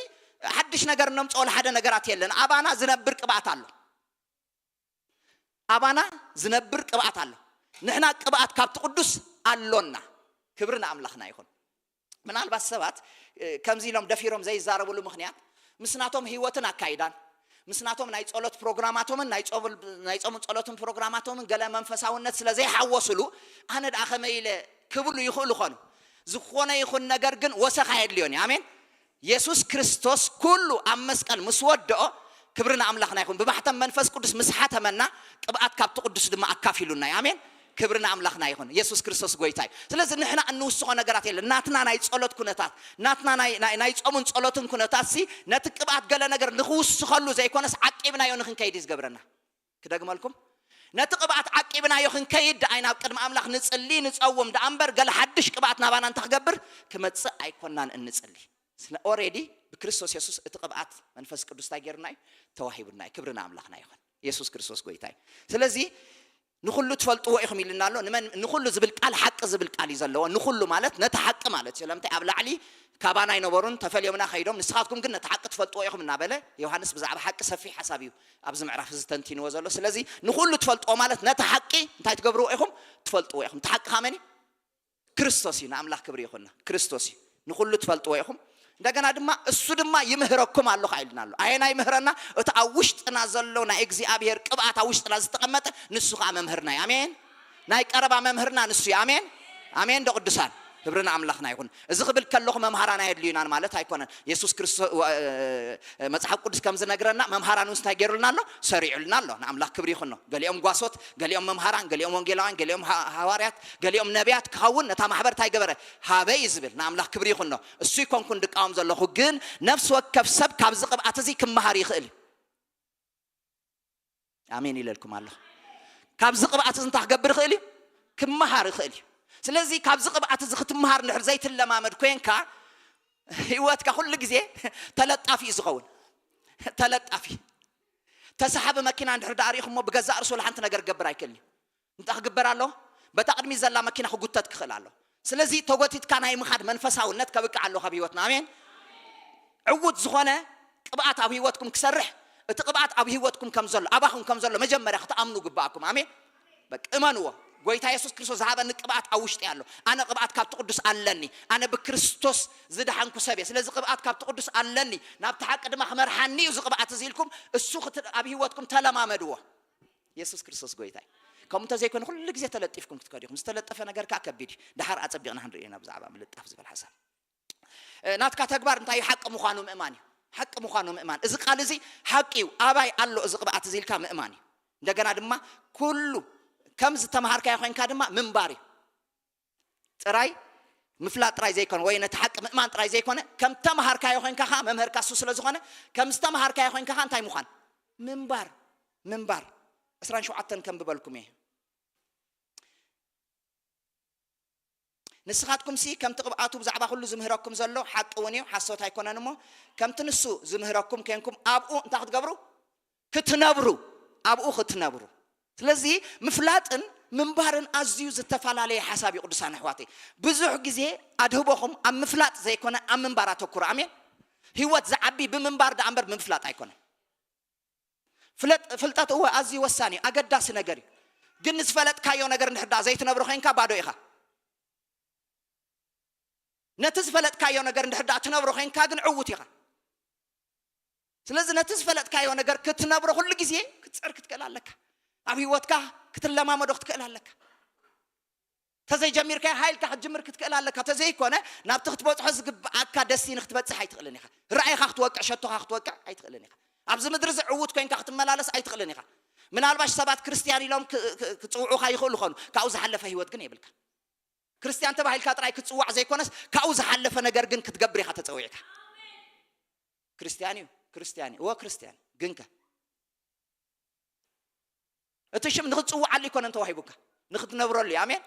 ሓድሽ ነገር እነምፅኦ ሓደ ነገራት የለን። ኣባና ዝነብር ቅብኣት ኣሎ። ኣባና ዝነብር ቅብኣት ኣሎ። ንሕና ቅብኣት ካብቲ ቅዱስ ኣሎና። ክብሪ ንኣምላኽና ይኹን። ምናልባት ሰባት ከምዚ ኢሎም ደፊሮም ዘይዛረብሉ ምኽንያት ምስ ናቶም ህይወትን ኣካይዳን ምስ ናቶም ናይ ጸሎት ፕሮግራማቶምን ናይ ጾምን ጸሎትን ፕሮግራማቶምን ገለ መንፈሳውነት ስለ ዘይሓወስሉ ኣነ ደኣ ከመይ ኢለ ክብሉ ይኽእሉ ኾኑ። ዝኾነ ይኹን ነገር ግን ወሰኻ የድልዮን እዩ። ኣሜን። የሱስ ክርስቶስ ኩሉ ኣብ መስቀል ምስ ወደኦ ክብሪ ንኣምላኽና ይኹን። ብማሕተም መንፈስ ቅዱስ ምስ ሓተመና ቅብኣት ካብቲ ቅዱስ ድማ ኣካፊሉና እዩ። ኣሜን። ክብሪ ንኣምላኽና ይኹን። የሱስ ክርስቶስ ጎይታ እዩ። ስለዚ ንሕና እንውስኾ ነገራት የለን። ናትና ናይ ጸሎት ኩነታት፣ ናትና ናይ ጾምን ጸሎትን ኩነታት ሲ ነቲ ቅብኣት ገለ ነገር ንኽውስኸሉ ዘይኮነስ ዓቂብናዮ ንኽንከይድ እዩ ዝገብረና። ክደግመልኩም፣ ነቲ ቅብኣት ዓቂብናዮ ክንከይድ ደኣይ ናብ ቅድሚ ኣምላኽ ንጽሊ ንጸውም ደኣ እምበር ገለ ሓድሽ ቅብኣት ናባና እንተ ክገብር ክመጽእ ኣይኮናን እንጽሊ። ስለ ኦሬዲ ብክርስቶስ የሱስ እቲ ቅብኣት መንፈስ ቅዱስ እንታይ ገይሩና እዩ? ተዋሂቡና እዩ። ክብሪ ንኣምላኽና ይኹን። የሱስ ክርስቶስ ጎይታ እዩ። ስለዚ ንኹሉ ትፈልጥዎ ኢኹም ኢልና ኣሎ። ንመን ንኹሉ ዝብል ቃል ሓቂ ዝብል ቃል እዩ ዘለዎ። ንኹሉ ማለት ነቲ ሓቂ ማለት እዩ። ስለምንታይ ኣብ ላዕሊ ካባና ኣይነበሩን፣ ተፈልዮምና ከይዶም፣ ንስኻትኩም ግን ነቲ ሓቂ ትፈልጥዎ ኢኹም እናበለ ዮሃንስ ብዛዕባ ሓቂ ሰፊሕ ሓሳብ እዩ ኣብዚ ምዕራፍ እዚ ተንቲንዎ ዘሎ። ስለዚ ንኹሉ ትፈልጥዎ ማለት ነቲ ሓቂ እንታይ ትገብርዎ ኢኹም? ትፈልጥዎ ኢኹም። እቲ ሓቂ ካመን እዩ? ክርስቶስ እዩ። ንኣምላኽ ክብሪ ይኹንና። ክርስቶስ እዩ። ንኹሉ ትፈልጥዎ ኢኹም። እንደገና ድማ እሱ ድማ ይምህረኩም ኣሎ ኢሉና ኣሎ። ኣየና ይምህረና? እቲ ኣብ ውሽጥና ዘሎ ናይ እግዚኣብሔር ቅብኣት ኣብ ውሽጥና ዝተቐመጠ ንሱ ከዓ መምህርና እዩ። ኣሜን። ናይ ቀረባ መምህርና ንሱ እዩ። ኣሜን። ኣሜን ዶ ቅዱሳን? ክብሪ ንኣምላኽና ይኹን። እዚ ክብል ከለኹ መምሃራን ኣየድልዩናን ማለት ኣይኮነን። የሱስ ክርስቶስ መጽሓፍ ቅዱስ ከም ዝነግረና መምሃራን ውስ እንታይ ገይሩልና ኣሎ? ሰሪዑልና ኣሎ። ንኣምላኽ ክብሪ ይኹኖ። ገሊኦም ጓሶት፣ ገሊኦም መምሃራን፣ ገሊኦም ወንጌላውያን፣ ገሊኦም ሃዋርያት፣ ገሊኦም ነቢያት ክኸውን ነታ ማሕበር እንታይ ገበረ? ሃበ እዩ ዝብል። ንኣምላኽ ክብሪ ይኹኖ። እሱ ይኮንኩን ድቃወም ዘለኹ፣ ግን ነፍሲ ወከፍ ሰብ ካብዚ ቅብኣት እዚ ክመሃር ይኽእል እዩ። ኣሜን ኢለልኩም ኣለኹ። ካብዚ ቅብኣት እዚ እንታይ ክገብር ይኽእል እዩ? ክመሃር ይኽእል እዩ። ስለዚ ካብዚ ቅብኣት እዚ ክትመሃር እንድሕር ዘይትለማመድ ኮንካ ህይወትካ ኩሉ ግዜ ተለጣፊ እዩ ዝኸውን። ተለጣፊ። ተሳሓቢ መኪና እንድሕር ደኣ ርኢኹሞ ብገዛእ ርእሱ ወላ ሓንቲ ነገር ክገብር ኣይክእልን እዩ። እንታይ ክግበር ኣለዎ? በታ ቅድሚት ዘላ መኪና ክጉተት ክኽእል ኣለዎ። ስለዚ ተጎቲትካ ናይ ምኻድ መንፈሳውነት ከብቅዕ ኣለዎ ካብ ህይወትና። ኣሜን። ዕዉት ዝኾነ ቅብኣት ኣብ ህይወትኩም ክሰርሕ፣ እቲ ቅብኣት ኣብ ህይወትኩም ከም ዘሎ ኣባኹም ከም ዘሎ መጀመርያ ክትኣምኑ ግብኣኩም። ኣሜን። በቃ እመንዎ። ጎይታ የሱስ ክርስቶስ ዝሃበኒ ቅብኣት ኣብ ውሽጢ ኣሎ። ኣነ ቅብኣት ካብቲ ቅዱስ ኣለኒ። ኣነ ብክርስቶስ ዝደሓንኩ ሰብ እየ። ስለዚ ቅብኣት ካብቲ ቅዱስ ኣለኒ፣ ናብቲ ሓቂ ድማ ክመርሓኒ እዩ እዚ ቅብኣት እዚ ኢልኩም እሱ ኣብ ህይወትኩም ተለማመድዎ። የሱስ ክርስቶስ ጎይታ እዩ። ከምኡ እንተዘይኮይኑ ኩሉ ግዜ ተለጢፍኩም ክትከዱ ኢኹም። ዝተለጠፈ ነገር ከዓ ከቢድ እዩ። ድሓር ኣጸቢቕና ክንሪኦ ኢና ብዛዕባ ምልጣፍ ዝብል ሓሳብ። ናትካ ተግባር እንታይ እዩ? ሓቂ ምዃኑ ምእማን እዩ። ሓቂ ምዃኑ ምእማን። እዚ ቃል እዚ ሓቂ እዩ፣ ኣባይ ኣሎ እዚ ቅብኣት እዚ ኢልካ ምእማን እዩ። እንደገና ድማ ኩሉ ከም ዝተምሃርካዮ ኮይንካ ድማ ምንባር እዩ። ጥራይ ምፍላጥ ጥራይ ዘይኮነ ወይ ነቲ ሓቂ ምእማን ጥራይ ዘይኮነ ከም ተምሃርካዮ ኮይንካ ከዓ መምህርካ እሱ ስለ ዝኾነ ከም ዝተምሃርካዮ ኮይንካ ከዓ እንታይ ምዃን? ምንባር። ምንባር። ዕስራን ሸውዓተን ከንብበልኩም እየ። ንስኻትኩምሲ ከምቲ ቅብኣቱ ብዛዕባ ኩሉ ዝምህረኩም ዘሎ ሓቂ እውን እዩ፣ ሓሶት ኣይኮነን እሞ፣ ከምቲ ንሱ ዝምህረኩም ኬንኩም ኣብኡ እንታይ ክትገብሩ? ክትነብሩ። ኣብኡ ክትነብሩ። ስለዚ ምፍላጥን ምንባርን ኣዝዩ ዝተፈላለየ ሓሳብ እዩ። ቅዱሳን ኣሕዋተይ፣ ብዙሕ ግዜ ኣድህቦኹም ኣብ ምፍላጥ ዘይኮነ ኣብ ምንባር ኣተኩሩ። ኣሜን። ህይወት ዝዓቢ ብምንባር ደኣ እምበር ብምፍላጥ ኣይኮነን። ፍለጥ ፍልጠት እወ ኣዝዩ ወሳኒ እዩ፣ ኣገዳሲ ነገር እዩ። ግን ንዝፈለጥካዮ ነገር እንድሕር ደኣ ዘይትነብሮ ኮይንካ ባዶ ኢኻ። ነቲ ዝፈለጥካዮ ነገር እንድሕር ደኣ ትነብሮ ኮይንካ ግን ዕዉት ኢኻ። ስለዚ ነቲ ዝፈለጥካዮ ነገር ክትነብሮ ኩሉ ግዜ ክትፅዕር ክትክእል ኣለካ። ኣብ ህይወትካ ክትለማመዶ ክትክእል ኣለካ። ተዘይጀሚርካዮ ሃይልካ ክትጅምር ክትክእል ኣለካ። ተዘይኮነ ናብቲ ክትበፅሖ ዝግብኣካ ደስቲኒ ክትበፅሕ ኣይትኽእልን ኢኻ። ራእይኻ ክትወቅዕ፣ ሸቶኻ ክትወቅዕ ኣይትኽእልን ኢኻ። ኣብዚ ምድሪ እዚ ዕዉት ኮይንካ ክትመላለስ ኣይትኽእልን ኢኻ። ምናልባሽ ሰባት ክርስትያን ኢሎም ክ- ክ- ክፅውዑኻ ይኽእሉ ኾኑ፣ ካብኡ ዝሓለፈ ህይወት ግን የብልካ። ክርስትያን ተባሂልካ ጥራይ ክትፅዋዕ ዘይኮነስ ካብኡ ዝሓለፈ ነገር ግን ክትገብር ኢኻ ተፀዊዕካ። ክርስትያን እዩ፣ ክርስትያን እዩ፣ እወ ክርስትያን ግንከ እቲ ሽም ንክትፅውዓሉ ኣይኮነን ተዋሂቡካ፣ ንክትነብረሉ እዩ። ኣሜን።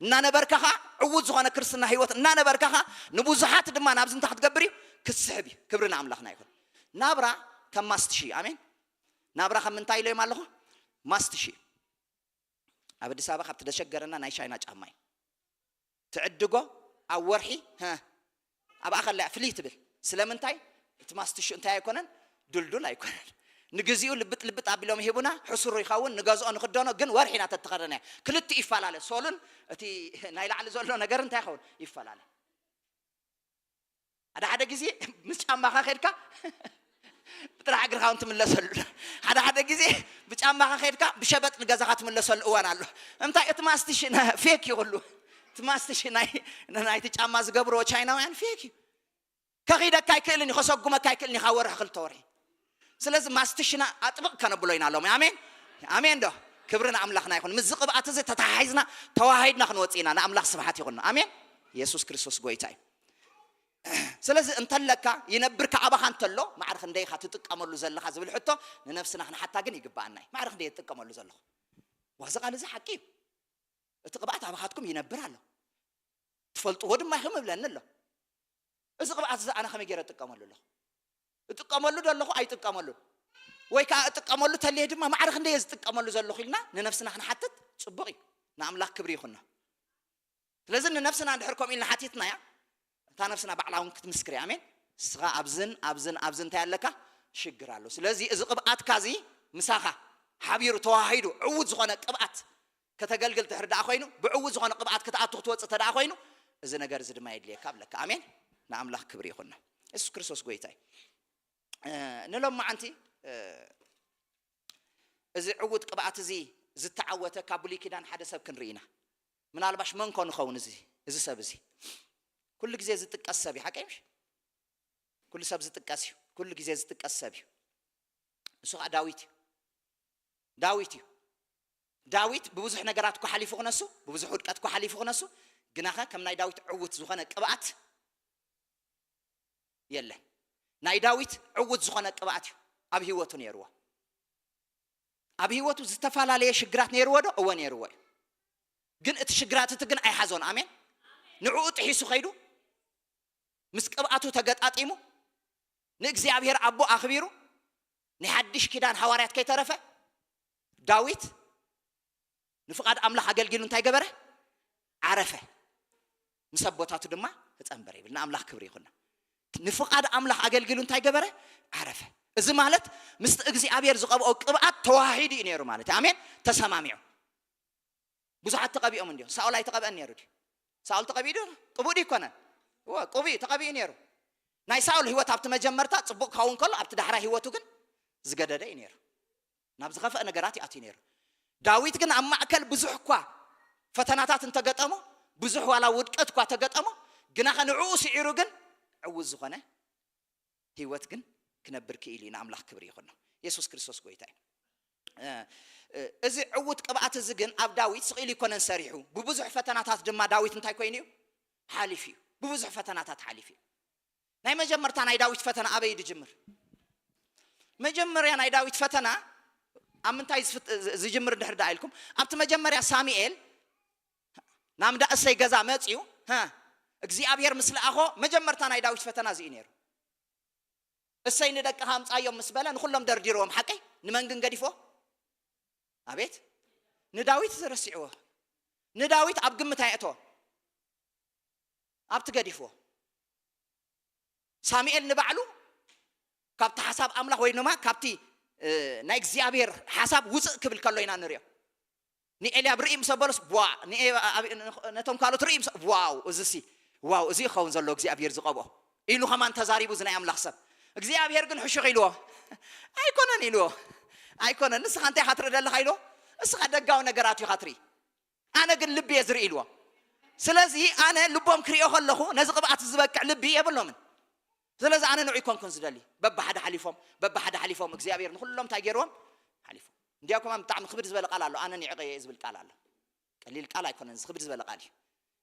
እናነበርካ ኸዓ ዕዉት ዝኾነ ክርስትና ህይወት እናነበርካ ኸዓ ንብዙሓት ድማ ናብዚ እንታይ ክትገብር እዩ? ክትስሕብ እዩ። ክብሪ ንኣምላኽና ይኹን። ናብራ ከም ማስትሺ እዩ። ኣሜን። ናብራ ከም ምንታይ ኢለዮም ኣለኹ? ማስትሺ እዩ። ኣብ ኣዲስ ኣበባ ካብቲ ደሸገረና ናይ ቻይና ጫማ እዩ ትዕድጎ። ኣብ ወርሒ፣ ሀ፣ ኣብኣ ከላ ፍልይ ትብል። ስለምንታይ? እቲ ማስትሹ እንታይ ኣይኮነን፣ ድልዱል ኣይኮነን። ንግዚኡ ልብጥ ልብጥ ኣቢሎም ይህቡና፣ ሕሱር ይኸውን፣ ንገዝኦ ንክደኖ። ግን ወርሒ ኢና ተተኸደናዮ። ክልቲኡ ይፈላለ። ሶሉን እቲ ናይ ላዕሊ ዘሎ ነገር እንታይ ይኸውን? ይፈላለ። ሓደ ሓደ ግዜ ምስ ጫማኻ ከድካ ብጥራሕ እግርኻ እውን ትምለሰሉ። ሓደ ሓደ ግዜ ብጫማኻ ከድካ ብሸበጥ ንገዛኻ ትምለሰሉ እዋን ኣሎ። እንታይ? እቲ ማስትሽ ነ-፣ ፌክ እዩ ኩሉ። እቲ ማስትሽ ናይ፣ ናይቲ ጫማ ዝገብርዎ ቻይናውያን ፌክ እዩ። ከኺደካ ኣይክእልን እዩ፣ ከሰጉመካ ኣይክእልን እዩ፣ ካብ ወርሒ ክልተ ወርሒ። ስለዚ ማስትሽና ኣጥብቕ ከነብሎ ኢና ሎሚ። ኣሜን፣ ኣሜን ዶ? ክብሪ ንኣምላኽና ይኹን። ምስዚ ቅብኣት እዚ ተተሓሒዝና፣ ተዋሃሂድና ክንወጽእ ኢና። ንኣምላኽ ስብሓት ይኹን። ኣሜን። የሱስ ክርስቶስ ጎይታ እዩ። ስለዚ እንተለካ፣ ይነብር ከኣባኻ እንተሎ፣ ማዕረ ክንደይ ኢኻ ትጥቀመሉ ዘለኻ ዝብል ሕቶ ንነፍስና ክንሓታ ግን ይግብኣና እዩ። ማዕረ ክንደይ እየ ዝጥቀመሉ ዘለኹ? ዋዚ ቃል እዚ ሓቂ እዩ። እቲ ቅብኣት ኣባኻትኩም ይነብር ኣሎ። ትፈልጥዎ ድማ ኢኹም እብለኒ ኣሎ። እዚ ቅብኣት እዚ ኣነ ከመይ ገይረ እጥቀመሉ ኣለኹ? እጥቀመሉ ዶ ኣለኹ? ኣይጥቀመሉን? ወይ ከኣ እጥቀመሉ ተልየ ድማ ማዕረ ክንደይ እየ ዝጥቀመሉ ዘለኹ ኢልና ንነፍስና ክንሓትት ጽቡቕ እዩ። ንኣምላኽ ክብሪ ይኹኖ። ስለዚ ንነፍስና እንድሕር ከምኡ ኢልና ሓቲትናያ፣ እታ ነፍስና ባዕላ እውን ክትምስክር እያ። ኣሜን። ንስኻ ኣብዝን ኣብዝን ኣብዝን እንታይ ኣለካ? ሽግር ኣሎ። ስለዚ እዚ ቅብኣትካ እዚ ምሳኻ ሓቢሩ ተዋሂዱ ዕዉት ዝኾነ ቅብኣት ከተገልግል ድሕር ደኣ ኮይኑ፣ ብዕዉት ዝኾነ ቅብኣት ክትኣቱ ክትወጽእ እንተ ደኣ ኮይኑ፣ እዚ ነገር እዚ ድማ የድልየካ ኣብለካ። ኣሜን። ንኣምላኽ ክብሪ ይኹኖ። የሱስ ክርስቶስ ጎይታ እዩ። እ፣ ንሎማዓንቲ፣ እ፣ እዚ ዕዉት ቅብኣት እዚ ዝተዓወተ ካብ ብሉይ ኪዳን ሓደ ሰብ ክንርኢ ኢና። ምናልባሽ መን ኮን ይኸውን እዚ፣ እዚ ሰብ እዚ? ኩሉ ግዜ ዝጥቀስ ሰብ እዩ፣ ሓቀይ ምሽ? ኩሉ ሰብ ዝጥቀስ እዩ። ኩሉ ግዜ ዝጥቀስ ሰብ እዩ። እሱ ኸዓ ዳዊት እዩ። ዳዊት እዩ። ዳዊት ብብዙሕ ነገራት እኳ ሓሊፉ ክነሱ፣ ብብዙሕ ውድቀት እኳ ሓሊፉ ክነሱ፣ ግናኸ ከም ናይ ዳዊት ዕዉት ዝኾነ ቅብኣት የለን። ናይ ዳዊት ዕዉት ዝኾነ ቅብኣት እዩ ኣብ ህይወቱ ነይርዎ። ኣብ ህይወቱ ዝተፈላለየ ሽግራት ነይርዎ ዶ? እወ ነይርዎ እዩ። ግን እቲ ሽግራት እቲ ግን ኣይሓዞን። ኣሜን። ንዕኡ ጥሒሱ ከይዱ ምስ ቅብኣቱ ተገጣጢሙ ንእግዚኣብሔር ኣቦ ኣኽቢሩ ናይ ሓድሽ ኪዳን ሃዋርያት ከይተረፈ ዳዊት ንፍቓድ ኣምላኽ ኣገልጊሉ እንታይ ገበረ? ዓረፈ። ምስ ኣቦታቱ ድማ ተጸንበረ ይብል። ንኣምላኽ ክብሪ ይኹን። ንፍቓድ ኣምላኽ ኣገልጊሉ እንታይ ገበረ? ዓረፈ። እዚ ማለት ምስቲ እግዚኣብሔር ዝቐብኦ ቅብኣት ተዋሂዱ እዩ ነይሩ ማለት እዩ። ኣሜን። ተሰማሚዑ። ብዙሓት ተቐቢኦም እንዲዮም። ሳኦል ኣይተቐብአን ነይሩ ድዩ? ሳኦል ተቐቢኡ ድዩ? ቅቡእ ድዩ ይኮነን? እወ፣ ቅቡእ እዩ፣ ተቐቢኡ ነይሩ። ናይ ሳኦል ህይወት ኣብቲ መጀመርታ ጽቡቕ ክኸውን ከሎ ኣብቲ ዳሕራይ ህይወቱ ግን ዝገደደ እዩ ነይሩ። ናብ ዝኸፍአ ነገራት ይኣትዩ ነይሩ። ዳዊት ግን ኣብ ማእከል ብዙሕ እኳ ፈተናታት እንተገጠሞ፣ ብዙሕ ዋላ ውድቀት እኳ ተገጠሞ፣ ግናኸ ንዕኡ ስዒሩ ግን ዕዉት ዝኾነ ህይወት ግን ክነብር ክኢሉ እዩ። ንኣምላኽ ክብሪ ይኹኖ። የሱስ ክርስቶስ ጎይታ እዩ። እ፣ እ፣ እዚ ዕዉት ቅብኣት እዚ ግን ኣብ ዳዊት ስቕ ኢሉ ይኮነን ሰሪሑ። ብብዙሕ ፈተናታት ድማ ዳዊት እንታይ ኮይኑ እዩ? ሓሊፉ እዩ። ብብዙሕ ፈተናታት ሓሊፉ እዩ። ናይ መጀመርታ ናይ ዳዊት ፈተና ኣበይ እዩ ዝጅምር? መጀመርያ ናይ ዳዊት ፈተና ኣብ ምንታይ ዝፍት-፣ ዝ-፣ ዝጅምር እንድሕር ደኣ ኢልኩም፣ ኣብቲ መጀመርያ ሳሙኤል ናብ እንዳ እሰይ ገዛ መጽዩ፣ ሃ፣ እግዚኣብሔር ምስ ለኣኾ መጀመርታ ናይ ዳዊት ፈተና እዚ እዩ ነይሩ። እሰይ ንደቅኻ ኣምጻዮም ምስ በለ ንኹሎም ደርዲርዎም፣ ሓቀይ? ንመን ግን ገዲፍዎ? ኣቤት፣ ንዳዊት ዘረሲዕዎ። ንዳዊት ኣብ ግምት ኣየእተዎ። ኣብቲ ገዲፍዎ። ሳሙኤል ንባዕሉ ካብቲ ሓሳብ ኣምላኽ ወይ ድማ ካብቲ፣ እ፣ ናይ እግዚኣብሔር ሓሳብ ውፅእ ክብል ከሎ ኢና ንሪኦ። ንኤልያብ ርኢ ምስ ኣበሎስ፣ ቧ፣ ንኤ-፣ ኣብ-፣ ነቶም ካልኦት ርኢ ምስ፣ ዋው፣ እዚሲ፣ ዋው፣ እዚ ይኸውን ዘሎ እግዚኣብሔር ዝቐብኦ ኢሉ ከማን ተዛሪቡ፣ እዚ ናይ ኣምላኽ ሰብ። እግዚኣብሔር ግን ሕሹኽ ኢልዎ። ኣይኮነን ኢልዎ። ኣይኮነን፣ ንስኻ እንታይ ኢኻ ትርኢ ዘለኻ ኢልዎ። እስኻ ደጋዊ ነገራት ኢኻ ትርኢ። ኣነ ግን ልቢ እየ ዝርኢ ኢልዎ። ስለዚ ኣነ ልቦም ክሪኦ ከለኹ ነዚ ቅብኣት ዝበቅዕ ልቢ የብሎምን። ስለዚ ኣነ ንዑ ይኮንኩን ዝደሊ። በብሓደ ሓሊፎም፣ በብሓደ ሓሊፎም እግዚኣብሔር ንኹሎም እንታይ ገይርዎም? ሓሊፎም። እንዲያ ኮማን ብጣዕሚ ክብድ ዝበለ ቃል ኣሎ። ኣነ ኒዕቐ እየ ዝብል ቃል ኣሎ። ቀሊል ቃል ኣይኮነን፣ እዚ ክብድ ዝበለ ቃል እዩ።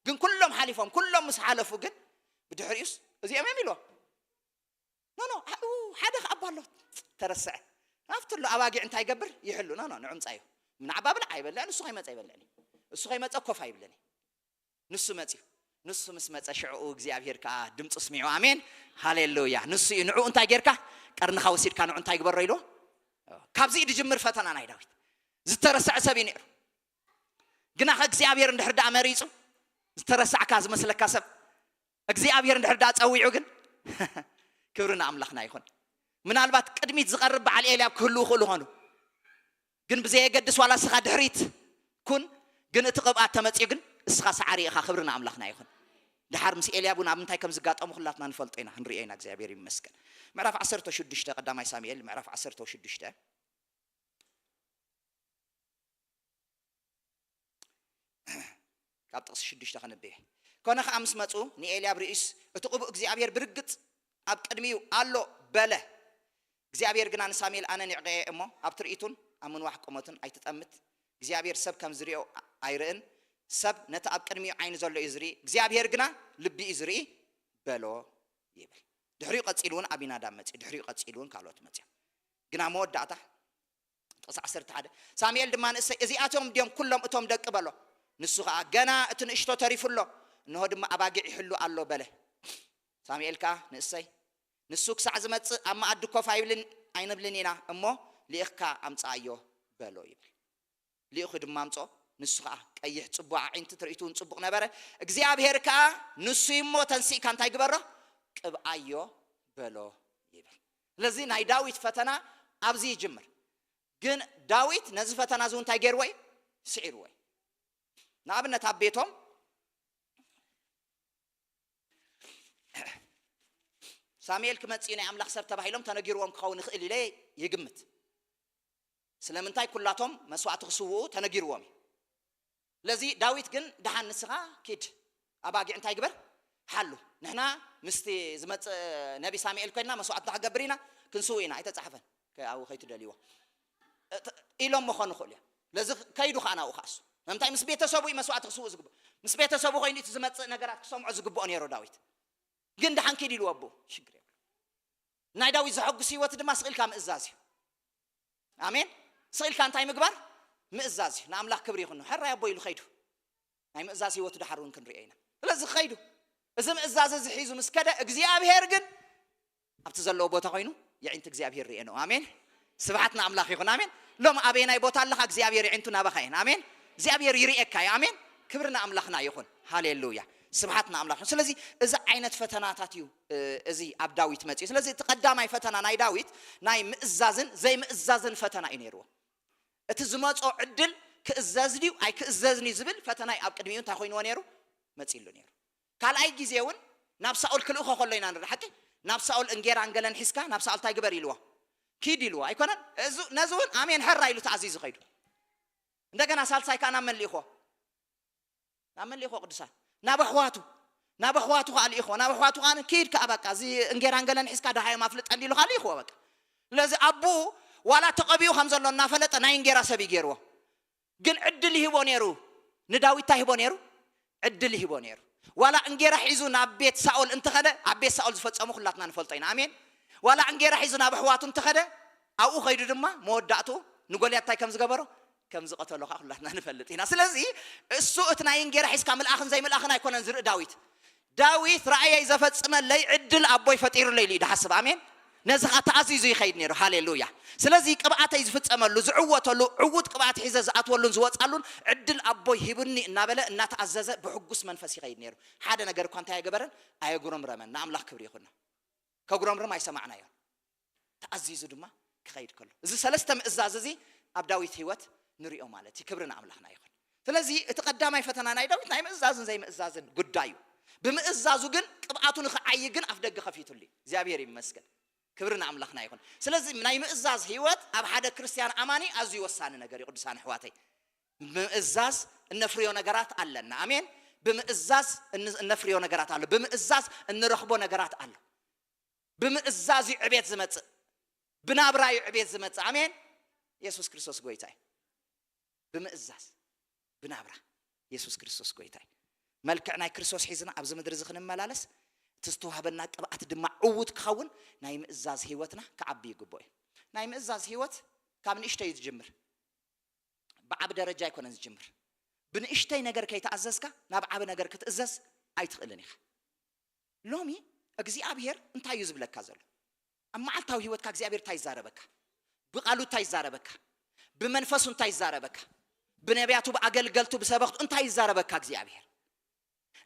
ግን ኩሎም ሓሊፎም፣ ኩሎም ምስ ሓለፉ ግን ብድሕሪኡስ እዚኦም እዮም ኢልዎም። ኖ፣ ኖ፣ ኡ፣ ሓደ ከኣ እባ ኣሎ። ተረስዐ። ኣብቲ ኣሎ ኣባጊዕ እንታይ ይገብር? ይሕሉ። ኖ፣ ኖ፣ ንዑ ምጻዮ። ንዓባ ብላዕ ኣይበልዕን፣ እሱ ከይመጸ ኣይበልዕን እዩ። እሱ ከይመጸ ኮፍ ኣይብልን እዩ። ንሱ መጽዩ። ንሱ ምስ መጸ ሽዕኡ እግዚኣብሔር ከኣ ድምጹ ስሚዑ። ኣሜን። ሃሌሉያ። ንሱ እዩ ንዕኡ እንታይ ጌርካ? ቀርንኻ ወሲድካ ንዑ እንታይ ግበሮ ኢልዎ? ካብዚ እዩ ዝጅምር ፈተና ናይ ዳዊት። ዝተረስዐ ሰብ እዩ ነይሩ። ግና ከእግዚኣብሔር እንድሕር ደኣ መሪጹ ዝተረሳዕካ ዝመስለካ ሰብ እግዚኣብሔር እንድሕር ደኣ ጸዊዑ ግን ክብሪ ንኣምላኽና ይኹን። ምናልባት ቅድሚት ዝቐርብ በዓል ኤልያብ ክህልዉ ይኽእሉ ይኾኑ፣ ግን ብዘየገድስ ዋላ እስኻ ድሕሪት ኩን፣ ግን እቲ ቅብኣት ተመጽዩ ግን እስኻ ሰዓሪ ኢኻ። ክብሪ ንኣምላኽና ይኹን። ድሓር ምስ ኤልያብ እውን ኣብ ምንታይ ከም ዝጋጠሙ ኩላትና ንፈልጦ ኢና፣ ክንሪኦ ኢና። እግዚኣብሔር ይመስገን። ምዕራፍ ዓሰርተ ሽዱሽተ ቀዳማይ ሳሙኤል ምዕራፍ ዓሰርተ ሽዱሽተ ካብ ጥቕሲ ሽዱሽተ ከንብብ። ኮነ ኸዓ ምስ መጹ ንኤልያብ ርእዩስ እቲ ቅቡእ እግዚኣብሔር ብርግጽ ኣብ ቅድሚኡ ኣሎ በለ። እግዚኣብሔር ግና ንሳሙኤል ኣነ ኒዕቐየ እሞ ኣብ ትርኢቱን ኣብ ምንዋሕ ቁመቱን ኣይትጠምት። እግዚኣብሔር ሰብ ከም ዝሪኦ ኣይርእን፣ ሰብ ነቲ ኣብ ቅድሚኡ ዓይኒ ዘሎ እዩ ዝርኢ፣ እግዚኣብሔር ግና ልቢ እዩ ዝርኢ በሎ ይብል። ድሕሪኡ ቀጺሉ እውን ኣቢናዳብ መጺኡ፣ ድሕሪኡ ቀጺሉ እውን ካልኦት መጺኦም። ግና መወዳእታ ጥቕሲ ዓሰርተ ሓደ ሳሙኤል ድማ ንእሰይ እዚኣቶም ድዮም ኩሎም እቶም ደቂ በሎ። ንሱ ኸዓ ገና እቲ ንእሽቶ ተሪፉ ኣሎ፣ እንሆ ድማ ኣባጊዕ ይሕሉ ኣሎ በለ። ሳሙኤል ከኣ ንእሰይ ንሱ ክሳዕ ዝመጽእ ኣብ መኣዲ ኮፍ ኣይብልን ኣይንብልን ኢና እሞ ልኢኽካ ኣምጽኣዮ በሎ ይብል። ልኢኹ ድማ ኣምጾ። ንሱ ኸዓ ቀይሕ ጽቡቕ ኣዒንቲ ትርኢቱ እውን ጽቡቕ ነበረ። እግዚኣብሔር ከኣ ንሱ እሞ ተንሲእካ እንታይ ግበሮ ቅብኣዮ በሎ ይብል። ስለዚ ናይ ዳዊት ፈተና ኣብዚ ይጅምር። ግን ዳዊት ነዚ ፈተና እዚ እንታይ ገይርዎ እዩ? ስዒርዎ እዩ። ንኣብነት ኣብ ቤቶም ሳሙኤል ክመጽእ ናይ ኣምላኽ ሰብ ተባሂሎም ተነጊርዎም ክኸውን ይኽእል ኢለ ይግምት። ስለምንታይ ኩላቶም መስዋዕቲ ክስውኡ ተነጊርዎም እዩ። ስለዚ ዳዊት ግን ደሓን ንስኻ ኪድ ኣባጊዕ እንታይ ግበር ሓሉ። ንሕና ምስቲ ዝመጽእ ነቢ ሳሙኤል ኮይና መስዋዕትና ክገብር ኢና ክንስው ኢና ኣይተጻሕፈን። ከ- ኣብኡ ከይትደልይዎ እት- ኢሎም መኾኑ ይኽእሉ እዮም። ስለዚ ከይዱ ከዓ ናብኡ ከኣሱ ንምንታይ ምስ ቤተሰቡ እዩ መስዋዕቲ ክስውእ ዝግብኦ። ምስ ቤተሰቡ ኮይኑ እቲ ዝመጽእ ነገራት ክሰምዖ ዝግብኦ ነይሩ ዳዊት። ግን ደሓን ኪድ ኢልዎ ኣቦ ሽግር የብሉ። ናይ ዳዊት ዘሐጉስ ህይወት ድማ ስቕ ኢልካ ምእዛዝ እዩ። ኣሜን። ስቕ ኢልካ እንታይ ምግባር? ምእዛዝ እዩ። ንኣምላኽ ክብሪ ይኹን። ሕራይ ኣቦ ኢሉ ኸይዱ ናይ ምእዛዝ ህይወቱ ደሓር እውን ክንሪኦ ኢና። ስለዚ ኸይዱ እዚ ምእዛዝ እዚ ሒዙ ምስ ከደ እግዚኣብሔር ግን ኣብቲ ዘለዎ ቦታ ኮይኑ የዒንቲ እግዚኣብሔር ርኤ ነው። ኣሜን። ስብሓት ንኣምላኽ ይኹን። ኣሜን። ሎም ኣበየናይ ቦታ ኣለኻ እግዚኣብሔር የዒንቱ ናባኻ እየን። ኣሜን። እግዚኣብሔር ይርኤካ እዩ። ኣሜን። ክብሪ ንኣምላኽና ይኹን። ሃሌሉያ። ስብሓት ንኣምላኽ ይኹን። ስለዚ እዚ ዓይነት ፈተናታት እዩ እዚ ኣብ ዳዊት መፅኡ። ስለዚ እቲ ቀዳማይ ፈተና ናይ ዳዊት ናይ ምእዛዝን ዘይምእዛዝን ፈተና እዩ ነይርዎ። እቲ ዝመፆ ዕድል ክእዘዝ ድዩ ኣይክእዘዝን እዩ ዝብል ፈተና እዩ ኣብ ቅድሚኡ እንታይ ኮይንዎ ነይሩ? መፂሉ ነይሩ። ካልኣይ ግዜ እውን ናብ ሳኦል ክልእኾ ከሎ ኢና ንርኢ ሓቂ። ናብ ሳኦል እንጌራን ገለን ሒዝካ ናብ ሳኦል እንታይ ግበር ኢልዎ? ኪድ ኢልዎ ኣይኮነን? እዚ ነዚ እውን ኣሜን ሕራ ኢሉ ተኣዚዙ ኸይዱ። እንደገና ሳልሳይ ከዓ ናብ መን ልኢኽዎ? ናብ መን ልኢኽዎ ቅዱሳን? ናብ ኣሕዋቱ። ናብ ኣሕዋቱ ከዓ ልኢኽዎ። ናብ ኣሕዋቱ ከዓ ኪድ ከዓ በቃ እዚ እንጌራን ገለን ሒዝካ ደሃዮም ኣፍልጠኒ ኢሉ ከዓ ልኢኽዎ በቃ። ስለዚ ኣቦኡ ዋላ ተቐቢኡ ከም ዘሎ እናፈለጠ ናይ እንጌራ ሰብ እዩ ገይርዎ። ግን ዕድል ይህቦ ነይሩ። ንዳዊት እንታይ ይህቦ ነይሩ? ዕድል ይህቦ ነይሩ። ዋላ እንጌራ ሒዙ ናብ ቤት ሳኦል እንተኸደ ኣብ ቤት ሳኦል ዝፈፀሙ ኩላትና ንፈልጦ ኢና። ኣሜን። ዋላ እንጌራ ሒዙ ናብ ኣሕዋቱ እንተኸደ ኣብኡ ኸይዱ ድማ መወዳእትኡ ንጎልያድ እንታይ ከም ዝገበሮ ከም ዝቐተሎ ከዓ ኩላትና ንፈልጥ ኢና። ስለዚ እሱ እቲ ናይ እንጌራ ሒዝካ ምልኣኽን ዘይምልኣኽን ኣይኮነን ዝርኢ ዳዊት። ዳዊት ራእየይ ዘፈጽመለይ ዕድል ኣቦይ ፈጢሩለይ ኢሉ እዩ ድሓስብ። ኣሜን። ነዚ ኸዓ ተኣዚዙ ይኸይድ ነይሩ። ሃሌሉያ። ስለዚ ቅብኣተይ ዝፍጸመሉ ዝዕወተሉ ዕዉት ቅብኣት ሒዘ ዝኣትወሉን ዝወፃሉን ዕድል ኣቦይ ሂቡኒ እናበለ እናተኣዘዘ ብሕጉስ መንፈስ ይኸይድ ነይሩ። ሓደ ነገር እኳ እንታይ ኣይገበረን? ኣየጉረምረመን። ንኣምላኽ ክብሪ ይኹን። ከጉረምርም ኣይሰማዕናዮን። ተኣዚዙ ድማ ክኸይድ ከሎ እዚ ሰለስተ ምእዛዝ እዚ ኣብ ዳዊት ህይወት ንሪኦ ማለት እዩ። ክብሪ ንኣምላኽና ይኹን። ስለዚ እቲ ቀዳማይ ፈተና ናይ ዳዊት ናይ ምእዛዝን ዘይምእዛዝን ጉዳይ እዩ። ብምእዛዙ ግን ቅብኣቱ ንክዓይ ግን ኣፍ ደገ ከፊቱሉ እዩ። እግዚኣብሔር ይመስገን። ክብሪ ንኣምላኽና ይኹን። ስለዚ ናይ ምእዛዝ ህይወት ኣብ ሓደ ክርስትያን ኣማኒ ኣዝዩ ወሳኒ ነገር እዩ። ቅዱሳን ኣሕዋተይ፣ ብምእዛዝ እነፍርዮ ነገራት ኣለና። ኣሜን። ብምእዛዝ እን- እነፍርዮ ነገራት ኣሎ። ብምእዛዝ እንረኽቦ ነገራት ኣሎ። ብምእዛዝ እዩ ዕቤት ዝመፅእ። ብናብራ እዩ ዕቤት ዝመፅእ። ኣሜን። የሱስ ክርስቶስ ጎይታ እዩ። ብምእዛዝ ብናብራ የሱስ ክርስቶስ ጎይታ እዩ። መልክዕ ናይ ክርስቶስ ሒዝና ኣብዚ ምድሪ እዚ ክንመላለስ እቲ ዝተዋህበና ቅብኣት ድማ ዕዉት ክኸውን ናይ ምእዛዝ ህይወትና ክዓቢ ይግብኦ እዩ። ናይ ምእዛዝ ህይወት ካብ ንእሽተይ እዩ ዝጅምር። ብዓቢ ደረጃ ኣይኮነን ዝጅምር። ብንእሽተይ ነገር ከይተኣዘዝካ ናብ ዓቢ ነገር ክትእዘዝ ኣይትኽእልን ኢኻ። ሎሚ እግዚኣብሔር እንታይ እዩ ዝብለካ ዘሎ? ኣብ መዓልታዊ ህይወትካ እግዚኣብሔር እንታይ ይዛረበካ? ብቓሉ እንታይ ይዛረበካ? ብመንፈሱ እንታይ ይዛረበካ? ብነቢያቱ፣ ብኣገልገልቱ፣ ብሰበኽቱ እንታይ ይዛረበካ እግዚኣብሔር?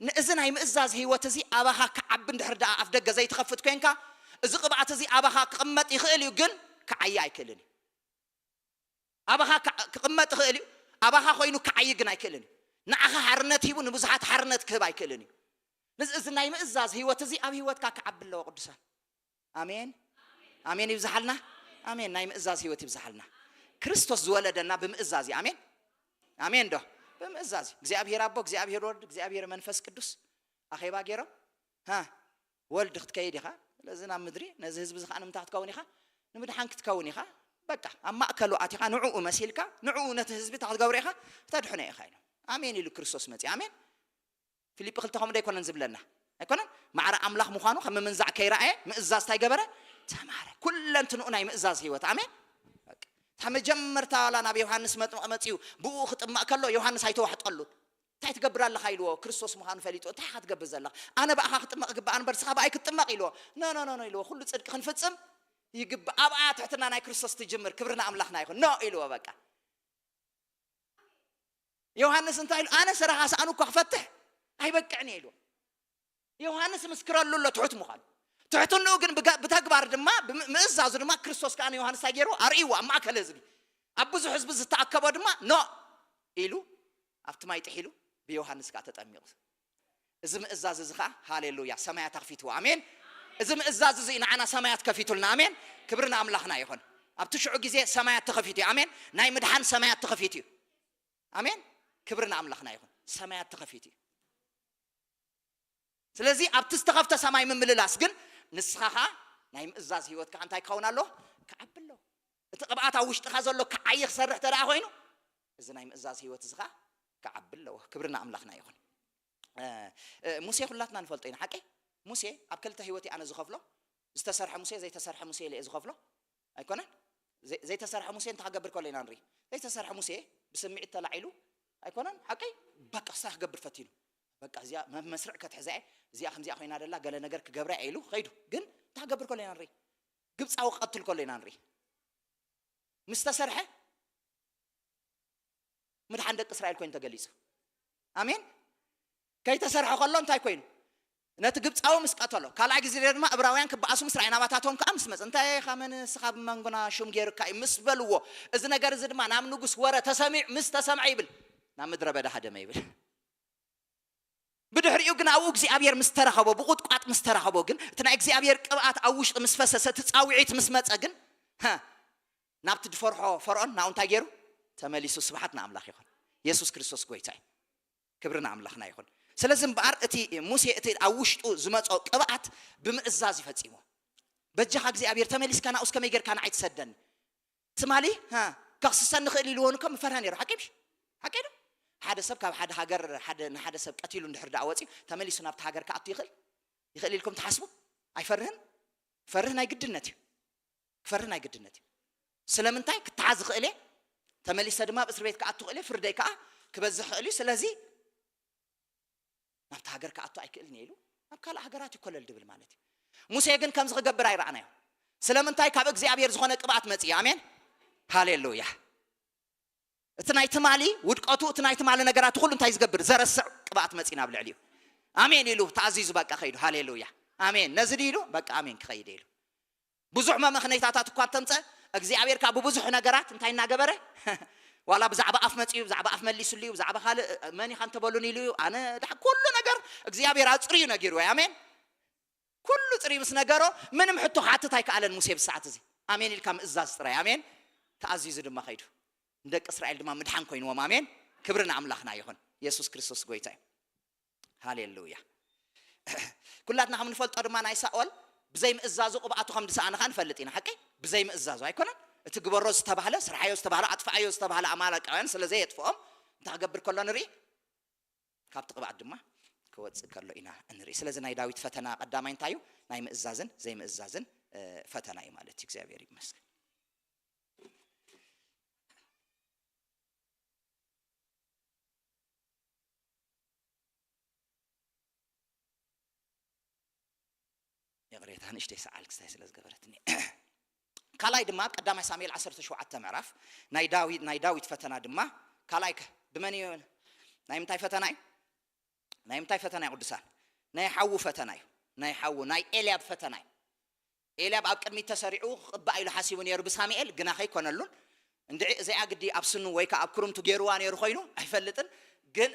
ንእዚ ናይ ምእዛዝ ህይወት እዚ ኣባኻ ክዓቢ እንድሕር ደኣ ኣፍ ደገ ዘይትኸፍት ኮንካ፣ እዚ ቅብኣት እዚ ኣባኻ ክቕመጥ ይኽእል እዩ፣ ግን ክዓይ ኣይክእልን እዩ። ኣባኻ ክቕመጥ ይኽእል እዩ፣ ኣባኻ ኮይኑ ክዓይ ግን ኣይክእልን እዩ። ንዓኻ ሓርነት ሂቡ ንብዙሓት ሓርነት ክህብ ኣይክእልን እዩ። ንዚ እዚ ናይ ምእዛዝ ህይወት እዚ ኣብ ህይወትካ ክዓቢ ኣለዎ ቅዱሳን። ኣሜን። ኣሜን ይብዝሓልና። ኣሜን። ናይ ምእዛዝ ህይወት ይብዝሓልና። ክርስቶስ ዝወለደና ብምእዛዝ እዩ። ኣሜን። ኣሜን ዶ? ብምእዛዝ እዩ። እግዚኣብሔር ኣቦ፣ እግዚኣብሔር ወልድ፣ እግዚኣብሔር መንፈስ ቅዱስ ኣኼባ ገይሮም፣ ሃ፣ ወልድ ክትከይድ ኢኻ፣ ስለዚ ናብ ምድሪ፣ ነዚ ህዝቢ እዚ ከዓ ንምንታይ ክትከውን ኢኻ? ንምድሓን ክትከውን ኢኻ። በቃ ኣብ ማእከሉ ኣቲኻ ንዕኡ መሲልካ፣ ንዕኡ ነቲ ህዝቢ እንታይ ክትገብሮ ኢኻ? ክተድሕኖ ኢኻ ኢሎም። ኣሜን ኢሉ ክርስቶስ መጺኡ። ኣሜን። ፊልጲ ክልተ ከምኡ ዶ ኣይኮነን ዝብለና? ኣይኮነን? ማዕረ ኣምላኽ ምዃኑ ከም ምምንዛዕ ከይረኣየ ምእዛዝ እንታይ ገበረ? ተማረ። ኩለንትንኡ ናይ ምእዛዝ ህይወት። ኣሜን። በቃ። እታ መጀመርታ ዋላ ናብ ዮሃንስ መጥምቕ መጺኡ ብኡ ክጥመቕ ከሎ ዮሃንስ ኣይተዋሕጠሉን። እንታይ ትገብር ኣለኻ ኢልዎ፣ ክርስቶስ ምዃኑ ፈሊጡ። እንታይ ኢኻ ትገብር ዘለኻ? ኣነ ብኣኻ ክጥመቕ ይግባእ እምበር ንስኻ ብኣይ ክትጥመቕ ኢልዎ። ኖ ኖ ኖ ኖ ኢልዎ። ኩሉ ጽድቂ ክንፍጽም ይግባእ። ኣብኣ ትሕትና ናይ ክርስቶስ ትጅምር። ክብሪ ንኣምላኽና ይኹን። ኖ ኢልዎ በቃ። ዮሃንስ እንታይ ኢሉ? ኣነ ሰረኻ ሳእኑ እኳ ክፈትሕ ኣይበቅዕን እየ ኢልዎ። ዮሃንስ ምስክረሉ ኣሎ ትሑት ምዃኑ። ትሕትንኡ ግን ብገ- ብተግባር ድማ ብም- ምእዛዙ ድማ ክርስቶስ ከኣ ንዮሃንስ እንታይ ገይርዎ? ኣርእይዎ ኣብ ማእከል ህዝቢ። ኣብ ብዙሕ ህዝቢ ዝተኣከቦ ድማ ኖ ኢሉ ኣብቲ ማይ ጥሒሉ ብዮሃንስ ከኣ ተጠሚቑ። እዚ ምእዛዝ እዚ ከኣ ሃሌሉያ ሰማያት ኣኽፊትዎ። ኣሜን። እዚ ምእዛዝ እዚ እዩ ንዓና ሰማያት ከፊቱልና። ኣሜን። ክብሪ ንኣምላኽና ይኹን። ኣብቲ ሽዑ ግዜ ሰማያት ተኸፊቱ እዩ። ኣሜን። ናይ ምድሓን ሰማያት ተኸፊቱ እዩ። ኣሜን። ክብሪ ንኣምላኽና ይኹን። ሰማያት ተኸፊቱ እዩ። ስለዚ ኣብቲ ዝተኸፍተ ሰማይ ምምልላስ ግን ንስኻ ኸኣ ናይ ምእዛዝ ህይወትካ እንታይ ክኸውን ኣለዎ? ክዓቢ ኣለዎ። እቲ ቅብኣት ኣብ ውሽጥኻ ዘሎ ክዓይ ክሰርሕ ተደኣ ኮይኑ እዚ ናይ ምእዛዝ ህይወት እዚ ኸኣ ክዓቢ ኣለዎ። ክብሪ ንኣምላኽና ይኹን። እ፣ እ፣ ሙሴ ኩላትና ንፈልጦ ኢና፣ ሓቀይ? ሙሴ ኣብ ክልተ ህይወት ኣነ ዝኸፍሎ፣ ዝተሰርሐ ሙሴ፣ ዘይተሰርሐ ሙሴ ኢለ እየ ዝኸፍሎ። ኣይኮነን? ዘይ- ዘይተሰርሐ ሙሴ እንታይ ክገብር ከሎ ኢና ንርኢ? ዘይተሰርሐ ሙሴ ብስምዒት ተላዒሉ ኣይኮነን? ሓቀይ? በቃ ክሳ ክገብር ፈቲኑ። በቃ እዚኣ መ- መስርዕ ከትሕዛ እየ፣ እዚኣ ከምዚኣ ኮይና ደላ፣ ገለ ነገር ክገብራ እየ ኢሉ ኸይዱ። ግን እንታይ ክገብር ከሎ ኢና ንርኢ? ግብፃዊ ክቐትል ከሎ ኢና ንርኢ። ምስ ተሰርሐ ምድሓን ደቂ እስራኤል ኮይኑ ተገሊጹ። ኣሜን። ከይተሰርሐ ከሎ እንታይ ኮይኑ? ነቲ ግብፃዊ ምስ ቀተሎ፣ ካልኣይ ግዜ ድማ እብራውያን ክበኣሱ ምስ ረኣየ ናባታቶም ከዓ ምስ መፀ፣ እንታይ ኢኻ መን ንስኻ ብመንጎና ሹም ገይሩካ እዩ ምስ በልዎ፣ እዚ ነገር እዚ ድማ ናብ ንጉስ ወረ ተሰሚዑ ምስ ተሰምዐ ይብል ናብ ምድረ በዳ ሃደመ ይብል። ብድሕሪኡ ግን ኣብኡ እግዚኣብሔር ምስ ተራኸቦ፣ ብቑጥቋጥ ምስ ተራኸቦ ግን፣ እቲ ናይ እግዚኣብሔር ቅብኣት ኣብ ውሽጡ ምስ ፈሰሰ፣ እቲ ጻውዒት ምስ መጸ ግን፣ ሃ፣ ናብቲ ድፈርሖ ፈርዖን ናብኡ እንታይ ገይሩ? ተመሊሱ። ስብሓት ንኣምላኽ ይኹን። የሱስ ክርስቶስ ጎይታ እዩ። ክብሪ ንኣምላኽና ይኹን። ስለዚ እምበኣር እቲ ሙሴ እቲ ኣብ ውሽጡ ዝመጾ ቅብኣት ብምእዛዝ ይፈጺሞ። በጃኻ እግዚኣብሔር ተመሊስካ ናብኡስ ከመይ ጌርካ ንዓይ ትሰደኒ? ትማሊ፣ ሃ፣ ከኽስሰኒ ይኽእል ኢልዎ እኮ ምፈርሀ ነይሩ። ሓቂ ምሽ? ሓቂ ዶ? ሓደ ሰብ ካብ ሓደ ሃገር ሓደ ንሓደ ሰብ ቀቲሉ እንድሕር ደኣ ወፂኡ ተመሊሱ ናብቲ ሃገር ክኣቱ ይኽእል? ይኽእል ኢልኩም ትሓስቡ? ኣይፈርህን? ፈርህ ናይ ግድነት እዩ። ክፈርህ ናይ ግድነት እዩ። ስለምንታይ? ክተሓዝ ይኽእል እየ፣ ተመሊሰ ድማ ኣብ እስር ቤት ክኣቱ ይኽእል እየ፣ ፍርደይ ከዓ ክበዝሕ ይኽእል እዩ። ስለዚ ናብቲ ሃገር ክኣቱ ኣይክእልን እየ ኢሉ ናብ ካልእ ሃገራት ይኮለል ድብል ማለት እዩ። ሙሴ ግን ከምዚ ክገብር ኣይረኣናዮ። ስለምንታይ? ካብ እግዚኣብሔር ዝኾነ ቅብኣት መጽእ። ኣሜን ሃሌሉያ። እቲ ናይ ትማሊ ውድቀቱ፣ እቲ ናይ ትማሊ ነገራት ኩሉ እንታይ ዝገብር? ዘረስዕ ቅብኣት መጽእ ናብ ልዕሊኡ። ኣሜን ኢሉ ተኣዚዙ በቃ ከይዱ። ሃሌሉያ ኣሜን። ነዚ ድኢሉ በቃ ኣሜን ክኸይድ ኢሉ ብዙሕ መመኽነይታታት እኳ እንተምፀ እግዚኣብሔር ካብ ብብዙሕ ነገራት እንታይ እናገበረ ዋላ ብዛዕባ ኣፍ መፅኡ ብዛዕባ ኣፍ መሊሱሉ እዩ ብዛዕባ ካልእ መን ኢኻ እንተበሉን ኢሉ እዩ ኣነ ዳ ኩሉ ነገር እግዚኣብሔር ኣፅርዩ ነጊሩ ኣሜን። ኩሉ ፅርዩ ምስ ነገሮ ምንም ሕቶ ክሓትት ኣይከኣለን ሙሴ ብሰዓት እዚ። ኣሜን ኢልካ ምእዛዝ ጥራይ ኣሜን። ተኣዚዙ ድማ ከይዱ ንደቂ እስራኤል ድማ ምድሓን ኮይንዎም ኣሜን። ክብሪ ንኣምላኽና ይኹን። የሱስ ክርስቶስ ጎይታ እዩ። ሃሌሉያ። ኩላትና ከም ንፈልጦ ድማ ናይ ሳኦል ብዘይ ምእዛዙ ቅብኣቱ ከም ዝሰኣነ ኸዓ ንፈልጥ ኢና። ሓቂ? ብዘይ ምእዛዙ ኣይኮነን? እቲ ግበሮ ዝተባህለ፣ ስርሓዮ ዝተባህለ፣ ኣጥፍኣዮ ዝተባህለ ኣማለቃውያን ስለ ዘየጥፍኦም እንታይ ክገብር ከሎ ንርኢ? ካብቲ ቅብኣት ድማ ክወፅእ ከሎ ኢና እንርኢ። ስለዚ ናይ ዳዊት ፈተና ቀዳማይ እንታይ እዩ? ናይ ምእዛዝን ዘይምእዛዝን ፈተና እዩ ማለት እዩ። እግዚኣብሔር ይመስገን። ይቕሬታ ንእሽተይ ሰዓል ክስታይ ስለ ዝገበረትኒ። ካልኣይ ድማ ኣብ ቀዳማይ ሳሙኤል ዓሰርተ ሸውዓተ ምዕራፍ ናይ ዳዊት ናይ ዳዊት ፈተና ድማ ካልኣይ ከ ብመን እዩ? ናይ ምንታይ ፈተና እዩ? ናይ ምንታይ ፈተና እዩ ቅዱሳን? ናይ ሓዉ ፈተና እዩ። ናይ ሓዉ፣ ናይ ኤልያብ ፈተና እዩ። ኤልያብ ኣብ ቅድሚት ተሰሪዑ ክቕባእ ኢሉ ሓሲቡ ነይሩ ብሳሙኤል፣ ግና ከይኮነሉን። እንድዒ እዚኣ ግዲ ኣብ ስኑ ወይ ከዓ ኣብ ክርምቱ ገይርዋ ነይሩ ኮይኑ ኣይፈልጥን። ግን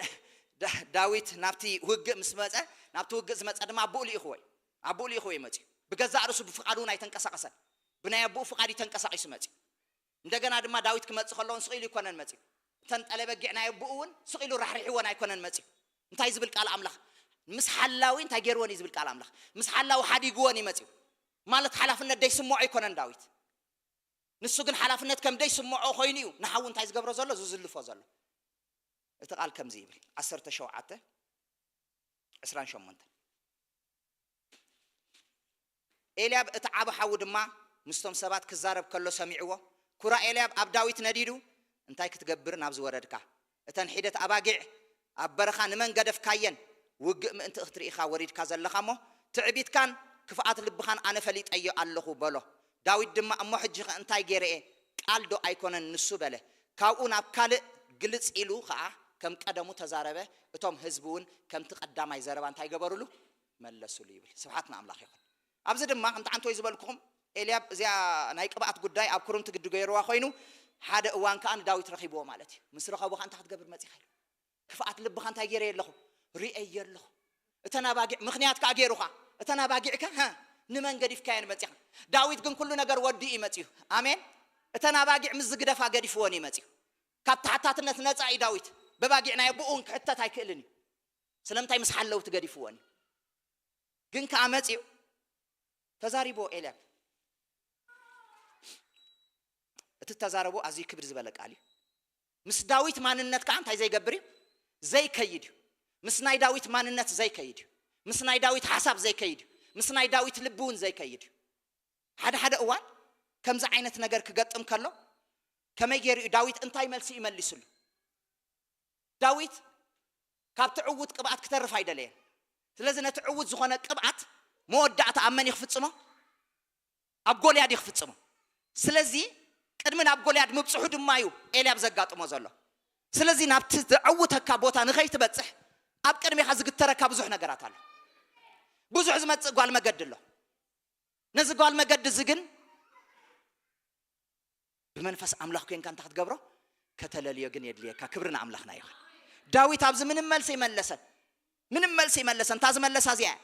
ዳ- ዳዊት ናብቲ ውግእ ምስ መፀ፣ ናብቲ ውግእ ዝመፀ ድማ ኣቦኡ ልኢኽዎ እዩ። ኣቦኡ ልኢኽዎ እዩ መፅዩ። ብገዛእ ርእሱ ብፍቓዱ እውን ኣይተንቀሳቐሰን። ብናይ ኣቦኡ ፍቓድ እዩ ተንቀሳቒሱ መፅዩ። እንደገና ድማ ዳዊት ክመፅእ ከለውን ስቕ ኢሉ ይኮነን መፅዩ። እተን ጠለ በጊዕ ናይ ኣቦኡ እውን ስቕ ኢሉ ራሕሪሕወን ኣይኮነን መፅዩ። እንታይ ዝብል ቃል ኣምላኽ? ምስ ሓላዊ እንታይ ገይርወን እዩ ዝብል ቃል ኣምላኽ? ምስ ሓላዊ ሓዲግወን እዩ መፅዩ። ማለት ሓላፍነት ደይስምዖ ኣይኮነን ዳዊት። ንሱ ግን ሓላፍነት ከም ደይስምዖ ኮይኑ እዩ ንሓዉ እንታይ ዝገብሮ ዘሎ? ዝዝልፎ ዘሎ። እቲ ቃል ከምዚ ይብል፣ ዓሰርተ ሸውዓተ፣ ዕስራን ሸሞንተን። ኤልያብ እቲ ዓቢ ሓዉ ድማ ምስቶም ሰባት ክዛረብ ከሎ ሰሚዕዎ። ኩራ ኤልያብ ኣብ ዳዊት ነዲዱ፣ "እንታይ ክትገብር ናብዚ ወረድካ? እተን ሒደት ኣባጊዕ ኣብ በረኻ ንመን ገደፍካየን? ውግእ ምእንቲ ክትርኢ ኢኻ ወሪድካ ዘለኻ እሞ፣ ትዕቢትካን ክፍኣት ልብኻን ኣነ ፈሊጠዮ ኣለኹ" በሎ። ዳዊት ድማ፣ "እሞ ሕጂኸ እንታይ ገይረ እየ? ቃል ዶ ኣይኮነን ንሱ?" በለ። ካብኡ ናብ ካልእ ግልጽ ኢሉ ኸኣ ከም ቀደሙ ተዛረበ። እቶም ህዝቢ እውን ከምቲ ቀዳማይ ዘረባ እንታይ ገበሩሉ? መለሱሉ ይብል። ስብሓት ንኣምላኽ ይኹን። ኣብዚ ድማ ከምቲ ዓንተወይ ዝበልኩኹም ኤልያብ እዚኣ ናይ ቅብኣት ጉዳይ ኣብ ክርምቲ ግዲ ገይርዋ ኮይኑ፣ ሓደ እዋን ከኣ ንዳዊት ረኺብዎ ማለት እዩ። ምስ ረኸቦ ከኣ እንታይ ክትገብር መጺኻ ኢሉ? "ክፍኣት ልብኻ እንታይ ገይረየ ኣለኹ? ርእየ ኣለኹ። እተን ኣባጊዕ ምኽንያት ከኣ ገይሩኻ። እተን ኣባጊዕ ከ፣ ሀ፣ ንመን ገዲፍካየን መጺኻ?" ዳዊት ግን ኩሉ ነገር ወዲኡ እዩ መጺኡ። ኣሜን። እተን ኣባጊዕ ምስ ዝግደፋ ገዲፍወን እዩ መጺኡ። ካብ ተሓታትነት ነጻ እዩ ዳዊት። በባጊዕ ናይ ኣቦኡ እውን ክሕተት ኣይክእልን እዩ። ስለምንታይ ምስ ሓለውቲ ገዲፍወን እዩ። ግን ከኣ መጺኡ ተዛሪብዎ ኤልያብ። እቲ ተዛረቦ ኣዝዩ ክብድ ዝበለ ቃል እዩ። ምስ ዳዊት ማንነት ከኣ እንታይ ዘይገብር እዩ? ዘይከይድ እዩ። ምስ ናይ ዳዊት ማንነት ዘይከይድ እዩ። ምስ ናይ ዳዊት ሓሳብ ዘይከይድ እዩ። ምስ ናይ ዳዊት ልቢ እውን ዘይከይድ እዩ። ሓደ ሓደ እዋን ከምዚ ዓይነት ነገር ክገጥም ከሎ ከመይ ገይሩ እዩ ዳዊት እንታይ መልሲ እዩ መሊስሉ? ዳዊት ካብቲ ዕዉት ቅብኣት ክተርፍ ኣይደለየን። ስለዚ ነቲ ዕዉት ዝኾነ ቅብኣት መወዳእታ ኣብ መን እዩ ክፍጽሞ? ኣብ ጎልያድ እዩ ክፍጽሞ። ስለዚ ቅድሚ ናብ ጎልያድ ምብጽሑ ድማ እዩ ኤልያብ ዘጋጥሞ ዘሎ። ስለዚ ናብቲ ዘዕውተካ ቦታ ንኸይትበጽሕ ኣብ ቅድሜኻ ዝግተረካ ብዙሕ ነገራት ኣሎ። ብዙሕ ዝመጽእ ጓል መገዲ ኣሎ። ነዚ ጓል መገዲ እዚ ግን ብመንፈስ ኣምላኽ ኮንካ እንታይ ክትገብሮ? ከተለልዮ ግን የድልየካ። ክብሪ ንኣምላኽና ይኹን። ዳዊት ኣብዚ ምንም መልሲ ይመለሰን፣ ምንም መልሲ ይመለሰን። እታ ዝመለሳ እዚኣ እያ።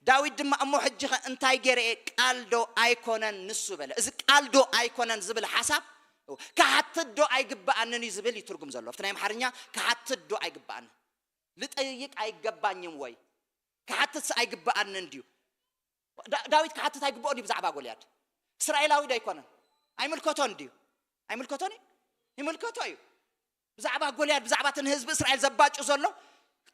ዳዊት ድማ፣ "እሞ ሕጂ ኸ እንታይ ገይረ እየ? ቃል ዶ ኣይኮነን ንሱ?" በለ። እዚ ቃል ዶ ኣይኮነን ዝብል ሓሳብ፣ "ክሓትት ዶ ኣይግብኣንን እዩ?" ዝብል እዩ ትርጉም ዘለዎ። ኣብቲ ናይ ኣምሓርኛ "ክሓትት ዶ ኣይግብኣንን?" ልጠይቅ ኣይገባኝም ወይ ክሓትትስ ኣይግብኣንን ድዩ? ዳ- ዳዊት ክሓትት ኣይግብኦን እዩ ብዛዕባ ጎልያድ። እስራኤላዊ ዶ ኣይኮነን? ኣይምልከቶን ድዩ? ኣይምልከቶን እዩ? ይምልከቶ እዩ። ብዛዕባ ጎልያድ፣ ብዛዕባ እቲ ንህዝቢ እስራኤል ዘባጩ ዘሎ፣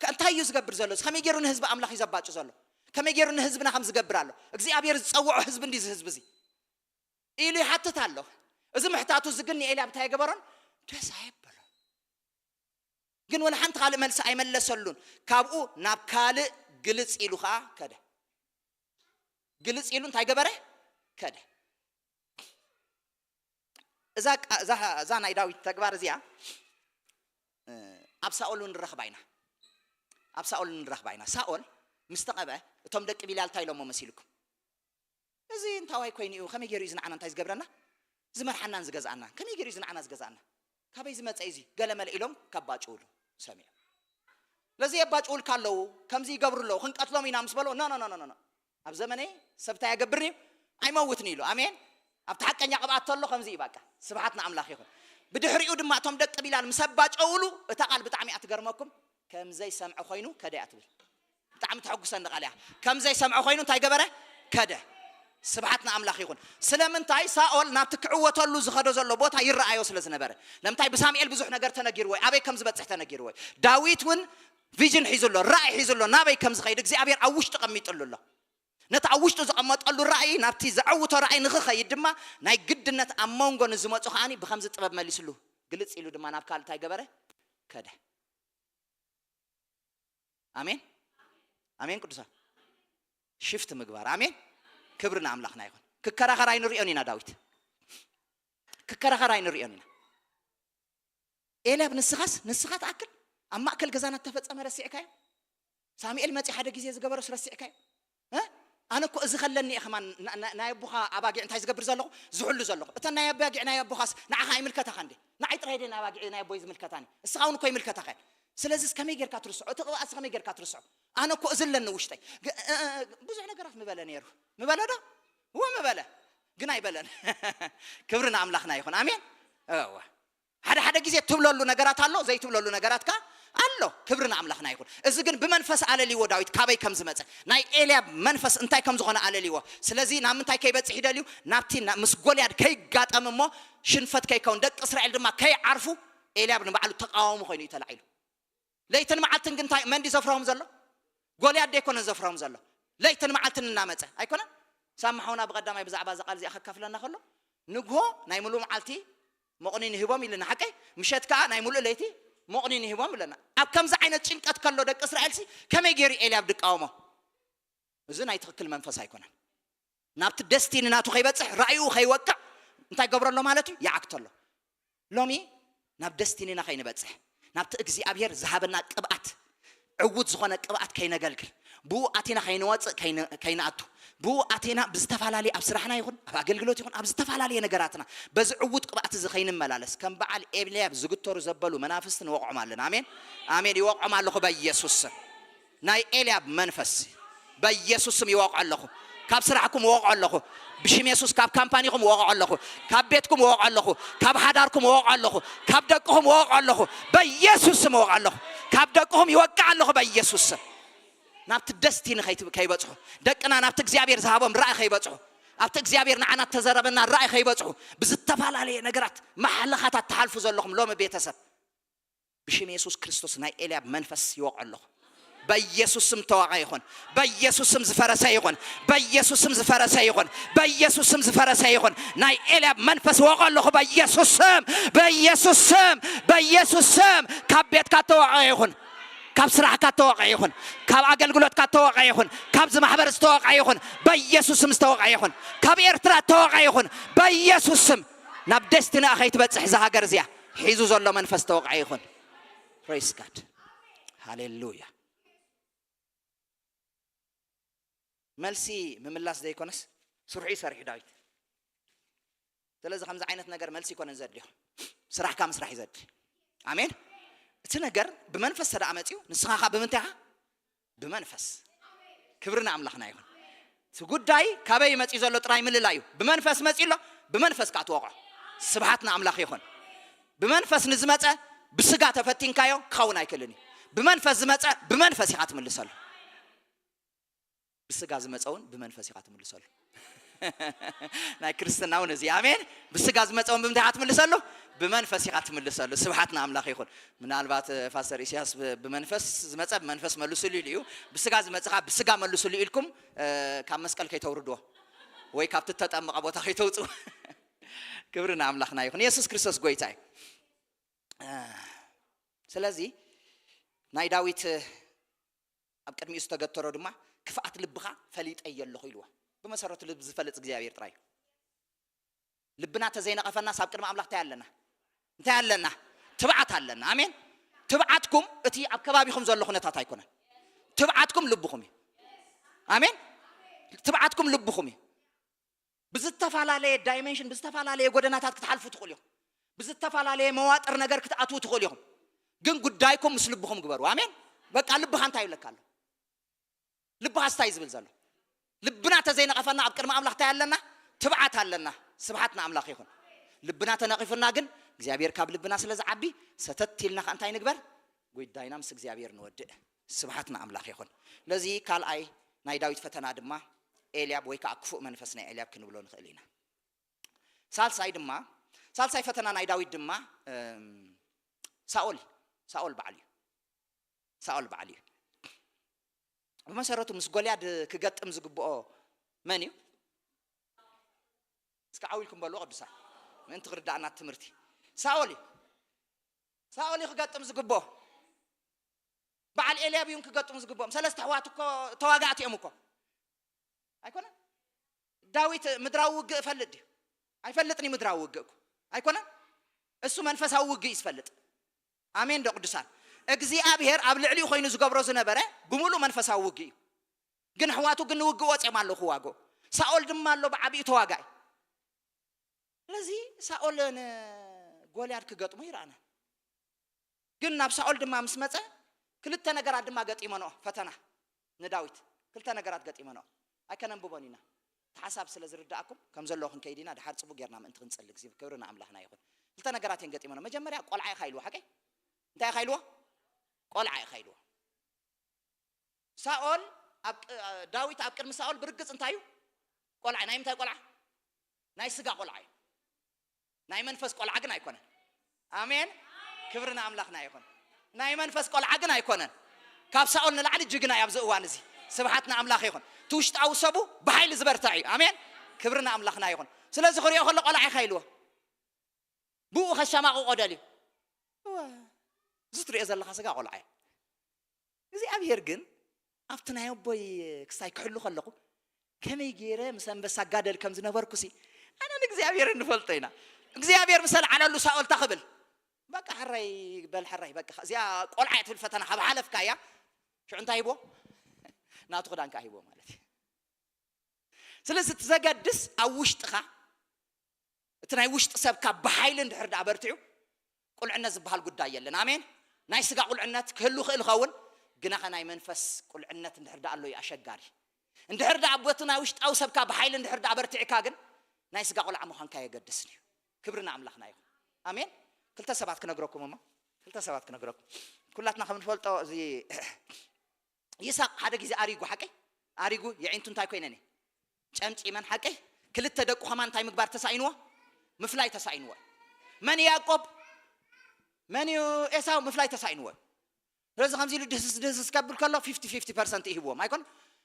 ከ- እንታይ እዩ ዝገብር ዘሎ? ከመይ ገይሩ ንህዝቢ ኣምላኽ እዩ ዘባጩ ዘሎ? ከመይ ገይሩ ንህዝብና ከም ዝገብር ኣሎ? እግዚኣብሔር ዝጸውዖ ህዝቢ እንዲ እዚ ህዝቢ እዚ ኢሉ ይሓትት ኣሎ። እዚ ምሕታቱ እዚ ግን ንኤልያብ እንታይ ኣይገበሮን? ደስ ኣየበሎን። ግን ወላ ሓንቲ ካልእ መልሲ ኣይመለሰሉን። ካብኡ ናብ ካልእ ግልጽ ኢሉ ኸኣ ከደ። ግልጽ ኢሉ እንታይ ገበረ? ከደ። እዛ ቃ- እዛ እዛ ናይ ዳዊት ተግባር እዚኣ፣ እ፣ ኣብ ሳኦል እውን ንረኽባ ኢና። ኣብ ሳኦል እውን ንረኽባ ኢና። ሳኦል ምስ ተቐብአ እቶም ደቂ ቢላል እንታይ ኢሎሞ መሲልኩም? "እዚ እንታዋይ ኮይኑ እዩ? ከመይ ገይሩ እዩ እዚ ንዓና እንታይ ዝገብረና? ዝመርሓናን ዝገዝኣናን? ከመይ ገይሩ እዩ እዚ ንዓና ዝገዝኣና? ካበይ ዝመጸ እዩ እዚ?" ገለመለ ኢሎም ከባጭውሉ ሰሚዑ። ስለዚ የባጭውልካ ኣለዉ፣ ከምዚ ይገብሩ ኣለዉ፣ ክንቀትሎም ኢና ምስ በሎ፣ "ኖ፣ ኖ፣ ኖ፣ ኖ፣ ኖ፣ ኖ። ኣብ ዘመነይ ሰብ እንታይ ያገብርኒ እዩ? ኣይመውትኒ" ኢሉ። ኣሜን። ኣብቲ ሓቀኛ ቅብኣት ተሎ ከምዚ እዩ በቃ። ስብሓት ንኣምላኽ ይኹን። ብድሕሪኡ ድማ እቶም ደቂ ቢላል ምስ ኣባጨውሉ፣ እታ ቃል ብጣዕሚ እያ ትገርመኩም። "ከም ዘይሰምዐ ኮይኑ ከደ" እያ ትብል። ብጣዕሚ ተሐጉሰኒ ቃል እያ። ከም ዘይሰምዐ ኮይኑ እንታይ ገበረ? ከደ። ስብሓት ንኣምላኽ ይኹን። ስለምንታይ? ሳኦል ናብቲ ክዕወተሉ ዝኸዶ ዘሎ ቦታ ይረኣዮ ስለ ዝነበረ። ለምንታይ? ብሳሙኤል ብዙሕ ነገር ተነጊርዎ እዩ። ኣበይ ከም ዝበጽሕ ተነጊርዎ እዩ። ዳዊት እውን ቪዥን ሒዙ ኣሎ፣ ራእይ ሒዙ ኣሎ። ናበይ ከም ዝኸይድ እግዚኣብሔር ኣብ ውሽጡ ቀሚጥሉ ኣሎ። ነቲ ኣብ ውሽጡ ዘቐመጠሉ ራእይ፣ ናብቲ ዘዕውቶ ራእይ ንኽኸይድ ድማ ናይ ግድነት ኣብ መንጎ ንዝመፁ ከዓኒ ብኸምዚ ጥበብ መሊስሉ። ግልጽ ኢሉ ድማ ናብ ካልእ እንታይ ገበረ? ከደ። ኣሜን፣ ኣሜን። ቅዱሳን፣ ሽፍት ምግባር። ኣሜን። ክብሪ ንኣምላኽና ይኹን። ክከራኸር ኣይንሪኦን ኢና ዳዊት። ክከራኸር ኣይንሪኦን ኢና። ኤልያብ ንስኻስ ንስኻ ትኣክል ኣብ ማእከል ገዛና እተፈጸመ ረሲዕካዮ? ሳሙኤል መጺኡ ሓደ ግዜ ዝገበሮስ ረሲዕካዮ? እ? ኣነ እኮ እዚ ከለኒ እየ ከማን ና- ና- ናይ ኣቦኻ ኣባጊዕ እንታይ ዝገብር ዘለኹ ዝሕሉ ዘለኹ እተን ናይ ኣባጊዕ ናይ ኣቦኻስ ንዓኻ ኣይምልከታኻ እንዴ? ንዓይ ጥራይ ደን ኣባጊዕ ናይ ኣቦይ ዝምልከታኒ እስኻ እውን እኮ ይምልከታኻ እየን። ስለዚስ ከመይ ጌርካ ትርስዖ? እቲ ቅብኣትስ ከመይ ጌርካ ትርስዖ? ኣነ እኮ እዚ ኣለኒ ውሽጠይ። ግ- እ- እ- ብዙሕ ነገራት ምበለ ነይሩ። ምበለ ዶ? እወ ምበለ። ግን ኣይበለን። ክብሪ ንኣምላኽና ይኹን። ኣሜን። እወ ሓደ ሓደ ግዜ ትብለሉ ነገራት ኣሎ፣ ዘይትብለሉ ነገራት ከ ኣሎ። ክብሪ ንኣምላኽና ይኹን። እዚ ግን ብመንፈስ ኣለልዎ ዳዊት ካበይ ከም ዝመጸ፣ ናይ ኤልያብ መንፈስ እንታይ ከም ዝኾነ ኣለልዎ። ስለዚ ናብ ምንታይ ከይበጽሕ ይደልዩ? ናብቲ ና- ምስ ጎልያድ ከይጋጠም እሞ ሽንፈት ከይከውን፣ ደቂ እስራኤል ድማ ከይዓርፉ ኤልያብ ንባዕሉ ተቃዋሚ ኮይኑ እዩ ተላዒሉ። ለይትን መዓልትን ግን እንታይ መን ድዩ ዘፍርሆም ዘሎ? ጎልያድ ደይኮነ ዘፍርሆም ዘሎ። ለይትን መዓልትን እናመጸ ኣይኮነን? ሳማ ሓውና ብቐዳማይ ብዛዕባ እዛ ቃል እዚኣ ከካፍለና ከሎ ንግሆ ናይ ምሉእ መዓልቲ ሞቕኒ ንህቦም ኢልና ሓቀይ፣ ምሸት ከዓ ናይ ምሉእ ለይቲ ሞቕኒ ንህቦም ኣለና። ኣብ ከምዚ ዓይነት ጭንቀት ከሎ ደቂ እስራኤል ሲ ከመይ ገይሩ ኤልያብ ድቃወሞ? እዚ ናይ ትኽክል መንፈስ ኣይኮነን። ናብቲ ደስቲኒ ናቱ ከይበጽሕ ራእዩ ከይወቅዕ እንታይ ገብረሎ ማለት እዩ? ይዓግተሎ። ሎሚ ናብ ደስቲኒና ከይንበጽሕ ናብቲ እግዚኣብሔር ዝሃበና ቅብኣት ዕውት ዝኾነ ቅብኣት ከይነገልግል ብኡ ኣቲና ከይንወፅእ ከይን- ከይንኣቱ ብኡ ኣቲና ብዝተፈላለየ ኣብ ስራሕና ይኹን ኣብ ኣገልግሎት ይኹን ኣብ ዝተፈላለየ ነገራትና በዚ ዕውት ቅብኣት እዚ ከይንመላለስ ከም በዓል ኤልያብ ዝግተሩ ዘበሉ መናፍስቲ ንወቕዖም ኣለና። ኣሜን ኣሜን። ይወቕዖም ኣለኹ በኢየሱስ ስም። ናይ ኤልያብ መንፈስ በኢየሱስ ስም ይወቕዖ ኣለኹ። ካብ ስራሕኩም እወቕዖ ኣለኹ ብሽም የሱስ። ካብ ካምፓኒኹም እወቕዖ ኣለኹ። ካብ ቤትኩም እወቕዖ ኣለኹ። ካብ ሓዳርኩም እወቕዖ ኣለኹ። ካብ ደቅኹም እወቕዖ ኣለኹ። በኢየሱስ ስም እወቕዖ ኣለኹ። ካብ ደቅኹም ይወቅዕ ኣለኹ በኢየሱስ ስም። ናብቲ ደስቲኒ ከይት- ከይበጽሑ፣ ደቅና ናብቲ እግዚኣብሔር ዝሃቦም ራእይ ከይበጽሑ፣ ኣብቲ እግዚኣብሔር ንዓና እተዘረበና ራእይ ከይበጽሑ፣ ብዝተፈላለየ ነገራት ማሕለኻታት ትሓልፉ ዘለኹም ሎሚ ቤተሰብ ብሽም የሱስ ክርስቶስ ናይ ኤልያብ መንፈስ ይወቕዖ ኣለኹ። በኢየሱስ ስም ተዋቐ ይኹን። በኢየሱስ ስም ዝፈረሰ ይኹን። በኢየሱስ ስም ዝፈረሰ ይኹን። በኢየሱስ ስም ዝፈረሰ ይኹን። ናይ ኤልያብ መንፈስ ወቐ ኣለኹ በኢየሱስ ስም። በኢየሱስ ስም። በኢየሱስ ስም ካብ ቤትካ ተዋቐ ይኹን። ካብ ስራሕካ ተዋቐ ይኹን። ካብ ኣገልግሎትካ ተዋቐ ይኹን። ካብዚ ማሕበር ዝተዋቐ ይኹን። በኢየሱስ ስም ዝተዋቐ ይኹን። ካብ ኤርትራ ተዋቐ ይኹን። በኢየሱስ ስም ናብ ደስቲና ከይትበጽሕ እዛ ሃገር እዚኣ ሒዙ ዘሎ መንፈስ ተወቕዐ ይኹን። Praise God. ሃሌሉያ። መልሲ ምምላስ ዘይኮነስ ስርሑ ይሰርሕ ዳዊት። ስለዚ ከምዚ ዓይነት ነገር መልሲ ይኮነን ዘድልዮ፣ ስራሕካ ምስራሕ እዩ ዘድሊ። ኣሜን። እቲ ነገር ብመንፈስ ተደኣ መፅዩ ንስኻ ኻ ብምንታይ ኢኻ? ብመንፈስ። ክብሪ ንኣምላኽና ይኹን። እቲ ጉዳይ ካበይ መፅዩ ዘሎ ጥራይ ምልላይ እዩ። ብመንፈስ መፅዩ ኣሎ። ብመንፈስ ከዓ ትወቕዖ። ስብሓት ንኣምላኽ ይኹን። ብመንፈስ ንዝመፀ ብስጋ ተፈቲንካዮ ክኸውን ኣይክእልን እዩ። ብመንፈስ ዝመፀ ብመንፈስ ኢኻ ትምልሰሉ። ብስጋ ዝመፀ እውን ብመንፈስ ኢኻ ትምልሰሉ። ናይ ክርስትና እውን እዚ ኣሜን። ብስጋ ዝመፀ እውን ብምንታይ ኢኻ ትምልሰሉ? ብመንፈስ ኢኻ ትምልሰሉ። ስብሓት ንኣምላኽ ይኹን። ምናልባት ፓስተር ኢሳያስ ብመንፈስ ዝመፀ ብመንፈስ መልሱሉ ኢሉ እዩ። ብስጋ ዝመፅኻ ብስጋ መልሱሉ ኢልኩም ካብ መስቀል ከይተውርድዎ ወይ ካብቲ ተጠመቐ ቦታ ከይተውፅኡ። ክብሪ ንኣምላኽና ይኹን። የሱስ ክርስቶስ ጎይታ እዩ። ስለዚ ናይ ዳዊት ኣብ ቅድሚኡ ዝተገተሮ ድማ ክፍኣት ልብኻ ፈሊጠዮ ኣለኹ ኢልዎ። ብመሰረቱ ልብ ዝፈልጥ እግዚኣብሔር ጥራይ እዩ። ልብና ተዘይነቐፈናስ ኣብ ቅድሚ ኣምላኽ እንታይ ኣለና? እንታይ ኣለና? ትብዓት ኣለና። ኣሜን። ትብዓትኩም እቲ ኣብ ከባቢኹም ዘሎ ኩነታት ኣይኮነን። ትብዓትኩም ልብኹም እዩ። ኣሜን። ትብዓትኩም ልብኹም እዩ። ብዝተፈላለየ ዳይሜንሽን ብዝተፈላለየ ጎደናታት ክትሓልፉ ትኽእሉ ኢኹም። ብዝተፈላለየ መዋጥር ነገር ክትኣትዉ ትኽእሉ ኢኹም። ግን ጉዳይኩም ምስ ልብኹም ግበሩ። ኣሜን። በቃ ልብኻ እንታይ ይብለካ ኣሎ? ልብኻ ስታይ ዝብል ዘሎ ልብና ተዘይነቐፈና ኣብ ቅድሚ ኣምላኽ እንታይ ኣለና? ትብዓት ኣለና። ስብሓት ንኣምላኽ ይኹን። ልብና ተነቒፉና ግን እግዚኣብሔር ካብ ልብና ስለ ዝዓቢ ሰተት ኢልና ከ እንታይ ንግበር? ጉዳይና ምስ እግዚኣብሔር ንወድእ። ስብሓት ንኣምላኽ ይኹን። ስለዚ ካልኣይ ናይ ዳዊት ፈተና ድማ ኤልያብ ወይ ከዓ ክፉእ መንፈስ ናይ ኤልያብ ክንብሎ ንኽእል ኢና። ሳልሳይ ድማ ሳልሳይ ፈተና ናይ ዳዊት ድማ ሳኦል ሳኦል በዓል እዩ። ሳኦል በዓል እዩ። ብመሰረቱ ምስ ጎልያድ ክገጥም ዝግብኦ መን እዩ? እስኪ ዓው ኢልኩም በልዎ ቅዱሳን፣ ምእንቲ ክርዳእና ትምህርቲ። ሳኦል እዩ። ሳኦል እዩ ክገጥም ዝግብኦ። በዓል ኤልያብ እዩን ክገጥሙ ዝግብኦም። ሰለስተ ኣሕዋት እኮ ተዋጋእቲ እዮም እኮ። ኣይኮነን? ዳዊት ምድራዊ ውግእ እፈልጥ ድዩ? ኣይፈልጥን እዩ ምድራዊ ውግእ እኮ። ኣይኮነን? እሱ መንፈሳዊ ውግእ እዩ ዝፈልጥ። ኣሜን ዶ ቅዱሳን? እግዚኣብሔር ኣብ ልዕሊኡ ኮይኑ ዝገብሮ ዝነበረ ብምሉእ መንፈሳዊ ውግእ እዩ። ግን ኣሕዋቱ ግን ንውግእ ወፅኦም ኣለዉ ክዋግኡ። ሳኦል ድማ ኣሎ ብዓቢኡ ተዋጋኢ። ስለዚ ሳኦል ንጎልያድ ክገጥሞ ይረኣና። ግን ናብ ሳኦል ድማ ምስ መፀ ክልተ ነገራት ድማ ገጢመንኦ ፈተና ንዳዊት። ክልተ ነገራት ገጢመንኦ። ኣይከነንብቦን ኢና። እቲ ሓሳብ ስለ ዝርዳእኩም ከም ዘለዎ ክንከይድ ኢና። ድሓር ፅቡቅ ጌርና ምእንቲ ክንፅሊ ግዜ ክብሪ ንኣምላኽና ይኹን። ክልተ ነገራት እየን ገጢመንኦ። መጀመርያ ቆልዓ ኢኻ ኢልዎ ሓቀይ? እንታይ ኢኻ ኢልዎ? ቆልዓ ኢኻ ኢልዎ። ሳኦል ኣብ ቅ- ዳዊት ኣብ ቅድሚ ሳኦል ብርግጽ እንታይ እዩ? ቆልዓ። ናይ ምንታይ ቆልዓ? ናይ ስጋ ቆልዓ እዩ። ናይ መንፈስ ቆልዓ ግን ኣይኮነን። ኣሜን። ክብሪ ንኣምላኽና ይኹን። ናይ መንፈስ ቆልዓ ግን ኣይኮነን። ካብ ሳኦል ንላዕሊ ጅግና እዩ ኣብዚ እዋን እዚ። ስብሓት ንኣምላኽ ይኹን። እቲ ውሽጣዊ ሰቡ ብሓይሊ ዝበርትዕ እዩ። ኣሜን። ክብሪ ንኣምላኽና ይኹን። ስለዚ ክሪኦ ከሎ ቆልዓ ኢኻ ኢልዎ። ብኡ ከሸማቕቆ ደልዩ። እወ፣ እዚ ትሪኦ ዘለኻ ስጋ ቆልዓ እዩ። እግዚኣብሔር ግን ኣብቲ ናይ ኣቦይ ክስታይ ክሕሉ ከለኹ ከመይ ገይረ ምስ ኣንበሳ ጋደል ከም ዝነበርኩ ሲ ኣነ ንእግዚኣብሔር እንፈልጦ ኢና። እግዚኣብሔር ምስ ኣልዓለሉ ሳኦል እንታይ ክብል? በቃ ሕራይ በል ሕራይ በቃ እዚኣ ቆልዓ እያ ትብል ፈተና ካብ ሓለፍካያ ሽዑ እንታይ ሂቦ? ናቱ ክዳን ከዓ ሂቦ ማለት እዩ። ስለዚ እቲ ዘገድስ ኣብ ውሽጥኻ እቲ ናይ ውሽጢ ሰብካ ብሓይሊ እንድሕር ደኣ በርቲዑ ቁልዕነት ዝበሃል ጉዳይ የለን። ኣሜን። ናይ ስጋ ቁልዕነት ክህሉ ክእል ይኸውን፣ ግናኸ ናይ መንፈስ ቁልዕነት እንድሕር ደኣ ኣሎ እዩ ኣሸጋሪ። እንድሕር ደኣ በቲ ናይ ውሽጣዊ ሰብካ ብሓይሊ እንድሕር ደኣ በርቲዕካ ግን ናይ ስጋ ቆልዓ ምዃንካ የገድስን እዩ። ክብሪ ንኣምላኽና ይኹን። ኣሜን። ክልተ ሰባት ክነግረኩም እሞ ክልተ ሰባት ክነግረኩም። ኩላትና ከም ንፈልጦ እዚ ይስሐቅ ሓደ ግዜ ኣሪጉ ሓቀይ ኣሪጉ የዒንቱ እንታይ ኮይነን እየ ጨምጪመን ሓቀይ ክልተ ደቁ ከማን እንታይ ምግባር ተሳኢንዎ ምፍላይ ተሳኢንዎ መን እዩ ያዕቆብ መን እዩ ኤሳው ምፍላይ ተሳኢንዎ ስለዚ ከምዚ ኢሉ ድህስስ ድህስስ ከብል ከሎ ፊፍቲ ፊፍቲ ፐርሰንት ይህብዎም ኣይኮን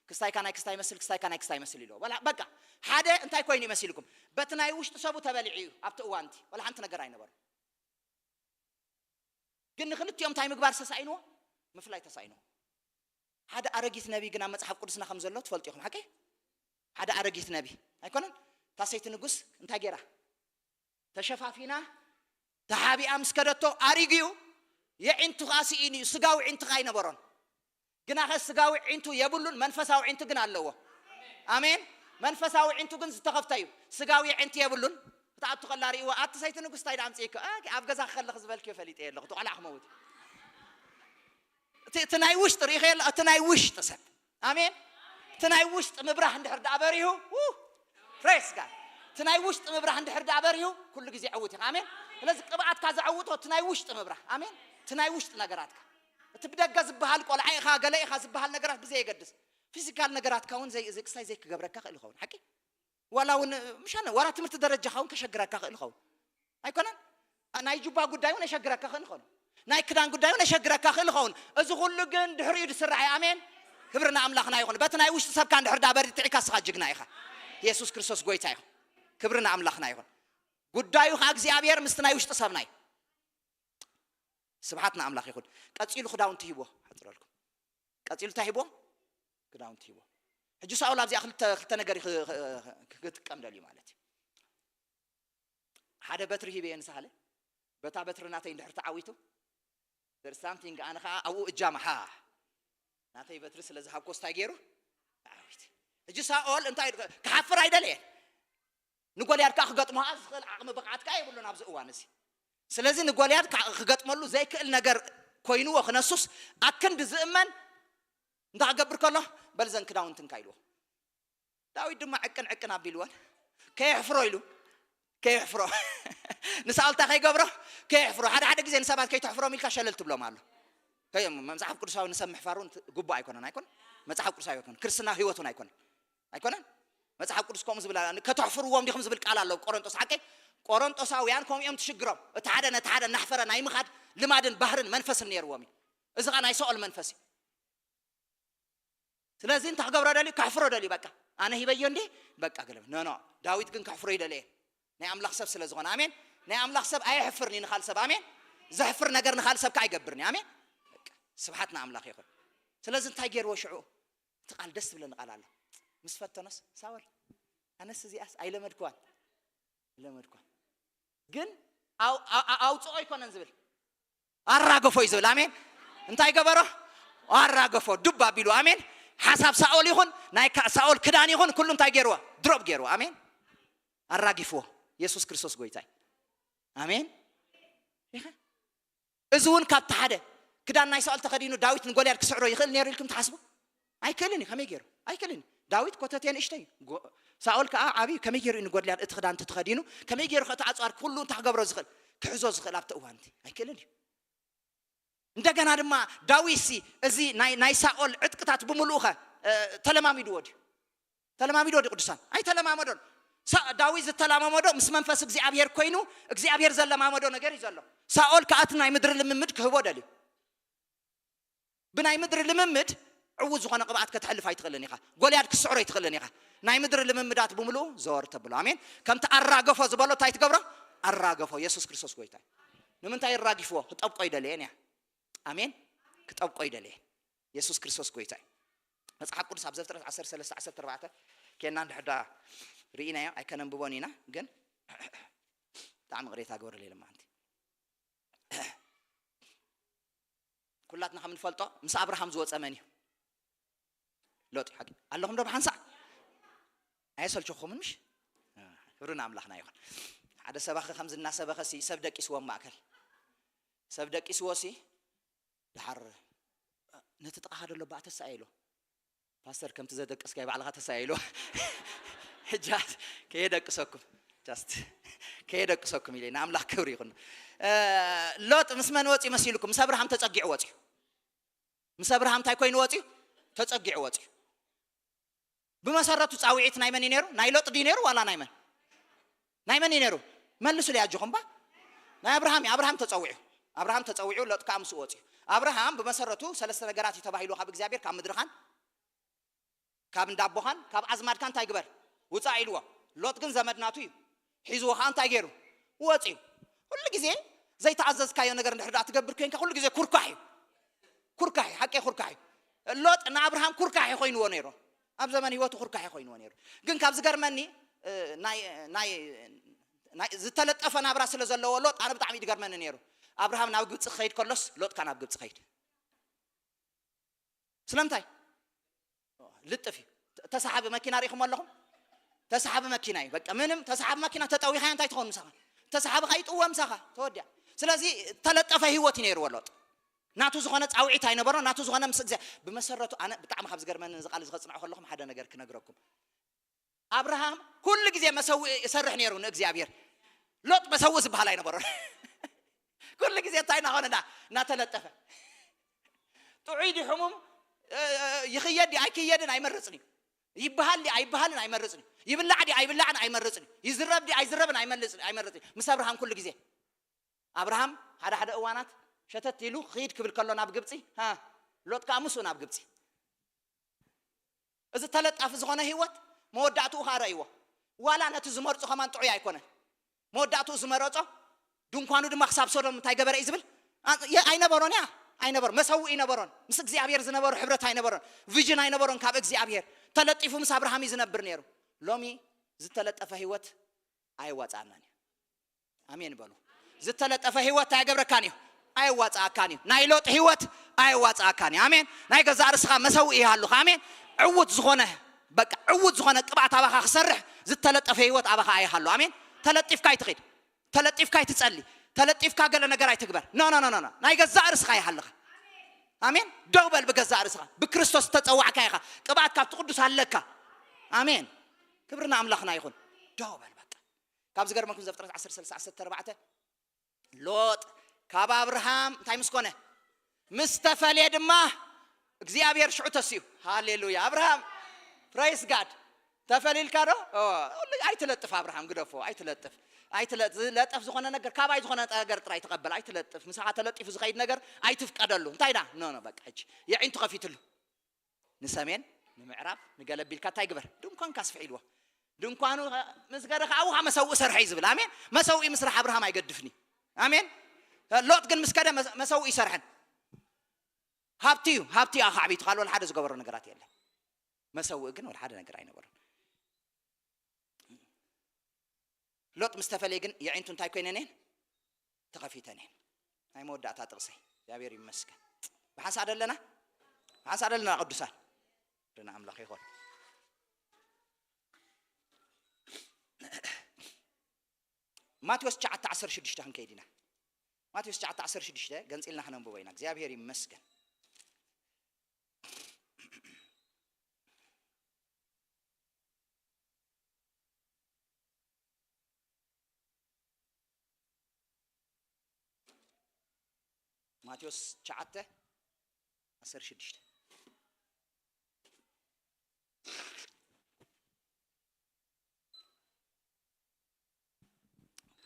ክስታይካ ናይ ክስታይ መስል ክስታይካ ናይ ክስታይ መስል ኢልዎ በቃ ሓደ እንታይ ኮይኑ ይመሲልኩም በቲ ናይ ውሽጢ ሰቡ ተበሊዑ እዩ ኣብቲ እዋንቲ ወላ ሓንቲ ነገር ኣይነበሩ ግን ንክልቲኦም እንታይ ምግባር ተሳኢንዎ ምፍላይ ተሳኢንዎ ሓደ ኣረጊት ነቢ ግን ኣብ መፅሓፍ ቅዱስና ከም ዘሎ ትፈልጡ ኢኹም ሓቂ ሓደ ኣረጊት ነቢ ኣይኮነን ታሰይቲ ንጉስ እንታይ ገይራ ተሸፋፊና ተሓቢኣ ምስ ከደቶ ኣሪግዩ የዒንቱ ከዓ ስኢኑ እዩ ስጋዊ ዒንቱ ከዓ ኣይነበሮን ግናኸ ስጋዊ ዒንቱ የብሉን መንፈሳዊ ዒንቱ ግን ኣለዎ ኣሜን መንፈሳዊ ዒንቱ ግን ዝተኸፍተ እዩ ስጋዊ ዒንቲ የብሉን ክትኣቱ ከላ ርእይዎ ኣቲ ሰይቲ ንጉስ እንታይ ዳምፅእከ ኣብ ገዛ ክኸለኽ ዝበልክዮ ፈሊጠ የለኹ እቲ ቆልዓ ክመውት እቲ ናይ ውሽጢ ርኢኸ የለ እቲ ናይ ውሽጢ ሰብ ኣሜን እቲ ናይ ውሽጢ ምብራህ እንድሕር ዳኣ በሪሁ ፕሬስ ጋድ እቲ ናይ ውሽጢ ምብራህ እንድሕር ዳኣ በሪሁ ኩሉ ግዜ ዕውት ኢኻ ኣሜን ስለዚ ቅብኣትካ ዘዕውቶ እቲ ናይ ውሽጢ ምብራህ ኣሜን እቲ ናይ ውሽጢ ነገራትካ እቲ ብደገ ዝበሃል ቆልዓ ኢኻ ገለ ኢኻ ዝበሃል ነገራት ብዘየገድስ ፊዚካል ነገራትካ እውን ክሳይ ዘይክገብረካ ክእል ይኸውን ሓቂ ዋላ እውን ምሻነ ዋላ ትምህርቲ ደረጃኻ እውን ከሸግረካ ክእል ይኸውን ኣይኮነን ናይ ጁባ ጉዳይ እውን የሸግረካ ክእል ይኸውን ናይ ክዳን ጉዳይ እውን የሸግረካ ክእል ይኸውን እዚ ኩሉ ግን ድሕሪኡ ዝስራሕ ኣሜን ክብሪ ንኣምላኽና ይኹን በቲ ናይ ውሽጢ ሰብካ እንድሕር ዳ በርቲዕካ ስኻ ጅግና ኢኻ የሱስ ክርስቶስ ጎይታ ይኹን ክብሪ ንኣምላኽና ይኹን ጉዳዩ ከዓ እግዚኣብሔር ምስቲ ናይ ውሽጢ ሰብና እዩ ስብሓት ንኣምላኽ ይኹን ቀፂሉ ክዳውንቲ ሂቦ ሓፅረልኩም ቀፂሉ እንታይ ሂቦ ክዳውንቲ ሂቦ ሕጂ ሳኦል ኣብዚኣ ክልተ ክልተ ነገር እዩ ክ- ክ- ክጥቀም ደልዩ ማለት እዩ ሓደ በትሪ ሂበ ንሳሃለ በታ በትሪ ናተይ እንድሕር ተዓዊቱ there's something ኣነ ከዓ ኣብኡ እጃም ሓ ናተይ በትሪ ስለ ዝሃብኮ ስታይ ገይሩ ተዓዊቱ ሕጂ ሳኦል እንታይ ክሓፍር ኣይደለየን ንጎልያድ ከዓ ክገጥሞ ከዓ ዝኽእል ዓቕሚ ብቕዓት ከዓ የብሉን ኣብዚ እዋን እዚ ስለዚ ንጎልያድ ክገጥመሉ ዘይክእል ነገር ኮይንዎ ክነሱስ ኣክንዲ ዝእመን እንታይ ክገብር ከሎ በልዘን ክዳውንትንካ ኢልዎ ዳዊት ድማ ዕቅን ዕቅን ኣቢልወን ከየሕፍሮ ኢሉ ከየሕፍሮ ንሳኦል እንታይ ከይገብሮ ከየሕፍሮ ሓደ ሓደ ግዜ ንሰባት ከይተሕፍሮም ኢልካ ሸለል ትብሎም ኣሎ መፅሓፍ ቅዱሳዊ ንሰብ ምሕፋር እውን ግቡእ ኣይኮነን ኣይኮን መፅሓፍ ቅዱሳዊ ኣይኮነን ክርስትና ህይወት እውን ኣይኮነን ኣይኮነን መፅሓፍ ቅዱስ ከምኡ ዝብል ኣላ ከተሕፍርዎም ዲኹም ዝብል ቃል ኣለዉ ቆሮንጦስ ሓቀይ ቆሮንጦሳውያን ከምኡ እዮም ትሽግሮም እቲ ሓደ ነቲ ሓደ እናሕፈረ ናይ ምኻድ ልማድን ባህርን መንፈስን ነይርዎም እዩ እዚ ኸዓ ናይ ሰኦል መንፈስ እዩ ስለዚ እንታይ ክገብሮ ደልዩ ከሕፍሮ ደልዩ በቃ ኣነ ሂበዮ እንዴ በቃ ገለ ኖ ኖ ዳዊት ግን ከሕፍሮ ይደለየ ናይ ኣምላኽ ሰብ ስለ ዝኾነ ኣሜን ናይ ኣምላኽ ሰብ ኣየሕፍርን እዩ ንኻል ሰብ ኣሜን ዘሕፍር ነገር ንኻል ሰብ ከዓ ኣይገብርን እዩ ኣሜን ስብሓት ንኣምላኽ ይኹን ስለዚ እንታይ ገይርዎ ሽዑ እቲ ቃል ደስ ዝብለኒ ቃል ኣሎ ምስ ፈተኖስ ሳወል ኣነስ እዚኣስ ኣይለመድክዋን ኣይለመድኳን ግን ኣውፅኦ ኣይኮነን ዝብል ኣራገፎ እዩ ዝብል። ኣሜን። እንታይ ገበሮ? ኣራገፎ። ዱብ ኣቢሉ። ኣሜን። ሓሳብ ሳኦል ይኹን ናይ ካ- ሳኦል ክዳን ይኹን ኩሉ እንታይ ገይርዎ? ድሮብ ገይርዎ። ኣሜን። ኣራጊፍዎ። የሱስ ክርስቶስ ጎይታይ። ኣሜን። ኢኻ? እዚ እውን ካብቲ ሓደ ክዳን ናይ ሳኦል ተኸዲኑ ዳዊት ንጎልያድ ክስዕሮ ይኽእል ነይሩ ኢልኩም ትሓስቡ? ኣይክእልን እዩ። ከመይ ገይሩ? ኣይክእልን እዩ። ዳዊት ኮተቴ ንእሽተይ እዩ። ጎ- ሳኦል ከዓ ዓብዩ። ከመይ ገይሩ እዩ ንጎልያድ እቲ ክዳን ተኸዲኑ ከመይ ገይሩ ከቲ ኣፅዋር ኩሉ እንታይ ክገብሮ ዝኽእል ክሕዞ ዝኽእል ኣብቲ እዋን እቲ ኣይክእልን እዩ። እንደገና ድማ ዳዊት ሲ እዚ ናይ ናይ ሳኦል ዕጥቅታት ብምሉኡ ኸ እ፣ ተለማሚድዎ ድዩ? ተለማሚድዎ ድዩ ቅዱሳን? ኣይተለማመዶን። ሳ- ዳዊት ዝተለማመዶ ምስ መንፈስ እግዚኣብሔር ኮይኑ እግዚኣብሔር ዘለማመዶ ነገር እዩ ዘሎ። ሳኦል ከኣቲ ናይ ምድሪ ልምምድ ክህቦ ደልዩ። ብናይ ምድሪ ልምምድ ዕዉት ዝኾነ ቅብኣት ከተሕልፍ ኣይትኽእልን ኢኻ። ጎልያድ ክስዕሮ ኣይትኽእልን ኢኻ። ናይ ምድሪ ልምምዳት ብምሉኡ ዘወር ተብሎ። ኣሜን። ከምቲ ኣራገፎ ዝበሎ እንታይ ትገብሮ? ኣራገፎ። የሱስ ክርስቶስ ጎይታ እዩ። ንምንታይ ኣራጊፍዎ? ክጠብቆ ይደልየን እያ። ኣሜን። ክጠብቆ ይደልየን። የሱስ ክርስቶስ ጎይታ እዩ። መጽሓፍ ቅዱስ ኣብ ዘፍጥረት ዓሰርተ ሰለስተ ዓሰርተ ኣርባዕተ ኬና እንድሕዳ ርኢናዮ ኣይከነንብቦን ኢና፣ ግን ብጣዕሚ ቅሬታ ግበረለይ ለማንቲ። ኩላትና ከም ንፈልጦ ምስ ኣብርሃም ዝወፀ መን እዩ? ሎጥ እዩ። ሓቂ ኣለኹም ዶ ብሓንሳእ? ኣየሰልችኹምን ምሽ? ክብሪ ንኣምላኽና ይኹን። ሓደ ሰባኺ ከምዚ እናሰበኸ ሲ ሰብ ደቂስዎ ኣብ ማእከል ሰብ ደቂስዎ ሲ ድሓር ነቲ ጥቓኻ ዘሎ ባእ ተሳእየ ኢሎ። ፓስተር ከምቲ ዘደቀስካዮ ባዕልኻ ተሳእየ ኢሎ። ሕጃት ከየደቅሰኩም just ከየደቅሰኩም ኢለ ንኣምላኽ ክብሪ ይኹን። እ፣ ሎጥ ምስ መን ወፂኡ መሲልኩም? ምስ ኣብርሃም ተፀጊዑ ወፂኡ። ምስ ኣብርሃም እንታይ ኮይኑ ወፂኡ? ተፀጊዑ ወፂኡ። ብመሰረቱ ፃውዒት ናይ መን እዩ ነይሩ? ናይ ሎጥ ድዩ ነይሩ ዋላ ናይ መን? ናይ መን እዩ ነይሩ? መልሱለይ ኣጆኹም ባ። ናይ ኣብርሃም እዩ። ኣብርሃም ተፀዊዑ። ኣብርሃም ተፀዊዑ፣ ሎጥ ከዓ ምስኡ ወፂኡ። ኣብርሃም ብመሰረቱ ሰለስተ ነገራት እዩ ተባሂሉ ካብ እግዚኣብሔር፣ ካብ ምድርኻን ካብ እንዳቦኻን ካብ ኣዝማድካ እንታይ ግበር ውፃእ ኢልዎ። ሎጥ ግን ዘመድ ናቱ እዩ። ሒዝዎ ከዓ እንታይ ገይሩ? ወፂኡ። ኩሉ ግዜ ዘይተኣዘዝካዮ ነገር እንድሕር ደኣ ትገብር ኮይንካ ኩሉ ግዜ ኩርኳሕ እዩ። ኩርካሒ፣ ሓቂ ኩርካሒ። ሎጥ ንኣብርሃም ኩርካሒ ኮይንዎ ነይሩ። ኣብ ዘመን ህይወቱ ኩርካሒ ኮይንዎ ነይሩ። ግን ካብ ዝገርመኒ፣ እ፣ ናይ፣ ናይ፣ ናይ ዝተለጠፈ ናብራ ስለ ዘለዎ ሎጥ ኣነ ብጣዕሚ እዩ ዝገርመኒ ነይሩ። ኣብርሃም ናብ ግብፂ ክኸይድ ከሎስ ሎጥካ ናብ ግብፂ ኸይድ። ስለምንታይ? ልጥፍ እዩ። ተ-፣ ተሳሓቢ መኪና ርኢኹም ኣለኹም? ተሳሓቢ መኪና እዩ። በቃ ምንም ተሳሓቢ መኪና ተጠዊኻያ እንታይ ትኸውን ምሳኻ? ተሳሓቢ ከይጥወ ምሳኻ ተወዲያ። ስለዚ ተለጠፈ ህይወት እዩ ነይርዎ ሎጥ። ናቱ ዝኾነ ጻውዒት ኣይነበሮ፣ ናቱ ዝኾነ ምስ እግዚኣብሔር። ብመሰረቱ ኣነ ብጣዕሚ ካብ ዝገርመኒ እዚ ቃል እዚ ከጽንዖ ከለኹም ሓደ ነገር ክነግረኩም። ኣብርሃም ኩሉ ግዜ መሰውኢ ይሰርሕ ነይሩ ንእግዚኣብሔር። ሎጥ መሰውኢ ዝበሃል ኣይነበሮን። ኩሉ ግዜ እንታይ እናኾነ እና-፣ እናተለጠፈ። ጥዑይ ድዩ ሕሙም፣ እ፣ እ፣ ይኽየድ ድዩ ኣይክየድን ኣይመርጽን እዩ። ይበሃል ድዩ ኣይበሃልን ኣይመርጽን እዩ። ይብላዕ ድዩ ኣይብላዕን ኣይመርጽን እዩ። ይዝረብ ድዩ ኣይዝረብን ኣይመልጽን፣ ኣይመርጽን እዩ። ምስ ኣብርሃም ኩሉ ግዜ። ኣብርሃም ሓደ ሓደ እዋናት ሸተት ኢሉ ክይድ ክብል ከሎ ናብ ግብጺ፣ ሃ፣ ሎጥ ከኣ ምስኡ ናብ ግብጺ። እዚ ተለጣፊ ዝኾነ ህይወት መወዳእትኡ ከኣ ረእይዎ። ዋላ ነቲ ዝመርጾ ከማን ጥዑይ ኣይኮነን። መወዳእትኡ ዝመረጾ ድንኳኑ ድማ ክሳብ ሶዶም እንታይ ገበረ እዩ ዝብል? ኣ-፣ የ-፣ ኣይነበሮን እያ። ኣይነበሮን። መሰውኢ ኣይነበሮን። ምስ እግዚኣብሔር ዝነበሮ ሕብረት ኣይነበሮን። ቪዥን ኣይነበሮን ካብ እግዚኣብሔር። ተለጢፉ ምስ ኣብርሃም እዩ ዝነብር ነይሩ። ሎሚ ዝተለጠፈ ህይወት ኣየዋጽኣናን እዩ። ኣሜን በሉ። ዝተለጠፈ ህይወት ኣይገብረካን እዩ። ኣየዋጽኣካን እዩ። ናይ ሎጥ ህይወት ኣየዋጽኣካን እዩ። ኣሜን። ናይ ገዛእ ርእስኻ መሰውኢ ይሃሉኻ። ኣሜን። ዕዉት ዝኾነ፣ በቃ ዕዉት ዝኾነ ቅብኣት ኣባኻ ክሰርሕ ዝተለጠፈ ህይወት ኣባኻ ኣይሃሉ። ኣሜን። ተለጢፍካ ኣይትኺድ። ተለጢፍካ ኣይትጸሊ። ተለጢፍካ ገለ ነገር ኣይትግበር። ኖ፣ ኖ፣ ኖ፣ ኖ፣ ኖ። ናይ ገዛእ ርእስኻ ይሃልኻ። ኣሜን። ደው በል ብገዛእ ርእስኻ። ብክርስቶስ ዝተጸዋዕካ ኢኻ። ቅብኣት ካብቲ ቅዱስ ኣለካ። ኣሜን። ክብሪ ንኣምላኽና ይኹን። ደው በል በቃ። ካብ ዝገርመኩም ዘፍጥረት ዓሰርተ ሰለስተ ዓሰርተ ኣርባዕተ ሎጥ ካብ ኣብርሃም እንታይ ምስ ኮነ? ምስ ተፈልየ ድማ እግዚኣብሔር ሽዑ ተሲኡ። ሃሌሉያ። ኣብርሃም፣ ፕሬይስ ጋድ። ተፈሊልካ ዶ? ኦ፣ ኣይትለጥፍ ኣብርሃም፣ ግደፎ፣ ኣይትለጥፍ። ኣይትለ-፣ ዝለጠፍ ዝኾነ ነገር፣ ካባይ ዝኾነ ነገር ጥራይ ተቐበል፣ ኣይትለጥፍ። ምሳኻ ተለጢፉ ዝኸይድ ነገር ኣይትፍቀደሉ። እንታይ ዳ? ኖ፣ ኖ፣ በቃ፣ ሕጂ የዒንቱ ከፊትሉ። ንሰሜን፣ ንምዕራብ፣ ንገለ ቢልካ እንታይ ግበር? ድንኳንካ ኣስፍሕ ኢልዎ። ድንኳኑ ምስ ገደ ከኣ ኣብኡ ኸኣ መሰውኢ ሰርሐ እዩ ዝብል። ኣሜን። መሰውኢ ምስራሕ ኣብርሃም ኣይገድፍን እዩ። ኣሜን። ሎጥ ግን ምስ ከደ መስ-፣ መሰውኢ ይሰርሐን። ሃብቲ እዩ፣ ሃብቲ እዩ ኣኻዕቢቱ፣ ካልእ ወላ ሓደ ዝገበሮ ነገራት የለን። መሰውኢ ግን ወላ ሓደ ነገር ኣይነበሮን። ሎጥ ምስ ተፈለየ ግን የዒንቱ እንታይ ኮይነን እየን? ተኸፊተን እየን። ናይ መወዳእታ ጥቕሰይ። እግዚኣብሔር ይመስገን። ብሓንሳእ ደለና? ብሓንሳእ ደለና ቅዱሳን? ደና ኣምላኽ ይኾን። ማቴዎስ ትሽዓተ ዓሰርተ ሽዱሽተ ክንከይድ ኢና። ማቴዎስ ትሽዓተ ዓሰርተ ሽዱሽተ ገንጺልና ክነንብቦ ኢና። እግዚኣብሔር ይመስገን። ማቴዎስ ትሽዓተ ዓሰርተ ሽዱሽተ።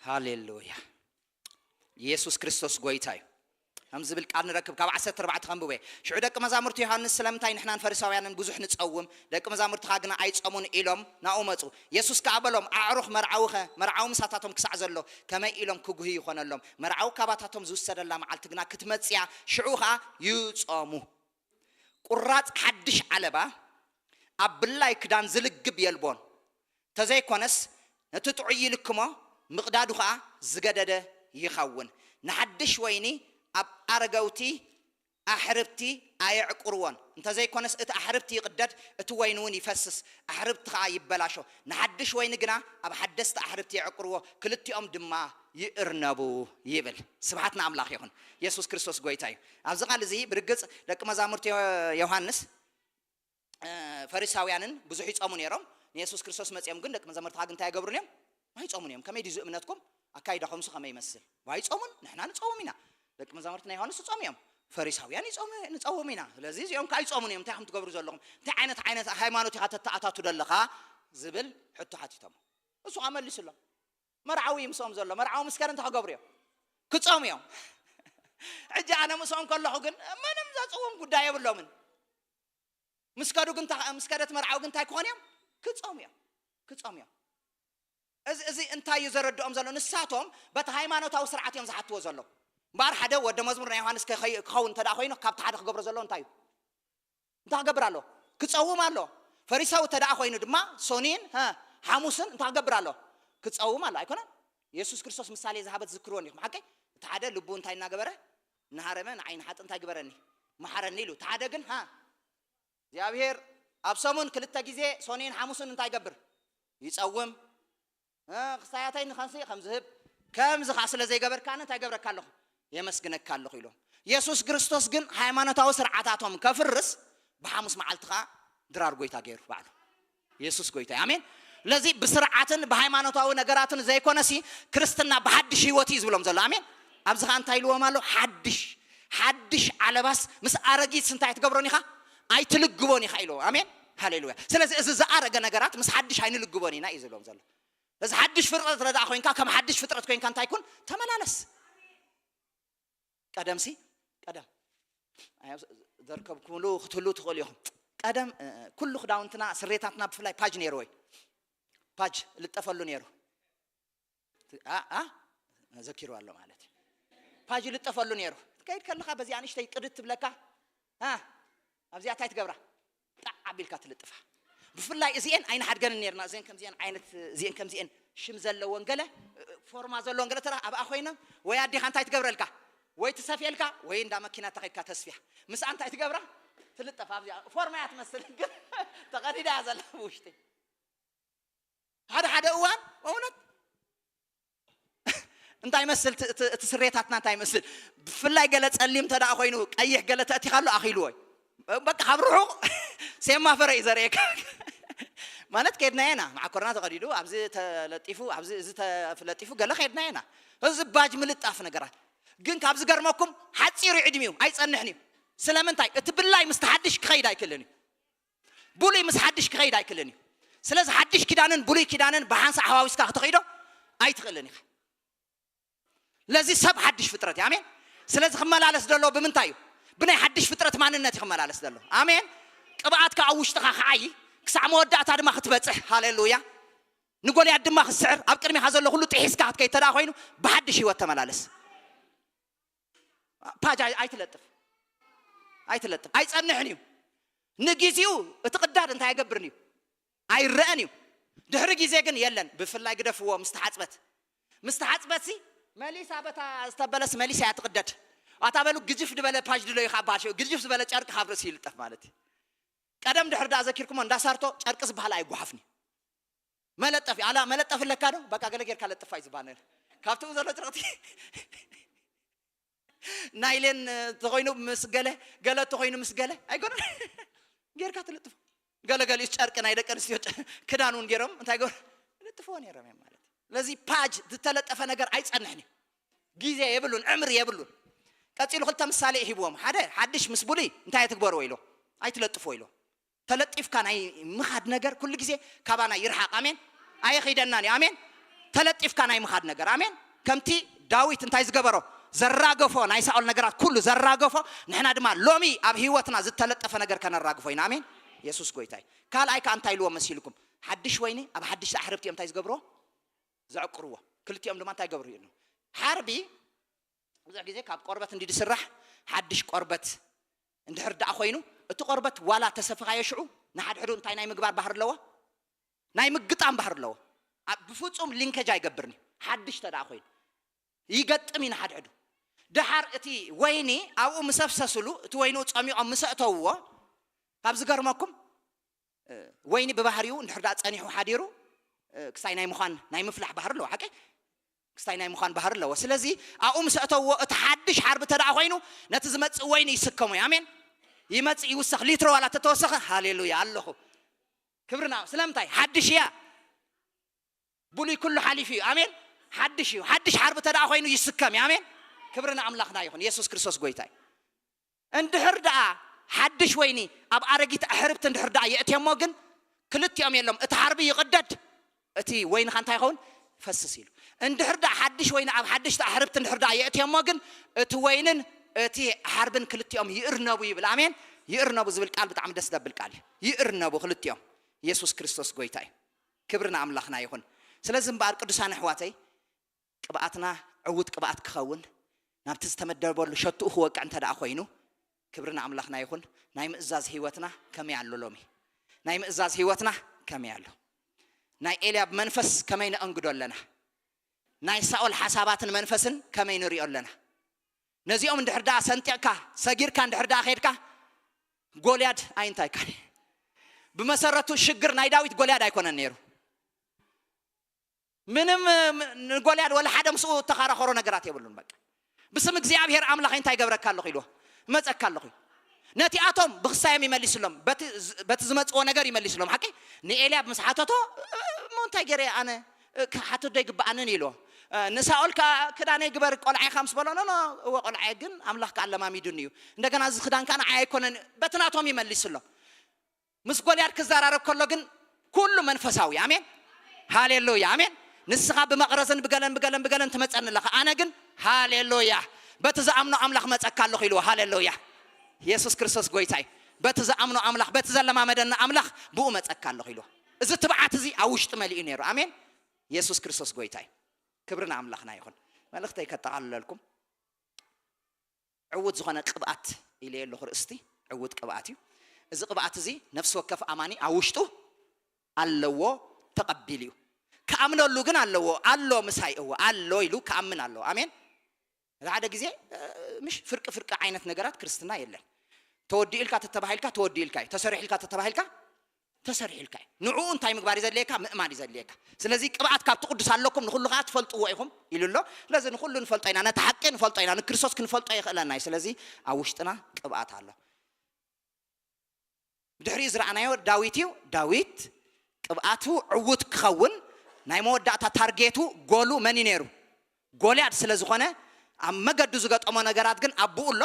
ሃሌሉያ። ኢየሱስ ክርስቶስ ጎይታ እዩ። ከም ዝብል ቃል ንረክብ። ካብ ዓሰርተ ኣርባዕተ ከንብበ። ሽዑ ደቂ መዛሙርቲ ዮሃንስ፣ ስለምንታይ ንሕናን ፈሪሳውያንን ብዙሕ ንጸውም፣ ደቂ መዛሙርትኻ ግና ኣይጸሙን? ኢሎም ናብኡ መጹ። የሱስ ከኣ በሎም፣ ኣዕሩኽ መርዓዊ ኸ? መርዓዊ ምሳታቶም ክሳዕ ዘሎ ከመይ ኢሎም ክጉህዩ ይኾነሎም? መርዓዊ ካባታቶም ዝውሰደላ መዓልቲ ግና ክትመጽእ እያ፣ ሽዑ ኸኣ ይጾሙ። ቁራጽ ሓድሽ ዓለባ ኣብ ብላይ ክዳን ዝልግብ የልቦን። ተዘይኮነስ ነቲ ጥዑይ ይልክሞ፣ ምቕዳዱ ኸኣ ዝገደደ ይኸውን። ንሓድሽ ወይኒ ኣብ ኣረገውቲ ኣሕርብቲ ኣየዕቁርዎን። እንተዘይኮነስ እቲ ኣሕርብቲ ይቕደድ፣ እቲ ወይኒ እውን ይፈስስ፣ ኣሕርብቲ ኸኣ ይበላሾ። ንሓድሽ ወይኒ ግና ኣብ ሓደስቲ ኣሕርብቲ የዕቁርዎ፣ ክልቲኦም ድማ ይእርነቡ ይብል። ስብሓት ንኣምላኽ ይኹን። የሱስ ክርስቶስ ጎይታ እዩ። ኣብዚ ቃል እዚ ብርግጽ ደቂ መዛሙርቲ ዮ-፣ ዮሃንስ፣ እ፣ ፈሪሳውያንን ብዙሕ ይጾሙ ነይሮም። ንየሱስ ክርስቶስ መጺኦም ግን፣ "ደቂ መዛሙርትኻ ግን እንታይ ይገብሩን እዮም? ኣይጾሙን እዮም። ከመይ ድዩ እዚ እምነትኩም? ኣካይዳኹምስ ከመይ ይመስል? ኣይጾሙን? ንሕና ንጸውም ኢና። ደቂ መዛሙርቲ ናይ ዮሃንስ ይጾሙ እዮም። ፈሪሳውያን ይጾሙ፣ ንጸውም ኢና። ስለዚ እዚኦም ከኣ ኣይጾሙን እዮም። እንታይ ኢኹም ትገብሩ ዘለኹም? እንታይ ዓይነት፣ ዓይነት ሃይማኖት ኢኻ ተተኣታቱ ዘለኻ?" ዝብል ሕቶ ሓቲቶም። እሱ ከኣ መሊሱሎም። መርዓዊ እዩ ምስኦም ዘሎ። መርዓዊ ምስ ከደ እንታይ ክገብሩ እዮም? ክጾሙ እዮም። ሕጂ ኣነ ምስኦም ከለኹ ግን ምንም ዘጽውም ጉዳይ የብሎምን። ምስ ከዱ ግን እንታ-፣ ምስ ከደት መርዓዊ ግን እንታይ ክኾኑ እዮም? ክጾሙ እዮም። ክጾሙ እዮም። እዚ፣ እዚ እንታይ እዩ ዘረድኦም ዘሎ? ንሳቶም በቲ ሃይማኖታዊ ስርዓት እዮም ዝሓትዎ ዘለዉ። እምበኣር ሓደ ወደ መዝሙር ናይ ዮሃንስ ክኸይ-፣ ክኸውን እንተ ደኣ ኮይኑ፣ ካብቲ ሓደ ክገብሮ ዘለዎ እንታይ እዩ? እንታይ ክገብር ኣሎ? ክጸውም ኣሎ። ፈሪሳዊ እንተ ደኣ ኮይኑ ድማ ሶኒን፣ ሀ፣ ሓሙስን እንታይ ክገብር ኣሎ? ክጸውም ኣሎ። ኣይኮነን? የሱስ ክርስቶስ ምሳሌ ዝሃበ ትዝክርዎ እንዲኹም። ሓቀይ? እቲ ሓደ ልቡ እንታይ እናገበረ? እናሃረመ፣ "ንዓይ ንሓጥእ እንታይ ግበረኒ? መሓረኒ" ኢሉ። እቲ ሓደ ግን፣ ሃ፣ እግዚኣብሔር ኣብ ሰሙን ክልተ ግዜ ሶኒን ሓሙስን እንታይ ይገብር? ይጸውም። እ፣ ክስታያተይ ንኸንሲ ከም ዝህብ፣ ከምዚ ኸዓ ስለ ዘይገበርካኒ እንታይ ገብረካ ኣለኹ? የመስግነካ ኣለኹ ኢሎም። የሱስ ክርስቶስ ግን ሃይማኖታዊ ስርዓታቶም ከፍርስ ብሓሙስ መዓልቲ ኸዓ ድራር ጎይታ ገይሩ ባዕሉ። የሱስ ጎይታ እዩ። ኣሜን። ስለዚ ብስርዓትን ብሃይማኖታዊ ነገራትን ዘይኮነሲ ክርስትና ብሓድሽ ህይወት እዩ ዝብሎም ዘሎ። ኣሜን። ኣብዚ ኸዓ እንታይ ኢልዎም ኣሎ? ሓድሽ፣ ሓድሽ ዓለባስ ምስ ኣረጊትስ እንታይ ትገብሮን ኢኻ? ኣይትልግቦን ኢኻ ኢልዎም። ኣሜን። ሃሌሉያ። ስለዚ እዚ ዝኣረገ ነገራት ምስ ሓድሽ ኣይንልግቦን ኢና እዩ ዝብሎም ዘሎ። እዚ ሓድሽ ፍጥረት ረዳእ ኮይንካ፣ ከም ሓድሽ ፍጥረት ኮይንካ እንታይ ኩን? ተመላለስ። ቀደምሲ፣ ቀደም። ኣይ፣ ዘርከብኩምሉ ክትህሉ ትኽእሉ ኢኹም። ቀደም፣ እ፣ ኩሉ ክዳውንትና፣ ስሬታትና ብፍላይ ፓጅ ነይሩ ወይ? ፓጅ ልጠፈሉ ነይሩ። አ፣ አ? ዘኪሩ ኣሎ ማለት እዩ። ፓጅ ልጠፈሉ ነይሩ። ትከይድ ከለኻ በዚኣ ንእሽተይ ጥድት ትብለካ። አ? ኣብዚኣ እንታይ ትገብራ? ጣዕ ኣቢልካ ትልጥፋ። ብፍላይ እዚኤን ኣይንሓድገንን ነርና። እዚኤን ከምዚኤን ዓይነት፣ እዚኤን ከምዚኤን ሽም ዘለወን ገለ፣ ፎርማ ዘለወን ገለ ተራ ኣብኣ ኮይነን፣ ወይ ኣዴኻ እንታይ ትገብረልካ? ወይ ትሰፍየልካ፣ ወይ እንዳ መኪና ተኸድካ ተስፍያ። ምስኣ እንታይ ትገብራ? ትልጠፍ ኣብዚኣ። ፎርማ እያ ትመስል፣ ግን ተቐዲዳ እያ ዘላ ብውሽጢ። ሓደ ሓደ እዋን፣ በእውነት እንታይ ይመስል? እቲ፣ እቲ፣ እቲ ስሬታትና እንታይ ይመስል? ብፍላይ ገለ ጸሊም እንተ ደኣ ኮይኑ፣ ቀይሕ ገለ ተእቲኻ ኣሎ፣ ኣኺልዎ እዩ። በቃ፣ ካብ ርሑቕ ሴማ ፍረ እዩ ዘርእየካ። ማለት፣ ከድና ኢና፣ መዓኮርና ተቐዲዱ፣ ኣብዚ ተለጢፉ፣ ኣብዚ፣ እዚ ተለጢፉ፣ ገለ ከድና ኢና። እዚ ባጅ ምልጣፍ ነገራት። ግን ካብ ዝገርመኩም፣ ሓጺር እዩ ዕድሚኡ፣ ኣይጸንሕን እዩ። ስለምንታይ? እቲ ብላይ ምስቲ ሓድሽ ክኸይድ ኣይክእልን እዩ። ብሉይ ምስ ሓድሽ ክኸይድ ኣይክእልን እዩ። ስለዚ ሓድሽ ኪዳንን ብሉይ ኪዳንን ብሓንሳእ ሓዋዊስካ ክትኸይዶ ኣይትኽእልን ኢኻ። ለዚ ሰብ ሓድሽ ፍጥረት እዩ። ኣሜን። ስለዚ ክመላለስ ዘሎ ብምንታይ እዩ? ብናይ ሓድሽ ፍጥረት ማንነት እዩ ክመላለስ ዘሎ። ኣሜን። ቅብኣትካ ኣብ ውሽጥኻ ክዓዪ፣ ክሳዕ መወዳእታ ድማ ክትበጽሕ። ሃሌሉያ። ንጎልያድ ድማ ክትስዕር፣ ኣብ ቅድሚኻ ዘሎ ኩሉ ጥሒስካ ክትከይድ እንተ ደኣ ኮይኑ፣ ብሓድሽ ህይወት ተመላለስ። ፓጅ ኣይ-፣ ኣይትለጥፍ። ኣይትለጥፍ። ኣይጸንሕን እዩ። ንግዜኡ እቲ ቅዳድ እንታይ ኣይገብርን እዩ? ኣይረአን እዩ። ድሕሪ ግዜ ግን የለን። ብፍላይ ግደፍዎ ምስ ተሓጽበት። ምስ ተሓጽበትሲ መሊሳ በታ ዝተበለስ መሊሳ እያ ትቕደድ። ኣታ በሉ ግጅፍ ዝበለ ፓጅ ድለዩ ካብ በሃል ሽዑ ግጅፍ ዝበለ ጨርቂ ካብ ርእሲ ይልጠፍ ማለት እዩ። ቀደም ድሕር ደኣ ዘኪርኩሞ እንዳ ሳርቶ ጨርቂ ዝበሃል ኣይጓሓፍን እዩ። መለጠፊ ኣላ መለጠፊ ኣለካ ዶ በቃ ገለ ጌርካ ለጥፋ እዩ ዝበሃል ነይሩ። ካብትኡ ዘሎ ጨርቅቲ ናይሌን ተኾይኑ ምስ ገለ ገለ ተኾይኑ ምስ ገለ ኣይኮነን ጌርካ ትልጥፎ። ገለገሊኡስ ጨርቂ ናይ ደቂ ኣንስትዮ ጨ- ክዳን እውን ገይሮም እንታይ ገሩ ልጥፍዎ ነይሮም እዮም ማለት እዩ። ስለዚ ፓጅ ዝተለጠፈ ነገር ኣይጸንሕን እዩ። ግዜ የብሉን፣ ዕምሪ የብሉን። ቀጺሉ ክልተ ምሳሌ ሂብዎም። ሓደ ሓድሽ ምስ ብሉይ እንታይ ኣይትግበርዎ ኢሎ፣ ኣይትለጥፍዎ ኢሎ። ተለጢፍካ ናይ ምኻድ ነገር ኩሉ ግዜ ካባና ይርሓቕ። ኣሜን። ኣየኺደናን እዩ። ኣሜን። ተለጢፍካ ናይ ምኻድ ነገር። ኣሜን። ከምቲ ዳዊት እንታይ ዝገበሮ ዘራገፎ ናይ ሳኦል ነገራት ኩሉ ዘራገፎ ንሕና ድማ ሎሚ ኣብ ህይወትና ዝተለጠፈ ነገር ከነራግፎ ኢና። ኣሜን። የሱስ ጎይታ እዩ። ካልኣይ ከኣ እንታይ ኢልዎ መሲልኩም? ሓድሽ ወይኒ ኣብ ሓድሽ ኣሕርብቲ እዮም እንታይ ዝገብርዎ? ዘዕቅርዎ። ክልቲኦም ድማ እንታይ ይገብሩ እዩ? ሓርቢ ብዙሕ ግዜ ካብ ቆርበት እንዲ ዝስራሕ ሓድሽ ቆርበት እንድሕር ደኣ ኮይኑ እቲ ቆርበት ዋላ ተሰፍኻዮ ሽዑ ንሓድሕዱ እንታይ ናይ ምግባር ባህር ኣለዎ? ናይ ምግጣም ባህር ኣለዎ። ኣብ- ብፍጹም ሊንከጅ ኣይገብርን እዩ። ሓድሽ ተደኣ ኮይኑ ይገጥም እዩ ንሓድሕዱ። ደሓር እቲ ወይኒ ኣብኡ ምስ ኣፍሰስሉ እቲ ወይኑ ጸሚቖም ምስ ኣእተውዎ ካብ ዝገርመኩም ወይኒ ብባህሪኡ እንድሕር ደኣ ጸኒሑ ሓዲሩ ክስታይ ናይ ምዃን ናይ ምፍላሕ ባህሪ ኣለዎ። ሓቂ ክስታይ ናይ ምዃን ባህሪ ኣለዎ። ስለዚ ኣብኡ ምስ ኣእተውዎ እቲ ሓድሽ ሓርቢ ተደኣ ኮይኑ ነቲ ዝመጽእ ወይኒ ይስከሙ እዩ። ኣሜን። ይመጽእ ይውሰኽ ሊትሮ ዋላ ተተወሰኸ ሃሌሉያ ኣለኹ። ክብርና ስለምንታይ ሓድሽ እያ። ብሉይ ኩሉ ሓሊፉ እዩ። ኣሜን። ሓድሽ እዩ። ሓድሽ ሓርቢ ተደኣ ኮይኑ ይስከም እዩ። ኣሜን። ክብሪ ንኣምላኽና ይኹን። የሱስ ክርስቶስ ጎይታ እዩ። እንድሕር ደኣ ሓድሽ ወይኒ ኣብ ኣረጊት ኣሕርብቲ እንድሕር ደኣ የእትየሞ ግን ክልቲኦም የሎም። እቲ ሓርቢ ይቕደድ፣ እቲ ወይኒ ኸ እንታይ ይኸውን? ይፈስስ ኢሉ። እንድሕር ደኣ ሓድሽ ወይኒ ኣብ ሓድሽቲ ኣሕርብቲ እንድሕር ደኣ የእትየሞ ግን እቲ ወይንን እቲ ሓርብን ክልቲኦም ይእርነቡ ይብል። ኣሜን። ይእርነቡ ዝብል ቃል ብጣዕሚ ደስ ዘብል ቃል እዩ። ይእርነቡ ክልቲኦም። የሱስ ክርስቶስ ጎይታ እዩ። ክብሪ ንኣምላኽና ይኹን። ስለዚ እምበኣር ቅዱሳን ኣሕዋተይ ቅብኣትና ዕውት ቅብኣት ክኸውን ናብቲ ዝተመደበሉ ሸትኡ ክወቅዕ እንተ ደኣ ኮይኑ ክብሪ ንኣምላኽና ይኹን። ናይ ምእዛዝ ህይወትና ከመይ ኣሎ ሎሚ? ናይ ምእዛዝ ህይወትና ከመይ ኣሎ? ናይ ኤልያብ መንፈስ ከመይ ነእንግዶ ኣለና? ናይ ሳኦል ሓሳባትን መንፈስን ከመይ ንሪኦ ኣለና? ነዚኦም እንድሕር ደኣ ሰንጢቕካ ሰጊርካ እንድሕር ደኣ ኸድካ ጎልያድ ኣይንታይካን። ብመሰረቱ ሽግር ናይ ዳዊት ጎልያድ ኣይኮነን ነይሩ። ምንም ንጎልያድ ወላ ሓደ ምስኡ እተኻራኸሮ ነገራት የብሉን። በቃ ብስም እግዚኣብሔር ኣምላኽ እንታይ ገብረካ ኣለኹ ኢልዎ መፀካ ኣለኹ። ነቲኣቶም ብክሳዮም ይመሊስሎም፣ በቲ ዝመፅዎ ነገር ይመሊስሎም። ሓቂ ንኤልያብ ምስ ሓተቶ እሞ እንታይ ገይረ ኣነ ክሓትት ዶ ይግብኣንን ኢልዎ። ንሳኦል ከዓ ክዳነይ ግበር ቆልዓ ኢኻ ምስ በሎ ኖ እወ ቆልዓ ግን ኣምላኽ ከዓ ኣለማሚዱኒ እዩ። እንደገና እዚ ክዳን ከዓ ንዓይ ኣይኮነን በቲ ናቶም ይመሊስሎም። ምስ ጎልያድ ክዘራረብ ከሎ ግን ኩሉ መንፈሳዊ። ኣሜን ሃሌሉያ ኣሜን። ንስኻ ብመቕረዝን ብገለን ብገለን ብገለን ትመፀኒ ኣለኻ፣ ኣነ ግን ሃሌሉያ በቲ ዝኣምኖ ኣምላኽ መፀካ ኣለኹ ኢልዎ። ሃሌሉያ የሱስ ክርስቶስ ጎይታ እዩ። በቲ ዝኣምኖ ኣምላኽ በቲ ዘለማመደኒ ኣምላኽ ብኡ መፀካ ኣለኹ ኢልዎ። እዚ ትብዓት እዚ ኣብ ውሽጢ መሊኡ ነይሩ። ኣሜን የሱስ ክርስቶስ ጎይታ እዩ። ክብሪ ንኣምላኽና ይኹን። መልእኽተይ ከጠቓልለልኩም ዕውት ዝኾነ ቅብኣት ኢለ ኣለኹ ርእስቲ ዕውት ቅብኣት እዩ። እዚ ቅብኣት እዚ ነፍሲ ወከፍ ኣማኒ ኣብ ውሽጡ ኣለዎ። ተቐቢሉ እዩ። ክኣምነሉ ግን ኣለዎ ኣሎ ምሳይ እዎ ኣሎ ኢሉ ክኣምን ኣለዎ። ኣሜን። ሓደ ግዜ ምሽ ፍርቂ ፍርቂ ዓይነት ነገራት ክርስትና የለን። ተወዲእልካ ተተባሂልካ ተወዲእልካ እዩ። ተሰሪሕልካ ተተባሂልካ ተሰሪሕልካ እዩ። ንዕኡ እንታይ ምግባር እዩ ዘድልየካ? ምእማን እዩ ዘድልየካ። ስለዚ ቅብኣት ካብቲ ቅዱስ ኣለኩም ንኩሉ ከዓ ትፈልጥዎ ኢኹም ኢሉ ኣሎ። ስለዚ ንኩሉ ንፈልጦ ኢና፣ ነቲ ሓቂ ንፈልጦ ኢና፣ ንክርስቶስ ክንፈልጦ የኽእለና እዩ። ስለዚ ኣብ ውሽጥና ቅብኣት ኣሎ። ብድሕሪኡ ዝረኣናዮ ዳዊት እዩ። ዳዊት ቅብኣቱ ዕውት ክኸውን ናይ መወዳእታ ታርጌቱ ጎሉ መን እዩ ነይሩ? ጎልያድ ስለ ዝኾነ ኣብ መገዱ ዝገጠሞ ነገራት ግን ኣቦኡ ኣሎ።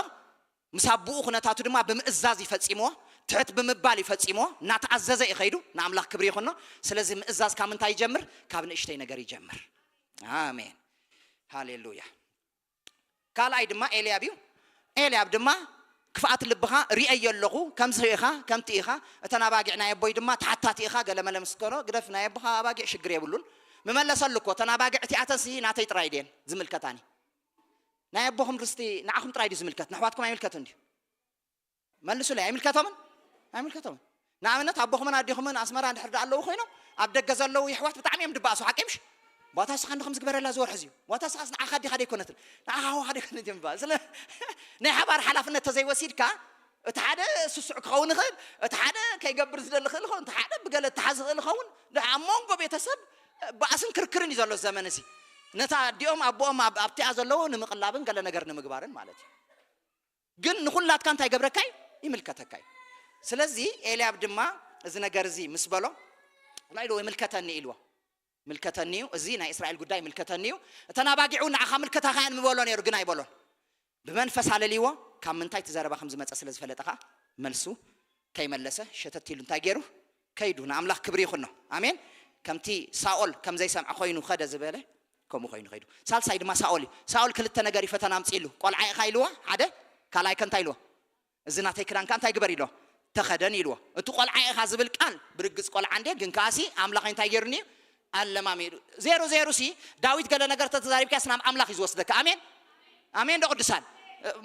ምስ ኣቦኡ ኩነታቱ ድማ ብምእዛዝ ይፈጺምዎ። ትሕት ብምባል ይፈጺምዎ። እናተኣዘዘ እዩ ኸይዱ። ንኣምላኽ ክብሪ ይኹኖ። ስለዚ ምእዛዝ ካብ ምንታይ ይጀምር? ካብ ንእሽተይ ነገር ይጀምር። ኣሜን ሃሌሉያ። ካልኣይ ድማ ኤልያብ እዩ። ኤልያብ ድማ ክፍኣት ልብኻ ርእየዮ ኣለኹ፣ ከምዚ ኢኻ ከምቲ ኢኻ፣ እተን ኣባጊዕ ናይ ኣቦይ ድማ ተሓታቲ ኢኻ፣ ገለመለ ምስ በሎ ግደፍ፣ ናይ ኣቦኻ ኣባጊዕ ሽግር የብሉን። ምመለሰሉ እኮ እተን ኣባጊዕ እቲኣተንሲ ናተይ ጥራይ ድየን ዝምልከታኒ? ናይ ኣቦኹም ርስቲ ንዓኹም ጥራይ ድዩ ዝምልከት? ንኣሕዋትኩም ኣይምልከትን ድዩ? መልሱለይ። ኣይምልከቶምን? ኣይምልከቶምን። ንኣብነት ኣቦኹምን ኣዴኹምን ኣስመራ እንድሕር ደኣ ኣለዉ ኮይኖም ኣብ ደገ ዘለዉ የሕዋት ብጣዕሚ እዮም ድባእሱ። ሓቂ ምሽ? ዋታ ስኻ እንዶ ከምዚ ግበረላ ዝወርሒ እዚዩ። ዋታ ስኻስ ንዓኻ ዲኻ ደይኮነትን? ንዓኻ ሃዋኻ ደይኮነትን እምበኣር። ስለ ናይ ሓባር ሓላፍነት ተዘይወሲድካ፣ እቲ ሓደ ስሱዕ ክኸውን ይኽእል፣ እቲ ሓደ ከይገብር ዝደሊ ክእል ይኸውን፣ እቲ ሓደ ብገለ እተሓዝ ይኽእል ይኸውን። ድሓ ኣብ መንጎ ቤተሰብ ባእስን ክርክርን እዩ ዘሎ ዘመን እዚ። ነታ ኣዲኦም ኣቦኦም ኣብ-፣ ኣብቲኣ ዘለዉ ንምቕላብን ገለ ነገር ንምግባርን ማለት እዩ። ግን ንኹላትካ እንታይ ገብረካ እዩ? ይምልከተካ እዩ። ስለዚ ኤልያብ ድማ እዚ ነገር እዚ ምስ በሎ፣ እንታይ ኢልዎ? ይምልከተኒ ኢልዎ። ይምልከተኒ እዩ፣ እዚ ናይ እስራኤል ጉዳይ ይምልከተኒ እዩ። እተን ኣባጊዕ እውን ንዓኻ ምልከታኻ እየን ምበሎ ነይሩ፣ ግን ኣይበሎን። ብመንፈስ ኣለልይዎ፣ ካብ ምንታይ እቲ ዘረባ ከም ዝመጸ ስለ ዝፈለጠ ኸኣ መልሱ ከይመለሰ ሸተት ኢሉ እንታይ ገይሩ? ከይዱ። ንኣምላኽ ክብሪ ይኹኖ። ኣሜን። ከምቲ ሳኦል ከም ዘይሰምዐ ኮይኑ ኸደ ዝበለ፣ ከምኡ ኮይኑ ከይዱ። ሳልሳይ ድማ ሳኦል እዩ። ሳኦል ክልተ ነገር እዩ ፈተና ኣምጺእሉ። ቆልዓ ኢኻ ኢልዎ፣ ሓደ። ካልኣይ ከ እንታይ ኢልዎ? እዚ ናተይ ክዳንካ እንታይ ግበር ኢልዎ? ተኸደን ኢልዎ። እቲ ቆልዓ ኢኻ ዝብል ቃል ብርግጽ ቆልዓ እንዴ፣ ግን ከኣሲ ኣምላኽ እንታይ ገይሩኒ እዩ? ኣለማሚዱ። ዜሮ ዜሮ ሲ፣ ዳዊት ገለ ነገር ተተዛሪብካስ ናብ ኣምላኽ እዩ ዝወስደካ። ኣሜን። ኣሜን ዶ ቅዱሳን?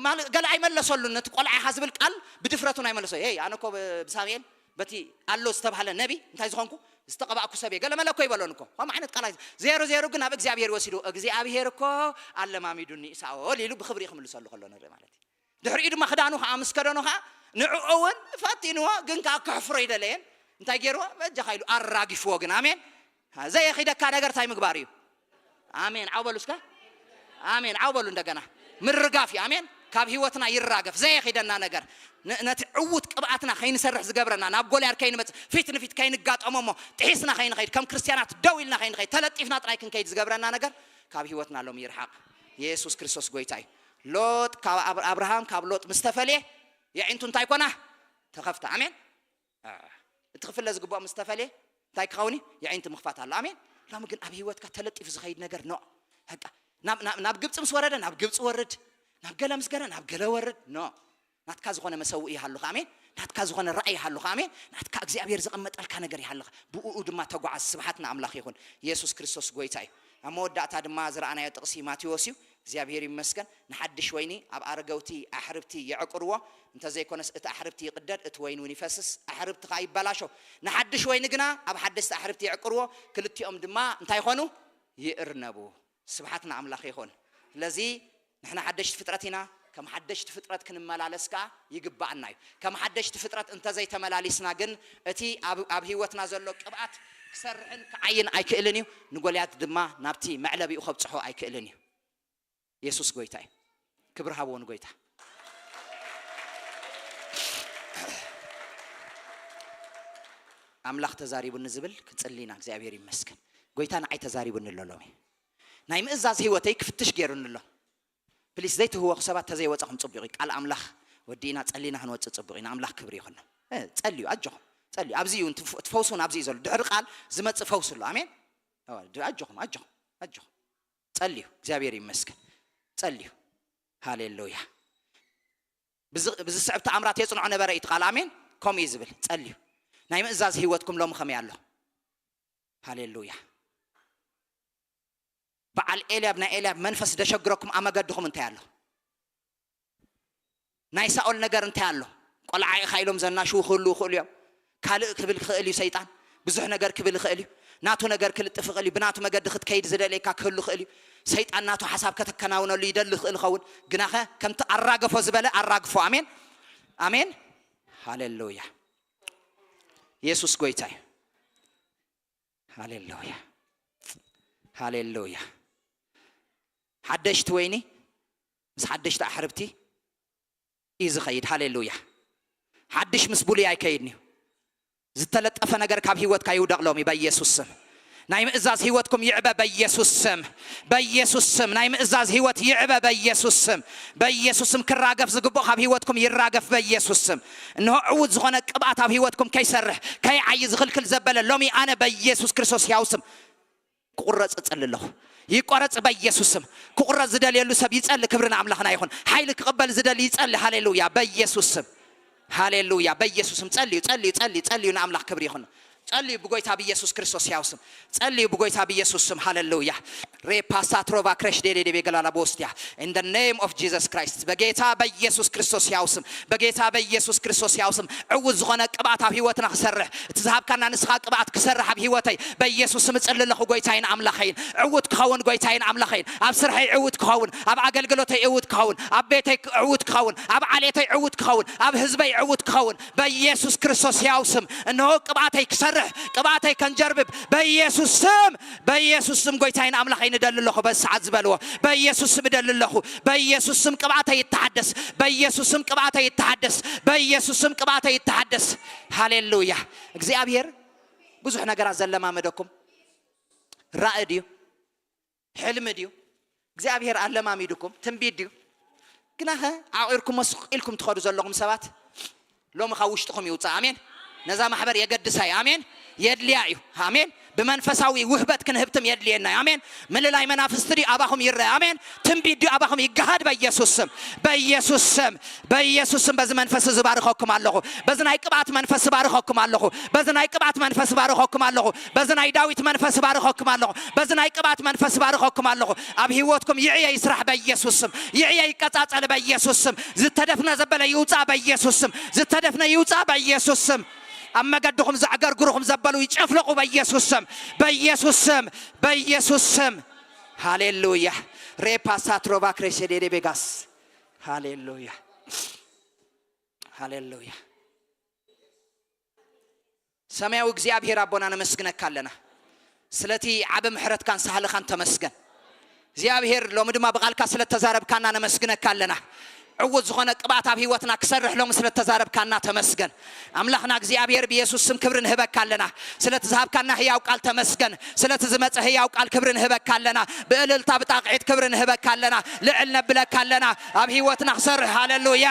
ማለት ገለ ኣይመለሰሉን፣ ነቲ ቆልዓ ኢኻ ዝብል ቃል ብድፍረቱ ኣይመለሶ። "ሄይ፣ ኣነ እኮ ብ-፣ ብሳሙኤል በቲ ኣሎ ዝተባህለ ነቢ እንታይ ዝኾንኩ? ዝተቐባእኩ ሰብ እየ። ገለ መለ እኮ ይበሎን እኮ። ከምኡ ዓይነት ቃል ኣይ-፣ ዜሮ ዜሮ ግን ናብ እግዚኣብሔር ወሲዱ፣ "እግዚኣብሔር እኮ ኣለማሚዱኒ ሳኦል" ኢሉ ብኽብሪ ክምልሰሉ ከሎ ንርኢ ማለት እዩ። ድሕሪኡ ድማ ክዳኑ ኸዓ ምስ ከደኖ ኸዓ ንዕኡ እውን ፈቲንዎ፣ ግን ከዓ ከሕፍሮ ይደለየን። እንታይ ገይርዎ? በጃኻ ኢሉ ኣራጊፍዎ። ግን ኣሜን። ዘይኺደካ ነገር እንታይ ምግባር እዩ? ኣሜን። ዓው በሉ እስከ። ኣሜን። ዓው በሉ እንደገና። ምርጋፍ እዩ። ኣሜን። ካብ ህይወትና ይራገፍ። ዘይኺደና ነገር። ነ-፣ ነቲ ዕዉት ቅብኣትና ከይንሰርሕ ዝገብረና፣ ናብ ጎልያድ ከይንመጽእ፣ ፊት ንፊት ከይንጋጠሞ እሞ፣ ጥሒስና ከይንኸይድ፣ ከም ክርስትያናት ደው ኢልና ከይንኸይድ፣ ተለጢፍና ጥራይ ክንከይድ ዝገብረና ነገር፣ ካብ ህይወትና ሎም ይርሓቕ። የሱስ ክርስቶስ ጎይታ እዩ። ሎጥ ካብ ኣብ-፣ ኣብርሃም ካብ ሎጥ ምስ ተፈልየ፣ የዒንቱ እንታይ ኮና? ተኸፍታ። ኣሜን። አ፣ እቲ ክፍለ ዝግብኦ ምስ ተፈልየ፣ እንታይ ክኸውን እዩ? የዒንቲ ምኽፋት ኣሎ። ኣሜን። ሎሚ ግን ኣብ ህይወትካ ተለጢፉ ዝኸይድ ነገር ኖ። በቃ፣ ናብ፣ ናብ፣ ናብ ግብፂ ምስ ወረደ፣ ናብ ግብፂ ወርድ። ናብ ገለ ምስ ገረ፣ ናብ ገለ ወርድ። ኖ። ናትካ ዝኾነ መሰውኢ ይሃሉኻ። ኣሜን። ናትካ ዝኾነ ራእይ ይሃሉኻ። ኣሜን። ናትካ እግዚኣብሔር ዘቐመጠልካ ነገር ይሃልኻ። ብእኡ ድማ ተጓዓዝ። ስብሓት ንኣምላኽ ይኹን። የሱስ ክርስቶስ ጎይታ እዩ። ኣብ መወዳእታ ድማ ዝረኣናዮ ጥቕሲ ማቴዎስ እዩ። እግዚኣብሔር ይመስገን። ንሓድሽ ወይኒ ኣብ ኣረገውቲ ኣሕርብቲ የዕቅርዎ፣ እንተዘይኮነስ እቲ ኣሕርብቲ ይቕደድ፣ እቲ ወይኒ እውን ይፈስስ፣ ኣሕርብቲ ኸኣ ይበላሾ። ንሓድሽ ወይኒ ግና ኣብ ሓደስቲ ኣሕርብቲ የዕቅርዎ፣ ክልቲኦም ድማ እንታይ ይኾኑ? ይእርነቡ። ስብሓት ንኣምላኽ ይኹን። ስለዚ ንሕና ሓደሽቲ ፍጥረት ኢና። ከም ሓደሽቲ ፍጥረት ክንመላለስ ከኣ ይግባኣና እዩ። ከም ሓደሽቲ ፍጥረት እንተዘይተመላሊስና ግን እቲ ኣብ፣ ኣብ ህይወትና ዘሎ ቅብኣት ክሰርሕን ክዓይን ኣይክእልን እዩ። ንጎልያድ ድማ ናብቲ መዕለቢኡ ከብጽሖ ኣይክእልን እዩ። የሱስ ጎይታ እዩ። ክብሪ ሃብዎ ንጎይታ። ኣምላኽ ተዛሪቡኒ ዝብል ክጽሊ ኢና። እግዚኣብሔር ይመስገን። ጎይታ ንዓይ ተዛሪቡኒ ኣሎ ሎሚ። ናይ ምእዛዝ ህይወተይ ክፍትሽ ገይሩኒ ኣሎ። ፕሊስ ዘይትህወኹ ሰባት፣ ተዘይወጻኹም ጽቡቕ እዩ። ቃል ኣምላኽ ወዲእና ጸሊና ክንወጽእ ጽቡቕ እዩ። ንኣምላኽ ክብሪ ይኹኖ። እ፣ ጸልዩ፣ ኣጆኹም። ጸልዩ። ኣብዚ እዩ፣ እቲ ፈውሲ እውን ኣብዚ እዩ ዘሎ። ድሕሪ ቃል ዝመጽእ ፈውሲ ኣሎ። ኣሜን። ኣዋ፣ ድ-፣ ኣጆኹም፣ ኣጆኹም፣ ኣጆኹም። ጸልዩ። እግዚኣብሔር ይመስገን። ጸልዩ። ሃሌሉያ። ብዚ-፣ ብዝስዕብ ተኣምራት የጽንዖ ነበረ እዩ እቲ ቃል። ኣሜን። ከምኡ እዩ ዝብል። ጸልዩ። ናይ ምእዛዝ ህይወትኩም ሎሚ ከመይ ኣሎ? ሃሌሉያ። በዓል ኤልያብ፣ ናይ ኤልያብ መንፈስ ደሸግረኩም ኣብ መገድኹም እንታይ ኣሎ? ናይ ሳኦል ነገር እንታይ ኣሎ? ቆልዓ ኢኻ ኢሎም ዘናሽዉ ክህልዉ ይኽእሉ እዮም። ካልእ ክብል ክኽእል እዩ ሰይጣን። ብዙሕ ነገር ክብል ይኽእል እዩ። ናቱ ነገር ክልጥፍ ይኽእል እዩ። ብናቱ መገዲ ክትከይድ ዝደልየካ ክህሉ ይኽእል እዩ። ሰይጣን ናቱ ሓሳብ ከተከናውነሉ ይደሊ ይኽእል ይኸውን። ግናኸ ከምቲ ኣራገፎ ዝበለ ኣራግፎ። ኣሜን። ኣሜን። ሃሌሉያ። የሱስ ጎይታ እዩ። ሃሌሉያ። ሃሌሉያ። ሓደሽቲ ወይኒ ምስ ሓደሽቲ ኣሕርብቲ እዩ ዝኸይድ። ሃሌሉያ። ሓድሽ ምስ ብሉይ ኣይከይድን እዩ። ዝተለጠፈ ነገር ካብ ህይወትካ ይውደቕ ሎሚ በኢየሱስ ስም። ናይ ምእዛዝ ህይወትኩም ይዕበ በኢየሱስ ስም። በኢየሱስ ስም ናይ ምእዛዝ ህይወት ይዕበ በኢየሱስ ስም። በኢየሱስ ስም ክራገፍ ዝግብኦ ካብ ህይወትኩም ይራገፍ በኢየሱስ ስም። እንሆ ዕዉት ዝኾነ ቅብኣት ኣብ ህይወትኩም ከይሰርሕ ከይዓዪ ዝኽልክል ዘበለ ሎሚ ኣነ በኢየሱስ ክርስቶስ ሕያው ስም ክቑረጽ እጽሊ ኣለኹ። ይቆረጽ በኢየሱስ ስም። ክቑረጽ ዝደልየሉ ሰብ ይጸሊ። ክብሪ ንኣምላኽና ይኹን። ሓይሊ ክቕበል ዝደሊ ይጸሊ። ሃሌሉያ በኢየሱስ ስም። ሃሌሉያ በኢየሱስ ስም። ጸልዩ፣ ጸልዩ፣ ጸልዩ፣ ጸልዩ። ንኣምላኽ ክብሪ ይኹን። ጸልዩ ብጎይታ ብኢየሱስ ክርስቶስ ሕያው ስም። ጸልዩ ብጎይታ ብኢየሱስ ስም። ሃሌሉያ። ሬፓሳትሮቫ ክረሽ ዴዴዴቤ ገላላ ቦስትያ። In the name of Jesus Christ፣ በጌታ በኢየሱስ ክርስቶስ ያው ስም፣ በጌታ በኢየሱስ ክርስቶስ ያው ስም ዕውት ዝኾነ ቅብኣት ኣብ ህይወትና ክሰርሕ፣ እቲ ዝሃብካና ንስኻ ቅብኣት ክሰርሕ ኣብ ህይወተይ በኢየሱስ ስም እጽሊ ኣለኹ። ጎይታይን ኣምላኸይን ዕውት ክኸውን፣ ጎይታይን ኣምላኸይን ኣብ ስርሐይ ዕውት ክኸውን፣ ኣብ ኣገልግሎተይ ዕውት ክኸውን፣ ኣብ ቤተይ ዕውት ክኸውን፣ ኣብ ዓሌተይ ዕውት ክኸውን፣ ኣብ ህዝበይ ዕውት ክኸውን በኢየሱስ ክርስቶስ ያው ስም። እንሆ ቅብኣተይ ክሰርሕ፣ ቅብኣተይ ከንጀርብብ በኢየሱስ ስም፣ በኢየሱስ ስም ጎይታይን ኣምላኸይ ንደሊ ኣለኹ። በዚ ሰዓት ዝበልዎ በኢየሱስ ስም እደሊ ኣለኹ። በኢየሱስ ስም ቅብኣተይ ይተሓደስ። በኢየሱስ ስም ቅብኣተይ ይተሓደስ። በኢየሱስ ስም ቅብኣተይ ይተሓደስ። ሃሌሉያ። እግዚኣብሔር ብዙሕ ነገራት ዘለማመደኩም ራእይ ድዩ? ሕልሚ ድዩ? እግዚኣብሔር ኣለማሚድኩም ትንቢት ድዩ? ግናኸ ዓቂርኩሞ ስቕ ኢልኩም ትኸዱ ዘለኹም ሰባት ሎሚ ካብ ውሽጥኹም ይውፃእ። ኣሜን። ነዛ ማሕበር የገድሳ እዩ። ኣሜን። የድልያ እዩ። ኣሜን። ብመንፈሳዊ ውህበት ክንህብትም የድልየና እዩ። ኣሜን። ምልላይ መናፍስቲ ድዩ ኣባኹም ይረአ? ኣሜን። ትንቢት ድዩ ኣባኹም ይገሃድ? በኢየሱስ ስም፣ በኢየሱስ ስም፣ በኢየሱስ ስም በዚ መንፈስ እዚ ባርኸኩም ኣለኹ። በዚ ናይ ቅብኣት መንፈስ ባርኸኩም ኣለኹ። በዚ ናይ ቅብኣት መንፈስ ባርኸኩም ኣለኹ። በዚ ናይ ዳዊት መንፈስ ባርኸኩም ኣለኹ። በዚ ናይ ቅብኣት መንፈስ ባርኸኩም ኣለኹ። ኣብ ህይወትኩም ይዕየ ይስራሕ በኢየሱስ ስም። ይዕየ ይቀጻጸል በኢየሱስ ስም። ዝተደፍነ ዘበለ ይውጻእ በኢየሱስ ስም። ዝተደፍነ ይውጻእ በኢየሱስ ስም። ኣብ መገድኹም ዘዕገርግሩኹም ዘበሉ ይጨፍለቑ በኢየሱስ ስም። በኢየሱስ ስም። በኢየሱስ ስም። ሃሌሉያ። ሬፓሳትሮቫ ክሬሴዴዴ ቤጋስ። ሃሌሉያ። ሃሌሉያ። ሰማያዊ እግዚኣብሔር ኣቦና ነመስግነካ ኣለና። ስለቲ ዓቢ ምሕረትካን ሳህልኻን ተመስገን። እግዚኣብሔር ሎሚ ድማ ብቓልካ ስለ ተዛረብካና ነመስግነካ ኣለና። ዕዉት ዝኾነ ቅብኣት ኣብ ህይወትና ክሰርሕ ሎሚ ስለ ተዛረብካና ተመስገን። ኣምላኽና እግዚኣብሔር ብየሱስ ስም ክብሪ ንህበካ ኣለና። ስለቲ ዝሃብካና ህያው ቃል ተመስገን። ስለቲ ዝመጸ ህያው ቃል ክብሪ ንህበካ ኣለና። ብእልልታ ብጣቕዒት ክብሪ ንህበካ ኣለና። ልዕል ነብለካ ኣለና። ኣብ ህይወትና ክሰርሕ ሃሌሉያ።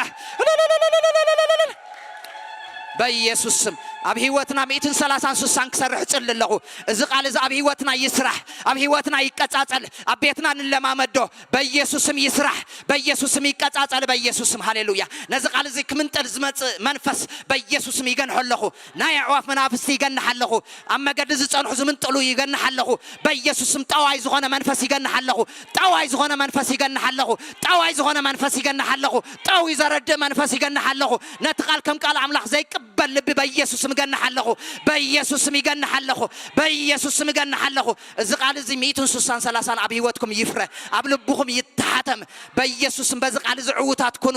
በኢየሱስ ስም ኣብ ህይወትና ሚእትን ሰላሳን ስሳን ክሰርሕ እጽሊ ኣለኹ። እዚ ቃል እዚ ኣብ ህይወትና ይስራሕ፣ ኣብ ህይወትና ይቀጻጸል፣ ኣብ ቤትና ንለማመዶ። በኢየሱስ ስም ይስራሕ፣ በኢየሱስ ስም ይቀጻጸል፣ በኢየሱስ ስም ሃሌሉያ። ነዚ ቃል እዚ ክምንጥል ዝመጽእ መንፈስ በኢየሱስ ስም ይገንሖ ኣለኹ። ናይ ኣዕዋፍ መናፍስቲ ይገንሕ ኣለኹ። ኣብ መገዲ ዝጸንሑ ዝምንጥሉ ይገንሕ ኣለኹ። በኢየሱስ ስም ጠዋይ ዝኾነ መንፈስ ይገንሕ ኣለኹ። ጠዋይ ዝኾነ መንፈስ ይገንሕ ኣለኹ። ጠዋይ ዝኾነ መንፈስ ይገንሕ ኣለኹ። ጠው ዘረድእ መንፈስ ይገንሕ ኣለኹ። ነቲ ቃል ከም ቃል ኣምላኽ ዘይቅበል ልቢ በኢየሱስ ስም እገንሕ ኣለኹ። በኢየሱስ ስም ይገንሕ ኣለኹ። በኢየሱስ ስም እገንሕ ኣለኹ። እዚ ቃል እዚ ሚእትን ስሳን ሰላሳን ኣብ ህይወትኩም ይፍረ። ኣብ ልብኹም ይተሓተም። በኢየሱስ ስም በዚ ቃል እዚ ዕዉታት ኩኑ።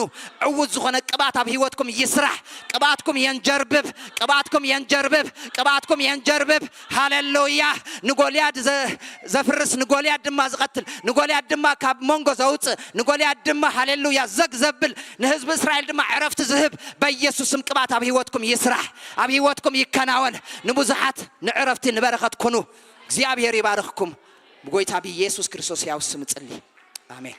ዕዉት ዝኾነ ቅብኣት ኣብ ህይወትኩም ይስራሕ። ቅብኣትኩም የንጀርብብ። ቅብኣትኩም የንጀርብብ። ቅብኣትኩም የንጀርብብ። ሃሌሉያ። ንጎልያድ ዘ-፣ ዘፍርስ፣ ንጎልያድ ድማ ዝቐትል፣ ንጎልያድ ድማ ካብ መንጎ ዘውጽእ፣ ንጎልያድ ድማ ሃሌሉያ ዘግ ዘብል፣ ንህዝቢ እስራኤል ድማ ዕረፍቲ ዝህብ በኢየሱስ ስም ቅብኣት ኣብ ህይወትኩም ይስራሕ። ኣብ ህይወትኩም ይከናወን። ንብዙሓት ንዕረፍቲ ንበረኸት ኩኑ። እግዚኣብሔር ይባርኽኩም። ብጎይታ ብኢየሱስ ክርስቶስ ያው ስም ጽሊ። ኣሜን።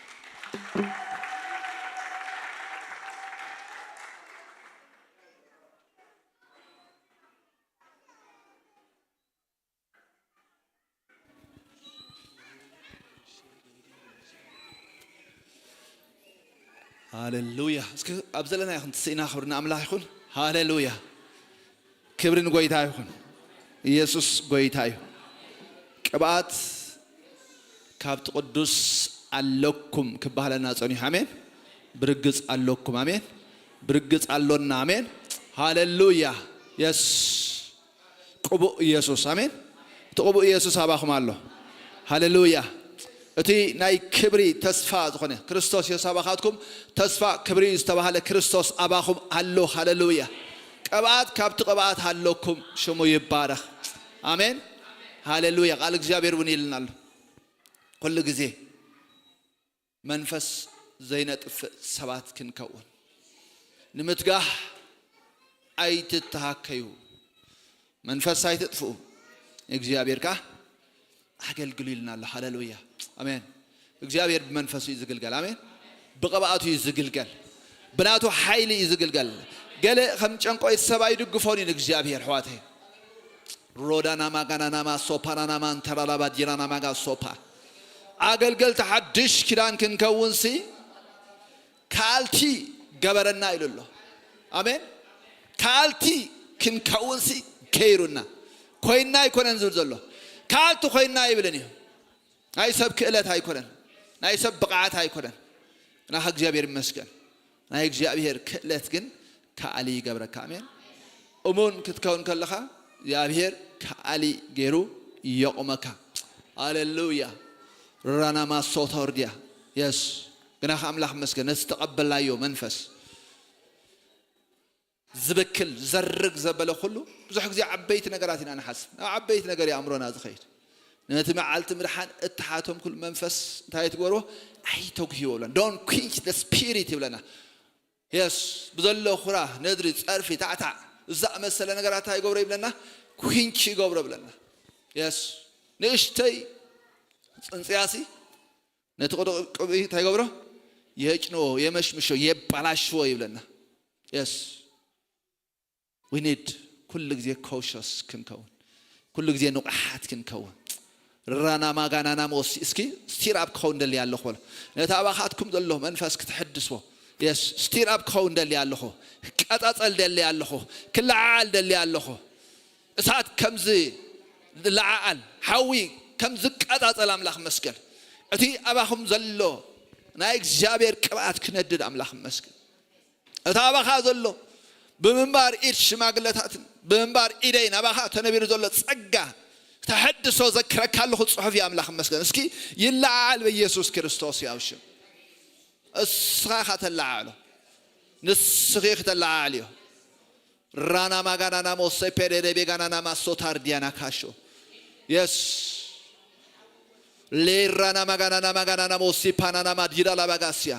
ሃሌሉያ። እስኪ ኣብ ዘለና ይኹን ትስኢና ክብሪ ንኣምላኽ ይኹን። ሃሌሉያ። ክብሪ ንጎይታ ይኹን። ኢየሱስ ጎይታ እዩ። ቅብኣት ካብቲ ቅዱስ ኣለኩም ክበሃለና ጸኒሑ። ኣሜን። ብርግጽ ኣለኩም። ኣሜን። ብርግጽ ኣሎና። ኣሜን። ሃሌሉያ። የስ ቅቡእ ኢየሱስ። ኣሜን። እቲ ቅቡእ ኢየሱስ ኣባኹም ኣሎ። ሃሌሉያ። እቲ ናይ ክብሪ ተስፋ ዝኾነ ክርስቶስ ኢየሱስ ኣባኻትኩም ተስፋ ክብሪ ዝተባህለ ክርስቶስ ኣባኹም ኣሎ። ሃሌሉያ። ቅብኣት ካብቲ ቅብኣት ኣለኩም። ሽሙ ይባረኽ። ኣሜን። ሃሌሉያ። ቃል እግዚኣብሔር እውን ኢልና ኣሎ። ኩሉ ግዜ መንፈስ ዘይነጥፍእ ሰባት ክንከውን ንምትጋህ ኣይትተሃከዩ። መንፈስ ኣይትጥፍኡ። እግዚኣብሔር ከኣ ኣገልግሉ ኢልና ኣሎ። ሃሌሉያ። ኣሜን። እግዚኣብሔር ብመንፈሱ እዩ ዝግልገል። ኣሜን። ብቕብኣቱ እዩ ዝግልገል። ብናቱ ሓይሊ እዩ ዝግልገል። ገለ ከም ጨንቆይ ሰብ ኣይድግፎን እዩ ንእግዚኣብሔር፣ ኣሕዋተይ። ሮዳናማ ጋናናማ ሶፓናናማ እንተራላባ ዲራናማጋ ሶፓ። ኣገልገልቲ ሓድሽ ኪዳን ክንከውንሲ ካልቲ ገበረና ኢሉ ኣሎ። ኣሜን። ካልቲ ክንከውንሲ ገይሩና። ኮይንና ኣይኮነን ዝብል ዘሎ። ካልቲ ኮይንና ኣይብልን እዩ። ናይ ሰብ ክእለት ኣይኮነን፣ ናይ ሰብ ብቕዓት ኣይኮነን። ናኻ እግዚኣብሔር ይመስገን። ናይ እግዚኣብሔር ክእለት ግን ከኣሊ ይገብረካ። ኣሜን። እሙን ክትከውን ከለኻ እግዚኣብሔር ከኣሊ ገይሩ የቑመካ። ሃሌሉያ። ራናማ ሶቶርዲያ። የስ። ግናኻ ኣምላኽ ይመስገን ነቲ ዝተቐበልናዮ መንፈስ ዝብክል ዘርግ ዘበለ ኩሉ። ብዙሕ ግዜ ዓበይቲ ነገራት ኢና ንሓስብ፣ ናብ ዓበይቲ ነገር እዩ ኣእምሮና ዝኸይድ። ነቲ መዓልቲ ምድሓን እትሓቶም ኩሉ መንፈስ እንታይ ትገብርዎ? ኣይተጉህይዎ ይብለና። Don't quench the spirit ይብለና። የስ። ብዘሎ ኩራ፣ ነድሪ፣ ጸርፊ፣ ታዕታዕ፣ እዛ መሰለ ነገራት እንታይ ይገብሮ ይብለና? ኩንች ይገብሮ ይብለና። የስ። ንእሽተይ ጽንጽያሲ ነቲ ቅዱቅ ቅብኢ እንታይ ይገብሮ? የጭንዎ፣ የመሽምሾ፣ የባላሽዎ ይብለና። Yes, we need ኩሉ ግዜ ኮሸስ ክንከውን፣ ኩሉ ግዜ ንቑሓት ክንከውን። ራና ማጋናና መወሲ እስኪ ስቲር ኣፕ ክኸውን ደሊ ኣለኹ በሎ። ነቲ ኣባኻትኩም ዘሎ መንፈስ ክትሕድስዎ። የስ፣ ስቲር ኣፕ ክኸውን ደሊ ኣለኹ፣ ክቀጻጸል ደሊ ኣለኹ፣ ክለዓዓል ደሊ ኣለኹ። እሳት ከምዚ ዝለዓዓል፣ ሓዊ ከም ዝቀጻጸል ኣምላኽ መስገን። እቲ ኣባኹም ዘሎ ናይ እግዚኣብሔር ቅብኣት ክነድድ ኣምላኽ መስገን። እቲ ኣባኻ ዘሎ ብምንባር ኢድ ሽማግለታትን ብምንባር ኢደይ ናባኻ ተነቢሩ ዘሎ ጸጋ ተሐድሶ ዘክረካ ኣለኹ ጽሑፍ እዩ። ኣምላኽ መስገን። እስኪ ይለዓዓል በኢየሱስ ክርስቶስ ያብሽም። እስኻ ኢኻ ተለዓዕሎ፣ ንስኺ ኢኺ ተለዓዕልዮ። ራና ማጋናና ሞሰ ፔሬሬ ቤጋናና ማሶታር ዲያና ካሾ። የስ። ሌራና ማጋናና ማጋናና ሞሲ ፓናና ማዲዳ ላባጋሲያ።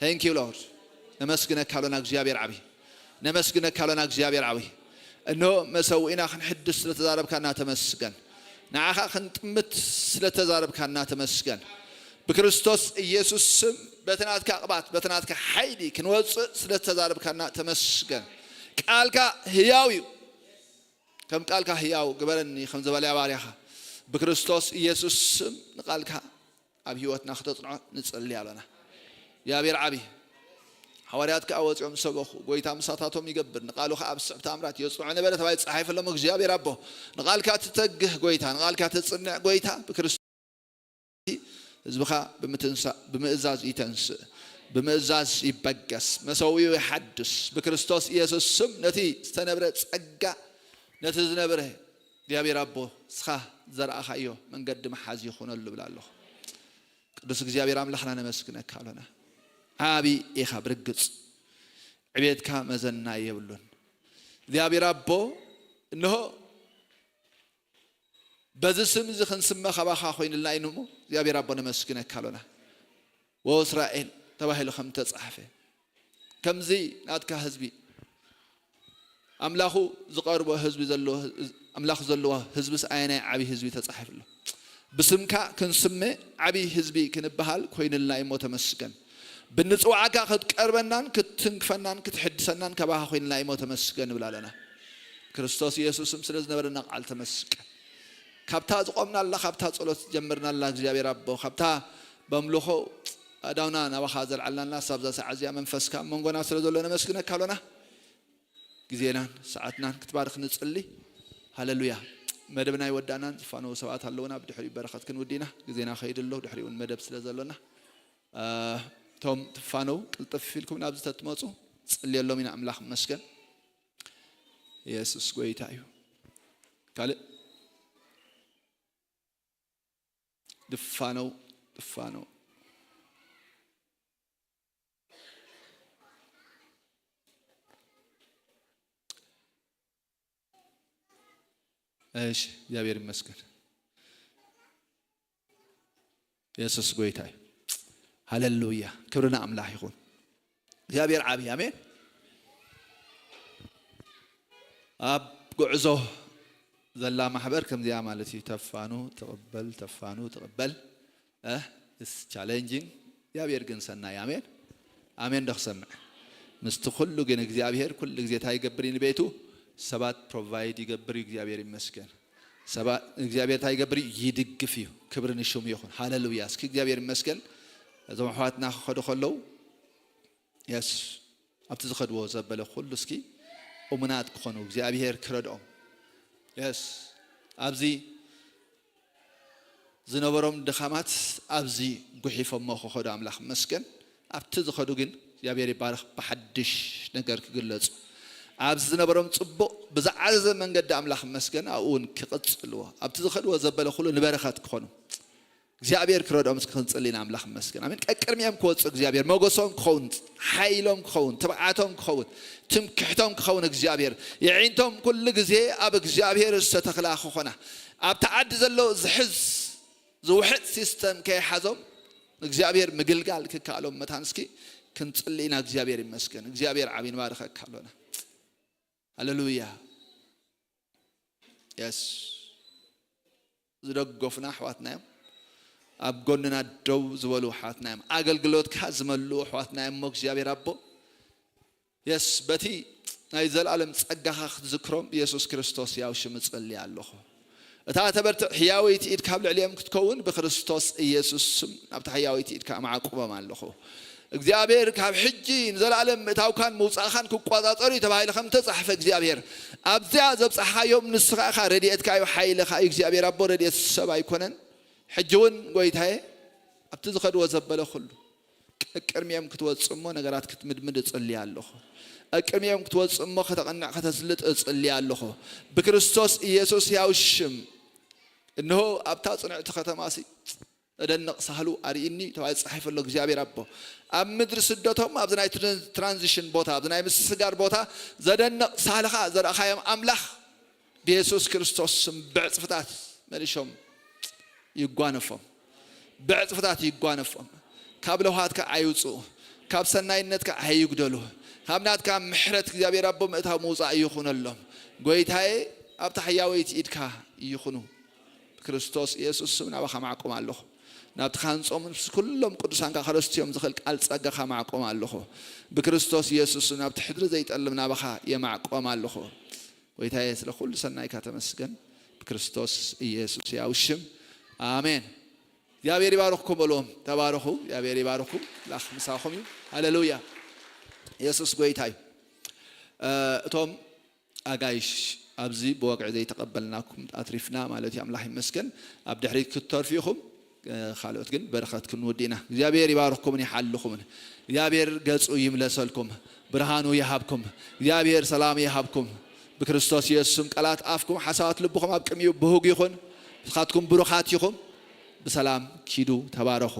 Thank you Lord። ነመስግነካ ኣሎና እግዚኣብሔር ዓብዪ። ነመስግነካ ኣሎና እግዚኣብሔር ዓብዪ። እነሆ መሰውኢና ክንሕድስ ስለተዛረብካና ተመስገን። ንዓኻ ክንጥምት ስለተዛረብካና ተመስገን። ብክርስቶስ ኢየሱስ ስም በቲ ናትካ ቅባት በቲ ናትካ ሓይሊ ክንወፅእ ስለተዛረብካና ተመስገን። ቃልካ ህያው እዩ። ከም ቃልካ ህያው ግበረኒ ከም ዝበለያ ባርያኻ ብክርስቶስ ኢየሱስ ስም ንቃልካ ኣብ ህይወትና ክተጽንዖ ንጸሊ ኣሎና። እግዚኣብሔር ዓቢ። ሓዋርያት ከኣ ወጺኦም ሰበኹ፣ ጎይታ ምሳታቶም ይገብር፣ ንቃሉ ከኣ ኣብ ስዕብ ተኣምራት የጽንዖ ነበረ ተባሂሉ ተጻሒፉሎም። እግዚኣብሔር ኣቦ ንቃልካ ትተግህ ጎይታ፣ ንቃልካ ተጽንዕ ጎይታ ብክርስቶስ ህዝብኻ ብምትንሳእ ብምእዛዝ ይተንስእ፣ ብምእዛዝ ይበገስ፣ መሰውኡ ይሓድስ። ብክርስቶስ ኢየሱስ ስም ነቲ ዝተነብረ ጸጋ፣ ነቲ ዝነብረ እግዚኣብሔር ኣቦ እስኻ ዘርኣኻዮ መንገዲ መሓዝ ይኹነሉ እብል ኣለኹ። ቅዱስ እግዚኣብሔር ኣምላኽና ነመስግነካ ኣሎና። ዓቢ ኢኻ ብርግጽ። ዕቤትካ መዘና የብሉን። እግዚኣብሔር ኣቦ እንሆ በዚ ስም እዚ ክንስመ ካባኻ ኮይንልና እዩ እሞ እግዚኣብሔር ኣቦ ነመስግነካ ኣሎና። ወእስራኤል ተባሂሉ ከም ተጻሕፈ ከምዚ ናትካ ህዝቢ ኣምላኹ ዝቐርቦ ህዝቢ ዘለዎ ኣምላኽ ዘለዎ ህዝብስ ኣየናይ ዓብዪ ህዝቢ ተጻሒፉ ኣሎ? ብስምካ ክንስመ ዓብዪ ህዝቢ ክንበሃል ኮይንልና እዩ እሞ ተመስገን። ብንጽውዓካ ክትቀርበናን ክትትንክፈናን ክትሕድሰናን ካባኻ ኮይንልና እዩ እሞ ተመስገን ንብል ኣለና። ክርስቶስ ኢየሱስም ስለ ዝነበረና ቃል ተመስገን። ካብታ ዝቆምናላ ካብታ ጸሎት ጀመርናላ እግዚኣብሔር ኣቦ ካብታ በምልኾ ኣዳውና ናባኻ ዘልዓልናላ ሳብዛ ሰዓት እዚኣ መንፈስካ ኣብ መንጎና ስለ ዘሎ ነመስግነካ ኣሎና። ግዜናን ሰዓትናን ክትባርኽ ንጽሊ። ሃሌሉያ። መደብና ይወዳእናን ዝፋነው ሰባት ኣለውና ብድሕሪኡ በረኸት ክንውዲና ግዜና ከይድ ኣሎ ድሕሪኡ እውን መደብ ስለ ዘሎና እቶም ትፋነው ቅልጥፍ ኢልኩም ናብዚ ተትመፁ ጽልየሎም ኢና። ኣምላኽ መስገን። ኢየሱስ ጎይታ እዩ። ካልእ ድፋነው ድፋነው። እሺ፣ እግዚኣብሔር ይመስገን። ኢየሱስ ጎይታ እዩ። ሃሌሉያ። ክብሪ ንኣምላኽ ይኹን። እግዚኣብሔር ዓብዪ። ኣሜን። ኣብ ጉዕዞ ዘላ ማሕበር ከምዚኣ ማለት እዩ። ተፋኑ ትቕበል፣ ተፋኑ ትቕበል። እ፣ it's challenging። እግዚኣብሔር ግን ሰናይ። ኣሜን። ኣሜን ዶ ክሰምዕ? ምስቲ ኩሉ ግን እግዚኣብሔር ኩሉ ግዜ እንታይ ይገብር እዩ ንቤቱ? ሰባት ፕሮቫይድ ይገብር እዩ። እግዚኣብሔር ይመስገን። ሰባት እግዚኣብሔር እንታይ ይገብር እዩ? ይድግፍ እዩ። ክብሪ ንሽሙ ይኹን። ሃሌሉያ። እስኪ እግዚኣብሔር ይመስገን። እዞም ኣሕዋትና ክኸዱ ከለዉ የስ ኣብቲ ዝኸድዎ ዘበለ ኩሉ እስኪ እሙናት ክኾኑ እግዚኣብሔር ክረድኦም። የስ ኣብዚ ዝነበሮም ድኻማት ኣብዚ ጉሒፎሞ ክኸዱ ኣምላኽ መስገን። ኣብቲ ዝኸዱ ግን እግዚኣብሔር ይባረኽ፣ ብሓድሽ ነገር ክግለጹ። ኣብዚ ዝነበሮም ጽቡቕ ብዝዓዘዘ መንገዲ ኣምላኽ መስገን ኣብኡ እውን ክቕጽልዎ፣ ኣብቲ ዝኸድዎ ዘበለ ኩሉ ንበረኸት ክኾኑ እግዚኣብሔር ክረድኦም እስኪ ክንጽሊ ኢና። ኣምላኽ መስገን። ኣሜን። ቀቅድሚኦም ክወጹ እግዚኣብሔር ሞገሶም ክኸውን፣ ሓይሎም ክኸውን፣ ትብዓቶም ክኸውን፣ ትምክሕቶም ክኸውን እግዚኣብሔር የዒንቶም ኩሉ ግዜ ኣብ እግዚኣብሔር ዝተተኽላ ክኾና። ኣብቲ ዓዲ ዘሎ ዝሕዝ ዝውሕጥ ሲስተም ከይሓዞም እግዚኣብሔር ምግልጋል ክከኣሎም መታን እስኪ ክንጽሊ ኢና። እግዚኣብሔር ይመስገን። እግዚኣብሔር ዓቢ ንባረኸካ ኣሎና። ሃሌሉያ። የስ ዝደገፉና ኣሕዋትና እዮም። ኣብ ጎንና ደው ዝበሉ ኣሕዋትና እዮም። ኣገልግሎትካ ዝመልኡ ኣሕዋትና እዮም እሞ እግዚኣብሔር ኣቦ የስ በቲ ናይ ዘላለም ጸጋኻ ክትዝክሮም ኢየሱስ ክርስቶስ ያው ሽም እጸሊ ኣለኹ። እታ ተበርትዕ ሕያወይቲ ኢድ ካብ ልዕሊኦም ክትከውን ብክርስቶስ ኢየሱስ ስም ናብታ ሕያወይቲ ኢድካ ኣማዕቁቦም ኣለኹ። እግዚኣብሔር ካብ ሕጂ ንዘላለም ምእታውካን ምውጻእኻን ክቋጻጸሩ እዩ ተባሂሉ ከም ተጻሕፈ እግዚኣብሔር ኣብዚኣ ዘብጻሕኻዮም ንስኻ ኢኻ፣ ረድኤትካ እዩ፣ ሓይልኻ እዩ እግዚኣብሔር ኣቦ፣ ረድኤት ሰብ ኣይኮነን። ሕጂ እውን ጎይታዬ ኣብቲ ዝኸድዎ ዘበለ ኩሉ ቅድሚኦም ክትወጽእ እሞ ነገራት ክትምድምድ እጽሊ ኣለኹ። ቅድሚኦም ክትወጽእ እሞ ከተቕንዕ ከተስልጥ እጽሊ ኣለኹ። ብክርስቶስ ኢየሱስ ያው ሽም እንሆ ኣብታ ጽንዕቲ ከተማ ሲ ዘደንቕ ሳህሉ ኣርእኒ ተባሂሉ ተጻሒፉ ኣሎ። እግዚኣብሔር ኣቦ ኣብ ምድሪ ስደቶም ኣብዚ ናይ ትራን- ትራንዚሽን ቦታ ኣብዚ ናይ ምስስጋር ቦታ ዘደንቕ ሳህልኻ ዘርኣኻዮም ኣምላኽ ብየሱስ ክርስቶስ ስም ብዕጽፍታት መሊሾም ይጓነፎም፣ ብዕጽፍታት ይጓነፎም። ካብ ለውሃትካ ኣይውጽኡ፣ ካብ ሰናይነትካ ኣይጉደሉ። ካብ ናትካ ምሕረት እግዚኣብሔር ኣቦ ምእታው ምውጻእ ይኹነሎም። ጎይታዬ ኣብታ ሕያወይቲ ኢድካ ይኹኑ። ብክርስቶስ ኢየሱስ ስም ናባኻ ማዕቆም ኣለኹ። ናብቲ ካህን ጾምን ምስ ኩሎም ቅዱሳንካ ከረስትዮም ዝኽእል ቃል ጸጋኻ ማዕቆም ኣለኹ። ብክርስቶስ ኢየሱስ ስም ናብቲ ሕድሪ ዘይጠልም ናባኻ የማዕቆም ኣለኹ። ጎይታዬ ስለ ኩሉ ሰናይካ ተመስገን። ብክርስቶስ ኢየሱስ ያው ሽም ኣሜን። እግዚኣብሔር ይባርኽኩም በልዎም። ተባረኹ። እግዚኣብሔር ይባርኽኩም። ላኽ ምሳኹም እዩ። ሃሌሉያ። ኢየሱስ ጎይታ እዩ። እ፣ እቶም ኣጋይሽ ኣብዚ ብወግዒ ዘይተቐበልናኩም ኣትሪፍና ማለት እዩ። ኣምላኽ ይመስገን። ኣብ ድሕሪት ክትተርፉ ኢኹም። እ፣ ካልኦት ግን በረኸት ክንውዲ ኢና። እግዚኣብሔር ይባርኽኩምን ይሓልኹምን። እግዚኣብሔር ገጹ ይምለሰልኩም፣ ብርሃኑ ይሃብኩም። እግዚኣብሔር ሰላም ይሃብኩም። ብክርስቶስ ኢየሱስ ስም ቃላት ኣፍኩም ሓሳባት ልብኹም ኣብ ቅድሚኡ ብሁግ ይኹን። ንስኻትኩም ብሩኻት ኢኹም። ብሰላም ኪዱ፣ ተባረኹ።